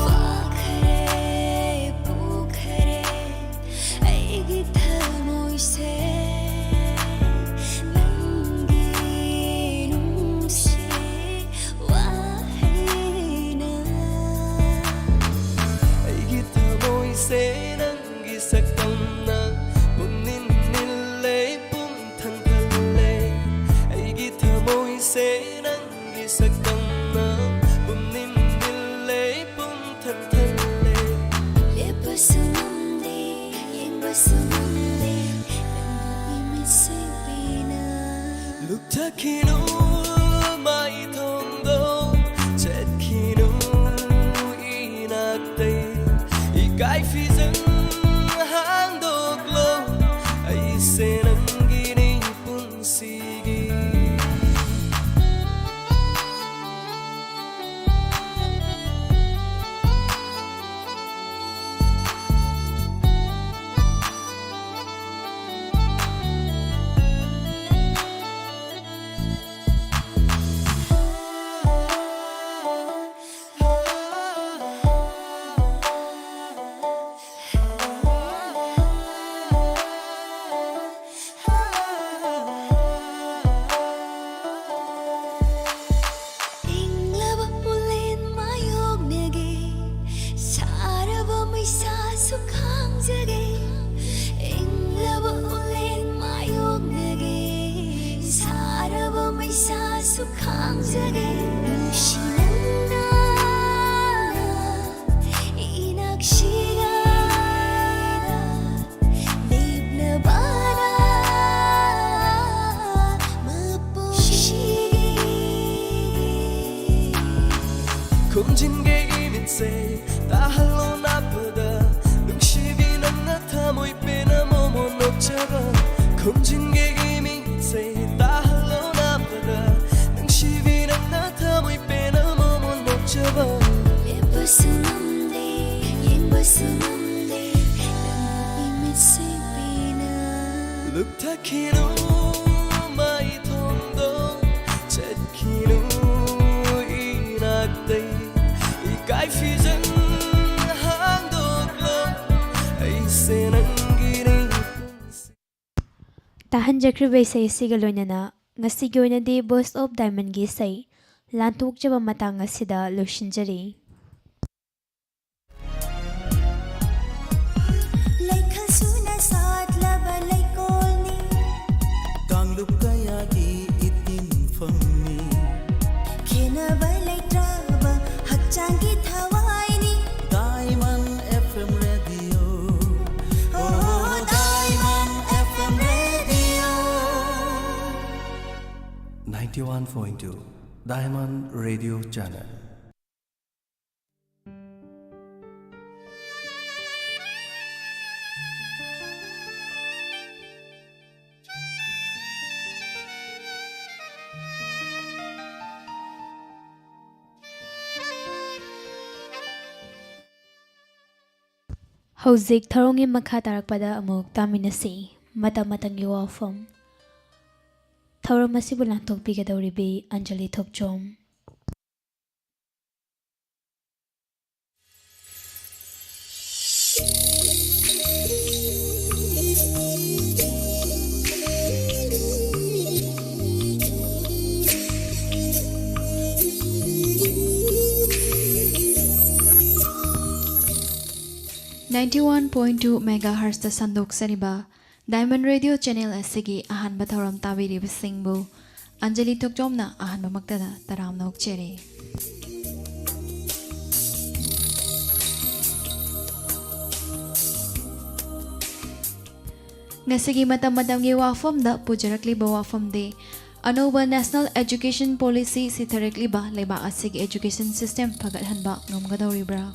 ꯐꯥꯈ꯭ꯔꯦ, ꯄꯨꯈ꯭ꯔꯦ ꯑꯩꯒꯤ ꯊꯃꯣꯏꯁꯦ ꯅꯪꯒꯤ ꯅꯨꯡꯁꯤ ꯋꯥꯍꯩꯅ꯫ ꯑꯩꯒꯤ ꯊꯃꯣꯏꯁꯦ ꯅꯪꯒꯤ ꯁꯛꯇꯝꯅ ꯄꯨꯝꯅꯤꯜ ꯅꯤꯜꯂꯦ, ꯄꯨꯝꯊꯪ ꯊꯜꯂꯦ꯫ ꯑꯩꯒꯤ ꯊꯃꯣꯏꯁꯦ ꯅꯪꯒꯤ ꯁꯛꯇꯝꯅ ꯄꯨꯝꯅꯤꯜ ꯅꯤꯜꯂꯦ, ꯄꯨꯝꯊꯪ ꯊꯜꯂꯦ꯫ ꯂꯦꯞꯄꯁꯨ ꯉꯝꯗꯦ, ꯌꯦꯡꯕꯁꯨ ꯉꯝꯗꯦ ꯅꯪꯕꯨ ꯏꯃꯤꯠꯁꯤꯡ ꯄꯦꯟꯅ꯫ ꯂꯨꯞꯊꯈꯤꯅꯨ ꯃꯥꯏꯊꯣꯡꯗꯣ, ꯆꯠꯈꯤꯅꯨ ꯏꯅꯥꯛꯇꯩ꯫ ꯏꯀꯥꯏ ꯐꯤꯖꯪ ꯍꯥꯡꯗꯣꯛꯂꯣ, ꯑꯩꯁꯦ ꯅꯪꯒꯤꯅꯤ ꯄꯨꯟꯁꯤ꯫ ꯏꯁꯥꯁꯨ ꯈꯥꯡꯖꯒꯦ ꯅꯨꯡꯁꯤ ꯅꯪꯅ ꯏꯅꯛꯁꯤꯗ ꯂꯦꯞꯂꯕꯅ ꯃꯄꯨꯟꯁꯤꯒꯤ ꯈꯨꯝꯖꯤꯟꯒꯦ ꯏꯃꯤꯠꯁꯦ ꯇꯥꯍꯜꯂꯣ ꯅꯥꯞꯄꯗ ꯅꯨꯡꯁꯤꯕꯤ ꯅꯪꯅ ꯊꯃꯣꯏ ꯄꯦꯟꯅ ꯃꯣꯃꯣꯟ ꯅꯣꯛꯆꯕ ꯈꯨꯝꯖꯤꯟꯒꯦ ꯏꯃꯤꯠꯁꯦ ꯇꯥꯍꯜꯂꯣ ꯅꯥꯞꯄꯗ ꯅꯨꯡꯁꯤꯕꯤ ꯅꯪꯅ ꯊꯃꯣꯏ ꯄꯦꯟꯅ ꯃꯣꯃꯣꯟ ꯅꯣꯛꯆꯕ ꯂꯦꯞꯄꯁꯨ ꯉꯝꯗꯦ ꯌꯦꯡꯕꯁꯨ ꯉꯝꯗꯦ ꯅꯪꯒꯤ ꯏꯃꯤꯠꯁꯦ ꯄꯦꯟꯅ ꯂꯨꯞꯊꯈꯤꯅꯨ ꯃꯥꯏ ꯊꯣꯡꯗꯣ ꯆꯠꯈꯤꯅꯨ ꯏꯅꯥꯛꯇꯩ ꯏꯀꯥꯏ ꯐꯤꯖꯪ ꯍꯥꯡꯗꯣꯛꯂꯣ ꯑꯩꯁꯦ ꯅꯪꯒꯤꯅꯤ ꯄꯨꯟꯁꯤ ꯇꯥꯍꯟꯖꯈ꯭ꯔꯤꯕ ꯏꯁꯩ ꯑꯁꯤꯒ ꯂꯣꯏꯅꯅ ꯉꯁꯤꯒꯤ ꯑꯣꯏꯅꯗꯤ Voice of Diamondꯒꯤ ꯏꯁꯩ ꯂꯥꯟꯊꯣꯛꯆꯕ ꯃꯇꯥꯡ ꯑꯁꯤꯗ ꯂꯣꯏꯁꯤꯟꯖꯔꯤ꯫ ꯂꯩꯈꯜ ꯁꯨꯅ ꯁꯥꯠꯂꯕ ꯂꯩꯀꯣꯜꯅꯤ꯫ ꯀꯥꯡꯂꯨꯞ ꯀꯌꯥꯒꯤ ꯏꯇꯤꯟꯐꯝꯅꯤ꯫ ꯈꯦꯟꯅꯕ ꯂꯩꯇ꯭ꯔꯕ ꯍꯛꯆꯥꯡꯒꯤ ꯊꯋꯥꯏꯅꯤ꯫ Diamond F M Radio. Oh, Diamond F M Radio. Ninety-one point two Diamond Radio Channel. ꯍꯧꯖꯤꯛ ꯊꯧꯔꯝꯒꯤ ꯃꯈꯥ ꯇꯥꯔꯛꯄꯗ ꯑꯃꯨꯛ ꯇꯥꯃꯤꯟꯅꯁꯤ꯫ ꯃꯇꯝ ꯃꯇꯝꯒꯤ ꯋꯥꯐꯝ꯫ ꯊꯧꯔꯝ ꯑꯁꯤꯕꯨ ꯂꯥꯟꯊꯣꯛꯄꯤꯒꯗꯧꯔꯤꯕꯤ ꯑꯟꯖꯂꯤ ꯊꯣꯛꯆꯣꯝ꯫ Ninety one point two megahertzꯇ ꯁꯟꯗꯣꯛꯆꯔꯤꯕ Diamond Radio Channel ꯑꯁꯤꯒꯤ ꯑꯍꯥꯟꯕ ꯊꯧꯔꯝ ꯇꯥꯕꯤꯔꯤꯕꯁꯤꯡꯕꯨ ꯑꯟꯖꯂꯤ ꯊꯣꯛꯆꯣꯝꯅ ꯑꯍꯥꯟꯕꯃꯛꯇꯗ ꯇꯔꯥꯝꯅ ꯑꯣꯛꯆꯔꯤ꯫ ꯉꯁꯤꯒꯤ ꯃꯇꯝ ꯃꯇꯝꯒꯤ ꯋꯥꯐꯝꯗ ꯄꯨꯖꯔꯛꯂꯤꯕ ꯋꯥꯐꯝꯗꯤ ꯑꯅꯧꯕ National Education Policy ꯁꯤꯊꯔꯛꯂꯤꯕ ꯂꯩꯕꯥꯛ ꯑꯁꯤꯒꯤ education system ꯐꯒꯠꯍꯟꯕ ꯉꯝꯒꯗꯧꯔꯤꯕ꯭ꯔꯥ?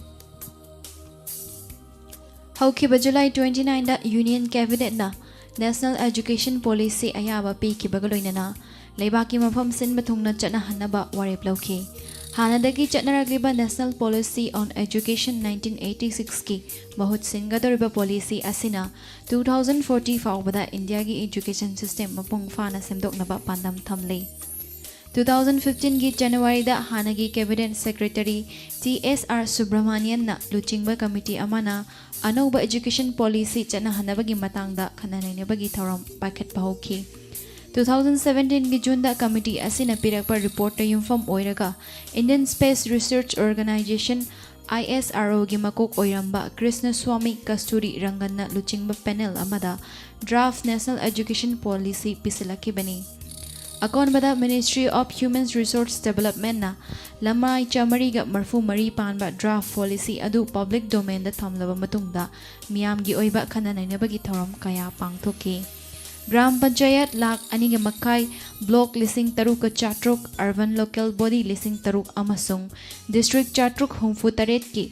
ꯍꯧꯈꯤꯕ July twenty nineꯗ Union Cabinetꯅ National Education Policy ꯑꯌꯥꯕ ꯄꯤꯈꯤꯕꯒ ꯂꯣꯏꯅꯅ ꯂꯩꯕꯥꯛꯀꯤ ꯃꯐꯝ ꯁꯤꯟꯕ ꯊꯨꯡꯅ ꯆꯠꯅꯍꯟꯅꯕ ꯋꯥꯔꯦꯞ ꯂꯧꯈꯤ꯫ ꯍꯥꯟꯅꯗꯒꯤ ꯆꯠꯅꯔꯛꯂꯤꯕ National Policy on Education nineteen eighty sixꯀꯤ ꯃꯍꯨꯠ ꯁꯤꯟꯒꯗꯧꯔꯤꯕ policy ꯑꯁꯤꯅ two thousand forty ꯐꯥꯎꯕꯗ ꯏꯟꯗꯤꯌꯥꯒꯤ education system ꯃꯄꯨꯡ ꯐꯥꯅ ꯁꯦꯝꯗꯣꯛꯅꯕ ꯄꯥꯟꯗꯝ ꯊꯝꯂꯤ꯫ Two thousand fifteenꯒꯤ Januaryꯗ ꯍꯥꯟꯅꯒꯤ Cabinet Secretary T S R ꯁꯨꯕ꯭ꯔꯃꯅꯤꯌꯟꯅ ꯂꯨꯆꯤꯡꯕ committee ꯑꯃꯅ ꯑꯅꯧꯕ education policy ꯆꯠꯅꯍꯟꯅꯕꯒꯤ ꯃꯇꯥꯡꯗ ꯈꯟꯅ ꯅꯩꯅꯕꯒꯤ ꯊꯧꯔꯝ ꯄꯥꯏꯈꯠꯄ ꯍꯧꯈꯤ꯫ Two thousand seventeenꯒꯤ Juneꯗ committee ꯑꯁꯤꯅ ꯄꯤꯔꯛꯄ reportꯇ ꯌꯨꯝꯐꯝ ꯑꯣꯏꯔꯒ Indian Space Research Organisation, ISROꯒꯤ ꯃꯀꯣꯛ ꯑꯣꯏꯔꯝꯕ ꯀ꯭ꯔꯤꯁꯅ ꯁ꯭ꯋꯥꯃꯤ ꯀꯁꯇꯨꯔꯤ ꯔꯪꯒꯟꯅ ꯂꯨꯆꯤꯡꯕ panel ꯑꯃꯗ draft National Education Policy ꯄꯤꯁꯤꯜꯂꯛꯈꯤꯕꯅꯤ꯫ ꯑꯀꯣꯟꯕꯗ Ministry of Human Resource Developmentꯅ ꯂꯃꯥꯏ ꯆꯥꯃꯔꯤꯒ ꯃꯔꯐꯨ ꯃꯔꯤ ꯄꯥꯟꯕ draft policy ꯑꯗꯨ public domainꯗ ꯊꯝꯂꯕ ꯃꯇꯨꯡꯗ ꯃꯤꯌꯥꯝꯒꯤ ꯑꯣꯏꯕ ꯈꯟꯅ ꯅꯩꯅꯕꯒꯤ ꯊꯧꯔꯝ ꯀꯌꯥ ꯄꯥꯡꯊꯣꯛꯈꯤ꯫ ꯒ꯭ꯔꯥꯝ ꯄꯟꯆꯥꯌꯠ ꯂꯥꯈ ꯑꯅꯤꯒ ꯃꯈꯥꯏ, block ꯂꯤꯁꯤꯡ ꯇꯔꯨꯛꯀ ꯆꯥꯇ꯭ꯔꯨꯛ, urban local body ꯂꯤꯁꯤꯡ ꯇꯔꯨꯛ ꯑꯃꯁꯨꯡ district ꯆꯥꯇ꯭ꯔꯨꯛ ꯍꯨꯝꯐꯨ ꯇꯔꯦꯠꯀꯤ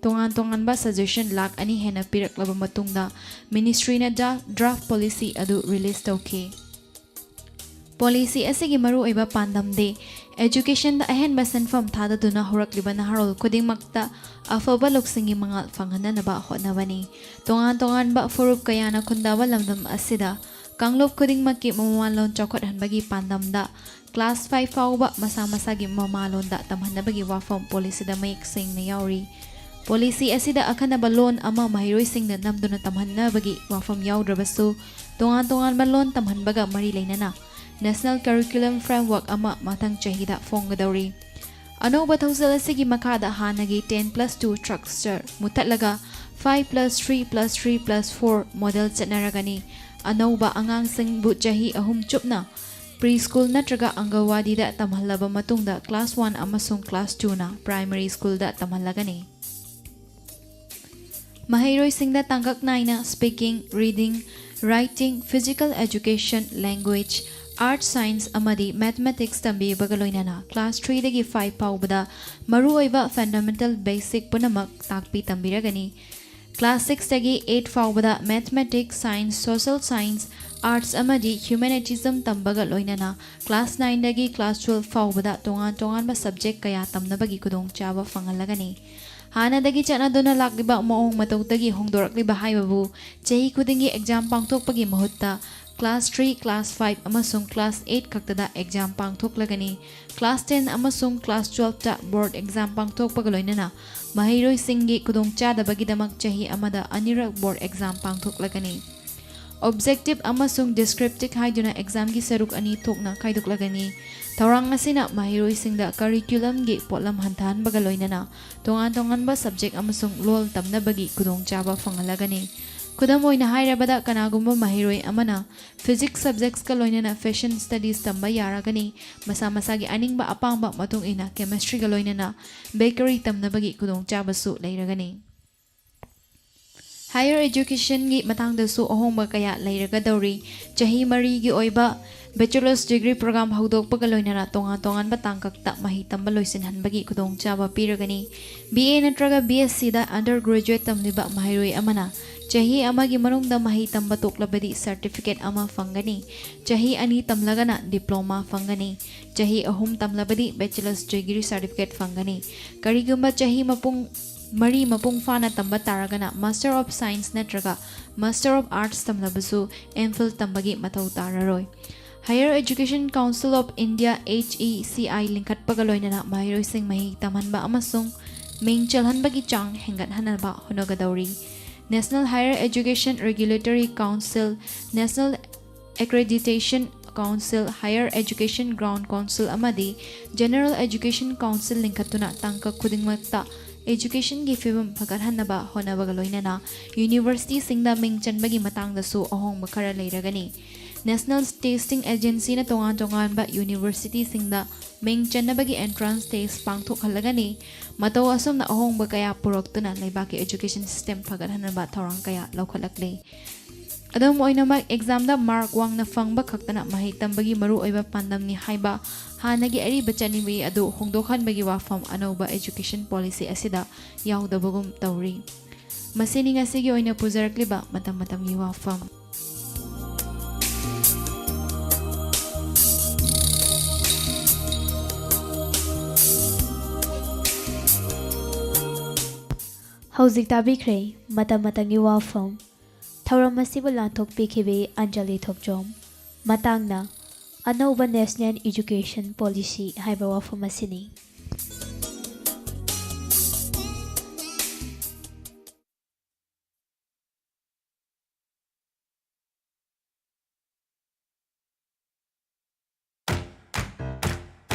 ꯇꯣꯉꯥꯟ ꯇꯣꯉꯥꯟꯕ suggestion ꯂꯥꯈ ꯑꯅꯤ ꯍꯦꯟꯅ ꯄꯤꯔꯛꯂꯕ ꯃꯇꯨꯡꯗ ministryꯅ draft policy ꯑꯗꯨ release ꯇꯧꯈꯤ꯫ Policy ꯑꯁꯤꯒꯤ ꯃꯔꯨꯑꯣꯏꯕ ꯄꯥꯟꯗꯝꯗꯤ educationꯗ ꯑꯍꯦꯟꯕ ꯁꯦꯟꯐꯝ ꯊꯥꯗꯗꯨꯅ ꯍꯧꯔꯛꯂꯤꯕ ꯅꯍꯥꯔꯣꯜ ꯈꯨꯗꯤꯡꯃꯛꯇ ꯑꯐꯕ ꯂꯧꯁꯤꯡꯒꯤ ꯃꯉꯥꯜ ꯐꯪꯍꯟꯅꯅꯕ ꯍꯣꯠꯅꯕꯅꯤ꯫ ꯇꯣꯉꯥꯟ ꯇꯣꯉꯥꯟꯕ ꯐꯨꯔꯨꯞ ꯀꯌꯥꯅ ꯈꯨꯟꯗꯥꯕ ꯂꯝꯗꯝ ꯑꯁꯤꯗ ꯀꯥꯡꯂꯨꯞ ꯈꯨꯗꯤꯡꯃꯛꯀꯤ ꯃꯃꯥꯂꯣꯟ ꯆꯥꯎꯈꯠꯍꯟꯕꯒꯤ ꯄꯥꯟꯗꯝꯗ class five ꯐꯥꯎꯕ ꯃꯁꯥ ꯃꯁꯥꯒꯤ ꯃꯃꯥꯂꯣꯟꯗ ꯇꯝꯍꯟꯅꯕꯒꯤ ꯋꯥꯐꯝ policyꯗ ꯃꯌꯦꯛ ꯁꯦꯡꯅ ꯌꯥꯎꯔꯤ꯫ Policy ꯑꯁꯤꯗ ꯑꯈꯟꯅꯕ ꯂꯣꯟ ꯑꯃ ꯃꯍꯩꯔꯣꯏꯁꯤꯡꯅ ꯅꯝꯗꯨꯅ ꯇꯝꯍꯟꯅꯕꯒꯤ ꯋꯥꯐꯝ ꯌꯥꯎꯗ꯭ꯔꯕꯁꯨ, ꯇꯣꯉꯥꯟ ꯇꯣꯉꯥꯟꯕ ꯂꯣꯟ ꯇꯝꯍꯟꯕꯒ ꯃꯔꯤ ꯂꯩꯅꯅ National Curriculum Framework ꯑꯃ ꯃꯊꯪ ꯆꯍꯤꯗ ꯐꯣꯡꯒꯗꯧꯔꯤ꯫ ꯑꯅꯧꯕ ꯊꯧꯁꯤꯜ ꯑꯁꯤꯒꯤ ꯃꯈꯥꯗ ꯍꯥꯟꯅꯒꯤ ten plus two structure ꯃꯨꯊꯠꯂꯒ five plus three plus three plus four model ꯆꯠꯅꯔꯒꯅꯤ꯫ ꯑꯅꯧꯕ ꯑꯉꯥꯡꯁꯤꯡꯕꯨ ꯆꯍꯤ ꯑꯍꯨꯝ ꯆꯨꯞꯅ ꯄ꯭ꯔꯤ ꯁ꯭ꯀꯨꯜ ꯅꯠꯇ꯭ꯔꯒ ꯑꯪꯒꯜꯋꯥꯗꯤꯗ ꯇꯝꯍꯜꯂꯕ ꯃꯇꯨꯡꯗ ꯀ꯭ꯂꯥꯁ ꯋꯥꯟ ꯑꯃꯁꯨꯡ ꯀ꯭ꯂꯥꯁ ꯇꯨꯅ ꯄ꯭ꯔꯥꯏꯃꯔꯤ ꯁ꯭ꯀꯨꯜꯗ ꯇꯝꯍꯜꯂꯒꯅꯤ꯫ ꯃꯍꯩꯔꯣꯏꯁꯤꯡꯗ ꯇꯥꯡꯀꯛ ꯅꯥꯏꯅ speaking, reading, writing, physical education, language, art, science ꯑꯃꯗꯤ mathematics ꯇꯝꯕꯤꯕꯒ ꯂꯣꯏꯅꯅ ꯀ꯭ꯂꯥꯁ ꯊ꯭ꯔꯤꯗꯒꯤ ꯐꯥꯏꯚ ꯐꯥꯎꯕꯗ ꯃꯔꯨꯑꯣꯏꯕ fundamental basic ꯄꯨꯝꯅꯃꯛ ꯇꯥꯛꯄꯤ ꯇꯝꯕꯤꯔꯒꯅꯤ꯫ ꯀ꯭ꯂꯥꯁ ꯁꯤꯛꯁꯇꯒꯤ ꯑꯩꯠ ꯐꯥꯎꯕꯗ mathematics, science, social science, arts ꯑꯃꯗꯤ humanitism ꯇꯝꯕꯒ ꯂꯣꯏꯅꯅ ꯀ꯭ꯂꯥꯁ ꯅꯥꯏꯟꯗꯒꯤ ꯀ꯭ꯂꯥꯁ ꯇꯨꯋꯦꯜꯐ ꯐꯥꯎꯕꯗ ꯇꯣꯉꯥꯟ ꯇꯣꯉꯥꯟꯕ subject ꯀꯌꯥ ꯇꯝꯅꯕꯒꯤ ꯈꯨꯗꯣꯡꯆꯥꯕ ꯐꯪꯍꯜꯂꯒꯅꯤ꯫ ꯍꯥꯟꯅꯗꯒꯤ ꯆꯠꯅꯗꯨꯅ ꯂꯥꯛꯂꯤꯕ ꯃꯑꯣꯡ ꯃꯇꯧꯗꯒꯤ ꯍꯣꯡꯗꯣꯔꯛꯂꯤꯕ ꯍꯥꯏꯕꯕꯨ ꯆꯍꯤ ꯈꯨꯗꯤꯡꯒꯤ exam ꯄꯥꯡꯊꯣꯛꯄꯒꯤ ꯃꯍꯨꯠꯇ ꯀ꯭ꯂꯥꯁ ꯊ꯭ꯔꯤ, ꯀ꯭ꯂꯥꯁ ꯐꯥꯏꯚ ꯑꯃꯁꯨꯡ ꯀ꯭ꯂꯥꯁ ꯑꯩꯠ ꯈꯛꯇꯗ exam ꯄꯥꯡꯊꯣꯛꯂꯒꯅꯤ꯫ ꯀ꯭ꯂꯥꯁ ꯇꯦꯟ ꯑꯃꯁꯨꯡ ꯀ꯭ꯂꯥꯁ ꯇꯨꯋꯦꯜꯐꯇ board exam ꯄꯥꯡꯊꯣꯛꯄꯒ ꯂꯣꯏꯅꯅ ꯃꯍꯩꯔꯣꯏꯁꯤꯡꯒꯤ ꯈꯨꯗꯣꯡꯆꯥꯗꯕꯒꯤꯗꯃꯛ ꯆꯍꯤ ꯑꯃꯗ ꯑꯅꯤꯔꯛ board exam ꯄꯥꯡꯊꯣꯛꯂꯒꯅꯤ꯫ Objective ꯑꯃꯁꯨꯡ descriptive ꯍꯥꯏꯗꯨꯅ examꯒꯤ ꯁꯔꯨꯛ ꯑꯅꯤ ꯊꯣꯛꯅ ꯈꯥꯏꯗꯣꯛꯂꯒꯅꯤ꯫ ꯊꯧꯔꯥꯡ ꯑꯁꯤꯅ ꯃꯍꯩꯔꯣꯏꯁꯤꯡꯗ curriculumꯒꯤ ꯄꯣꯠꯂꯝ ꯍꯟꯊꯍꯟꯕꯒ ꯂꯣꯏꯅꯅ ꯇꯣꯉꯥꯟ ꯇꯣꯉꯥꯟꯕ subject ꯑꯃꯁꯨꯡ ꯂꯣꯜ ꯇꯝꯅꯕꯒꯤ ꯈꯨꯗꯣꯡꯆꯥꯕ ꯐꯪꯍꯜꯂꯒꯅꯤ꯫ ꯈꯨꯗꯝ ꯑꯣꯏꯅ ꯍꯥꯏꯔꯕꯗ, ꯀꯅꯥꯒꯨꯝꯕ ꯃꯍꯩꯔꯣꯏ ꯑꯃꯅ physics subjectꯀ ꯂꯣꯏꯅꯅ fashion studies ꯇꯝꯕ ꯌꯥꯔꯒꯅꯤ꯫ ꯃꯁꯥ ꯃꯁꯥꯒꯤ ꯑꯅꯤꯡꯕ ꯑꯄꯥꯝꯕ ꯃꯇꯨꯡ ꯏꯟꯅ chemistryꯒ ꯂꯣꯏꯅꯅ bakery ꯇꯝꯅꯕꯒꯤ ꯈꯨꯗꯣꯡꯆꯥꯕꯁꯨ ꯂꯩꯔꯒꯅꯤ꯫ Higher educationꯒꯤ ꯃꯇꯥꯡꯗꯁꯨ ꯑꯍꯣꯡꯕ ꯀꯌꯥ ꯂꯩꯔꯒꯗꯧꯔꯤ꯫ ꯆꯍꯤ ꯃꯔꯤꯒꯤ ꯑꯣꯏꯕ bachelor's degree program ꯍꯧꯗꯣꯛꯄꯒ ꯂꯣꯏꯅꯅ ꯇꯣꯉꯥꯟ ꯇꯣꯉꯥꯟꯕ ꯇꯥꯡꯀꯛꯇ ꯃꯍꯩ ꯇꯝꯕ ꯂꯣꯏꯁꯤꯟꯍꯟꯕꯒꯤ ꯈꯨꯗꯣꯡꯆꯥꯕ ꯄꯤꯔꯒꯅꯤ꯫ B A ꯅꯠꯇ꯭ꯔꯒ B S Cꯗ undergraduate ꯇꯝꯂꯤꯕ ꯃꯍꯩꯔꯣꯏ ꯑꯃꯅ ꯆꯍꯤ ꯑꯃꯒꯤ ꯃꯅꯨꯡꯗ ꯃꯍꯩ ꯇꯝꯕ ꯇꯣꯛꯂꯕꯗꯤ certificate ꯑꯃ ꯐꯪꯒꯅꯤ꯫ ꯆꯍꯤ ꯑꯅꯤ ꯇꯝꯂꯒꯅ diploma ꯐꯪꯒꯅꯤ꯫ ꯆꯍꯤ ꯑꯍꯨꯝ ꯇꯝꯂꯕꯗꯤ bachelor's degree certificate ꯐꯪꯒꯅꯤ꯫ ꯀꯔꯤꯒꯨꯝꯕ ꯆꯍꯤ ꯃꯄꯨꯡ ꯃꯔꯤ ꯃꯄꯨꯡ ꯐꯥꯅ ꯇꯝꯕ ꯇꯥꯔꯒꯅ Master of Science ꯅꯠꯇ꯭ꯔꯒ Master of Arts ꯇꯝꯂꯕꯁꯨ M.Phil ꯇꯝꯕꯒꯤ ꯃꯊꯧ ꯇꯥꯔꯔꯣꯏ꯫ Higher Education Council of India, H E C I, ꯂꯤꯡꯈꯠꯄꯒ ꯂꯣꯏꯅꯅ ꯃꯍꯩꯔꯣꯏꯁꯤꯡ ꯃꯍꯩ ꯇꯝꯍꯟꯕ ꯑꯃꯁꯨꯡ ꯃꯤꯡ ꯆꯜꯍꯟꯕꯒꯤ ꯆꯥꯡ ꯍꯦꯟꯒꯠꯍꯟꯅꯕ ꯍꯣꯠꯅꯒꯗꯧꯔꯤ꯫ National Higher Education Regulatory Council, National Accreditation Council, Higher Education Grants Council ꯑꯃꯗꯤ General Education Council ꯂꯤꯡꯈꯠꯇꯨꯅ ꯇꯥꯡꯀꯛ ꯈꯨꯗꯤꯡꯃꯛꯇ educationꯒꯤ ꯐꯤꯕꯝ ꯐꯒꯠꯍꯟꯅꯕ ꯍꯣꯠꯅꯕꯒ ꯂꯣꯏꯅꯅ universityꯁꯤꯡꯗ ꯃꯤꯡ ꯆꯟꯕꯒꯤ ꯃꯇꯥꯡꯗꯁꯨ ꯑꯍꯣꯡꯕ ꯈꯔ ꯂꯩꯔꯒꯅꯤ꯫ National Testing Agencyꯅ ꯇꯣꯉꯥꯟ ꯇꯣꯉꯥꯟꯕ universityꯁꯤꯡꯗ ꯃꯤꯡ ꯆꯟꯅꯕꯒꯤ entrance test ꯄꯥꯡꯊꯣꯛꯍꯜꯂꯒꯅꯤ꯫ ꯃꯇꯧ ꯑꯁꯨꯝꯅ ꯑꯍꯣꯡꯕ ꯀꯌꯥ ꯄꯨꯔꯛꯇꯨꯅ ꯂꯩꯕꯥꯛꯀꯤ education system ꯐꯒꯠꯍꯟꯅꯕ ꯊꯧꯔꯥꯡ ꯀꯌꯥ ꯂꯧꯈꯠꯂꯛꯂꯤ꯫ ꯑꯗꯨꯝ ꯑꯣꯏꯅꯃꯛ, examꯗ mark ꯋꯥꯡꯅ ꯐꯪꯕ ꯈꯛꯇꯅ ꯃꯍꯩ ꯇꯝꯕꯒꯤ ꯃꯔꯨꯑꯣꯏꯕ ꯄꯥꯟꯗꯝꯅꯤ ꯍꯥꯏꯕ ꯍꯥꯟꯅꯒꯤ ꯑꯔꯤꯕ ꯆꯠꯅꯕꯤ ꯑꯗꯨ ꯍꯣꯡꯗꯣꯛꯍꯟꯕꯒꯤ ꯋꯥꯐꯝ ꯑꯅꯧꯕ education policy ꯑꯁꯤꯗ ꯌꯥꯎꯗꯕꯒꯨꯝ ꯇꯧꯔꯤ꯫ ꯃꯁꯤꯅꯤ ꯉꯁꯤꯒꯤ ꯑꯣꯏꯅ ꯄꯨꯖꯔꯛꯂꯤꯕ ꯃꯇꯝ ꯃꯇꯝꯒꯤ ꯋꯥꯐꯝ꯫ ꯍꯧꯖꯤꯛ ꯇꯥꯕꯤꯈ꯭ꯔꯦ ꯃꯇꯝ ꯃꯇꯝꯒꯤ ꯋꯥꯐꯝ꯫ ꯊꯧꯔꯝ ꯑꯁꯤꯕꯨ ꯂꯥꯟꯊꯣꯛꯄꯤꯈꯤꯕꯤ ꯑꯟꯖꯂꯤ ꯊꯣꯛꯆꯣꯝ꯫ ꯃꯇꯥꯡꯅ ꯑꯅꯧꯕ National Education Policy ꯍꯥꯏꯕ ꯋꯥꯐꯝ ꯑꯁꯤꯅꯤ꯫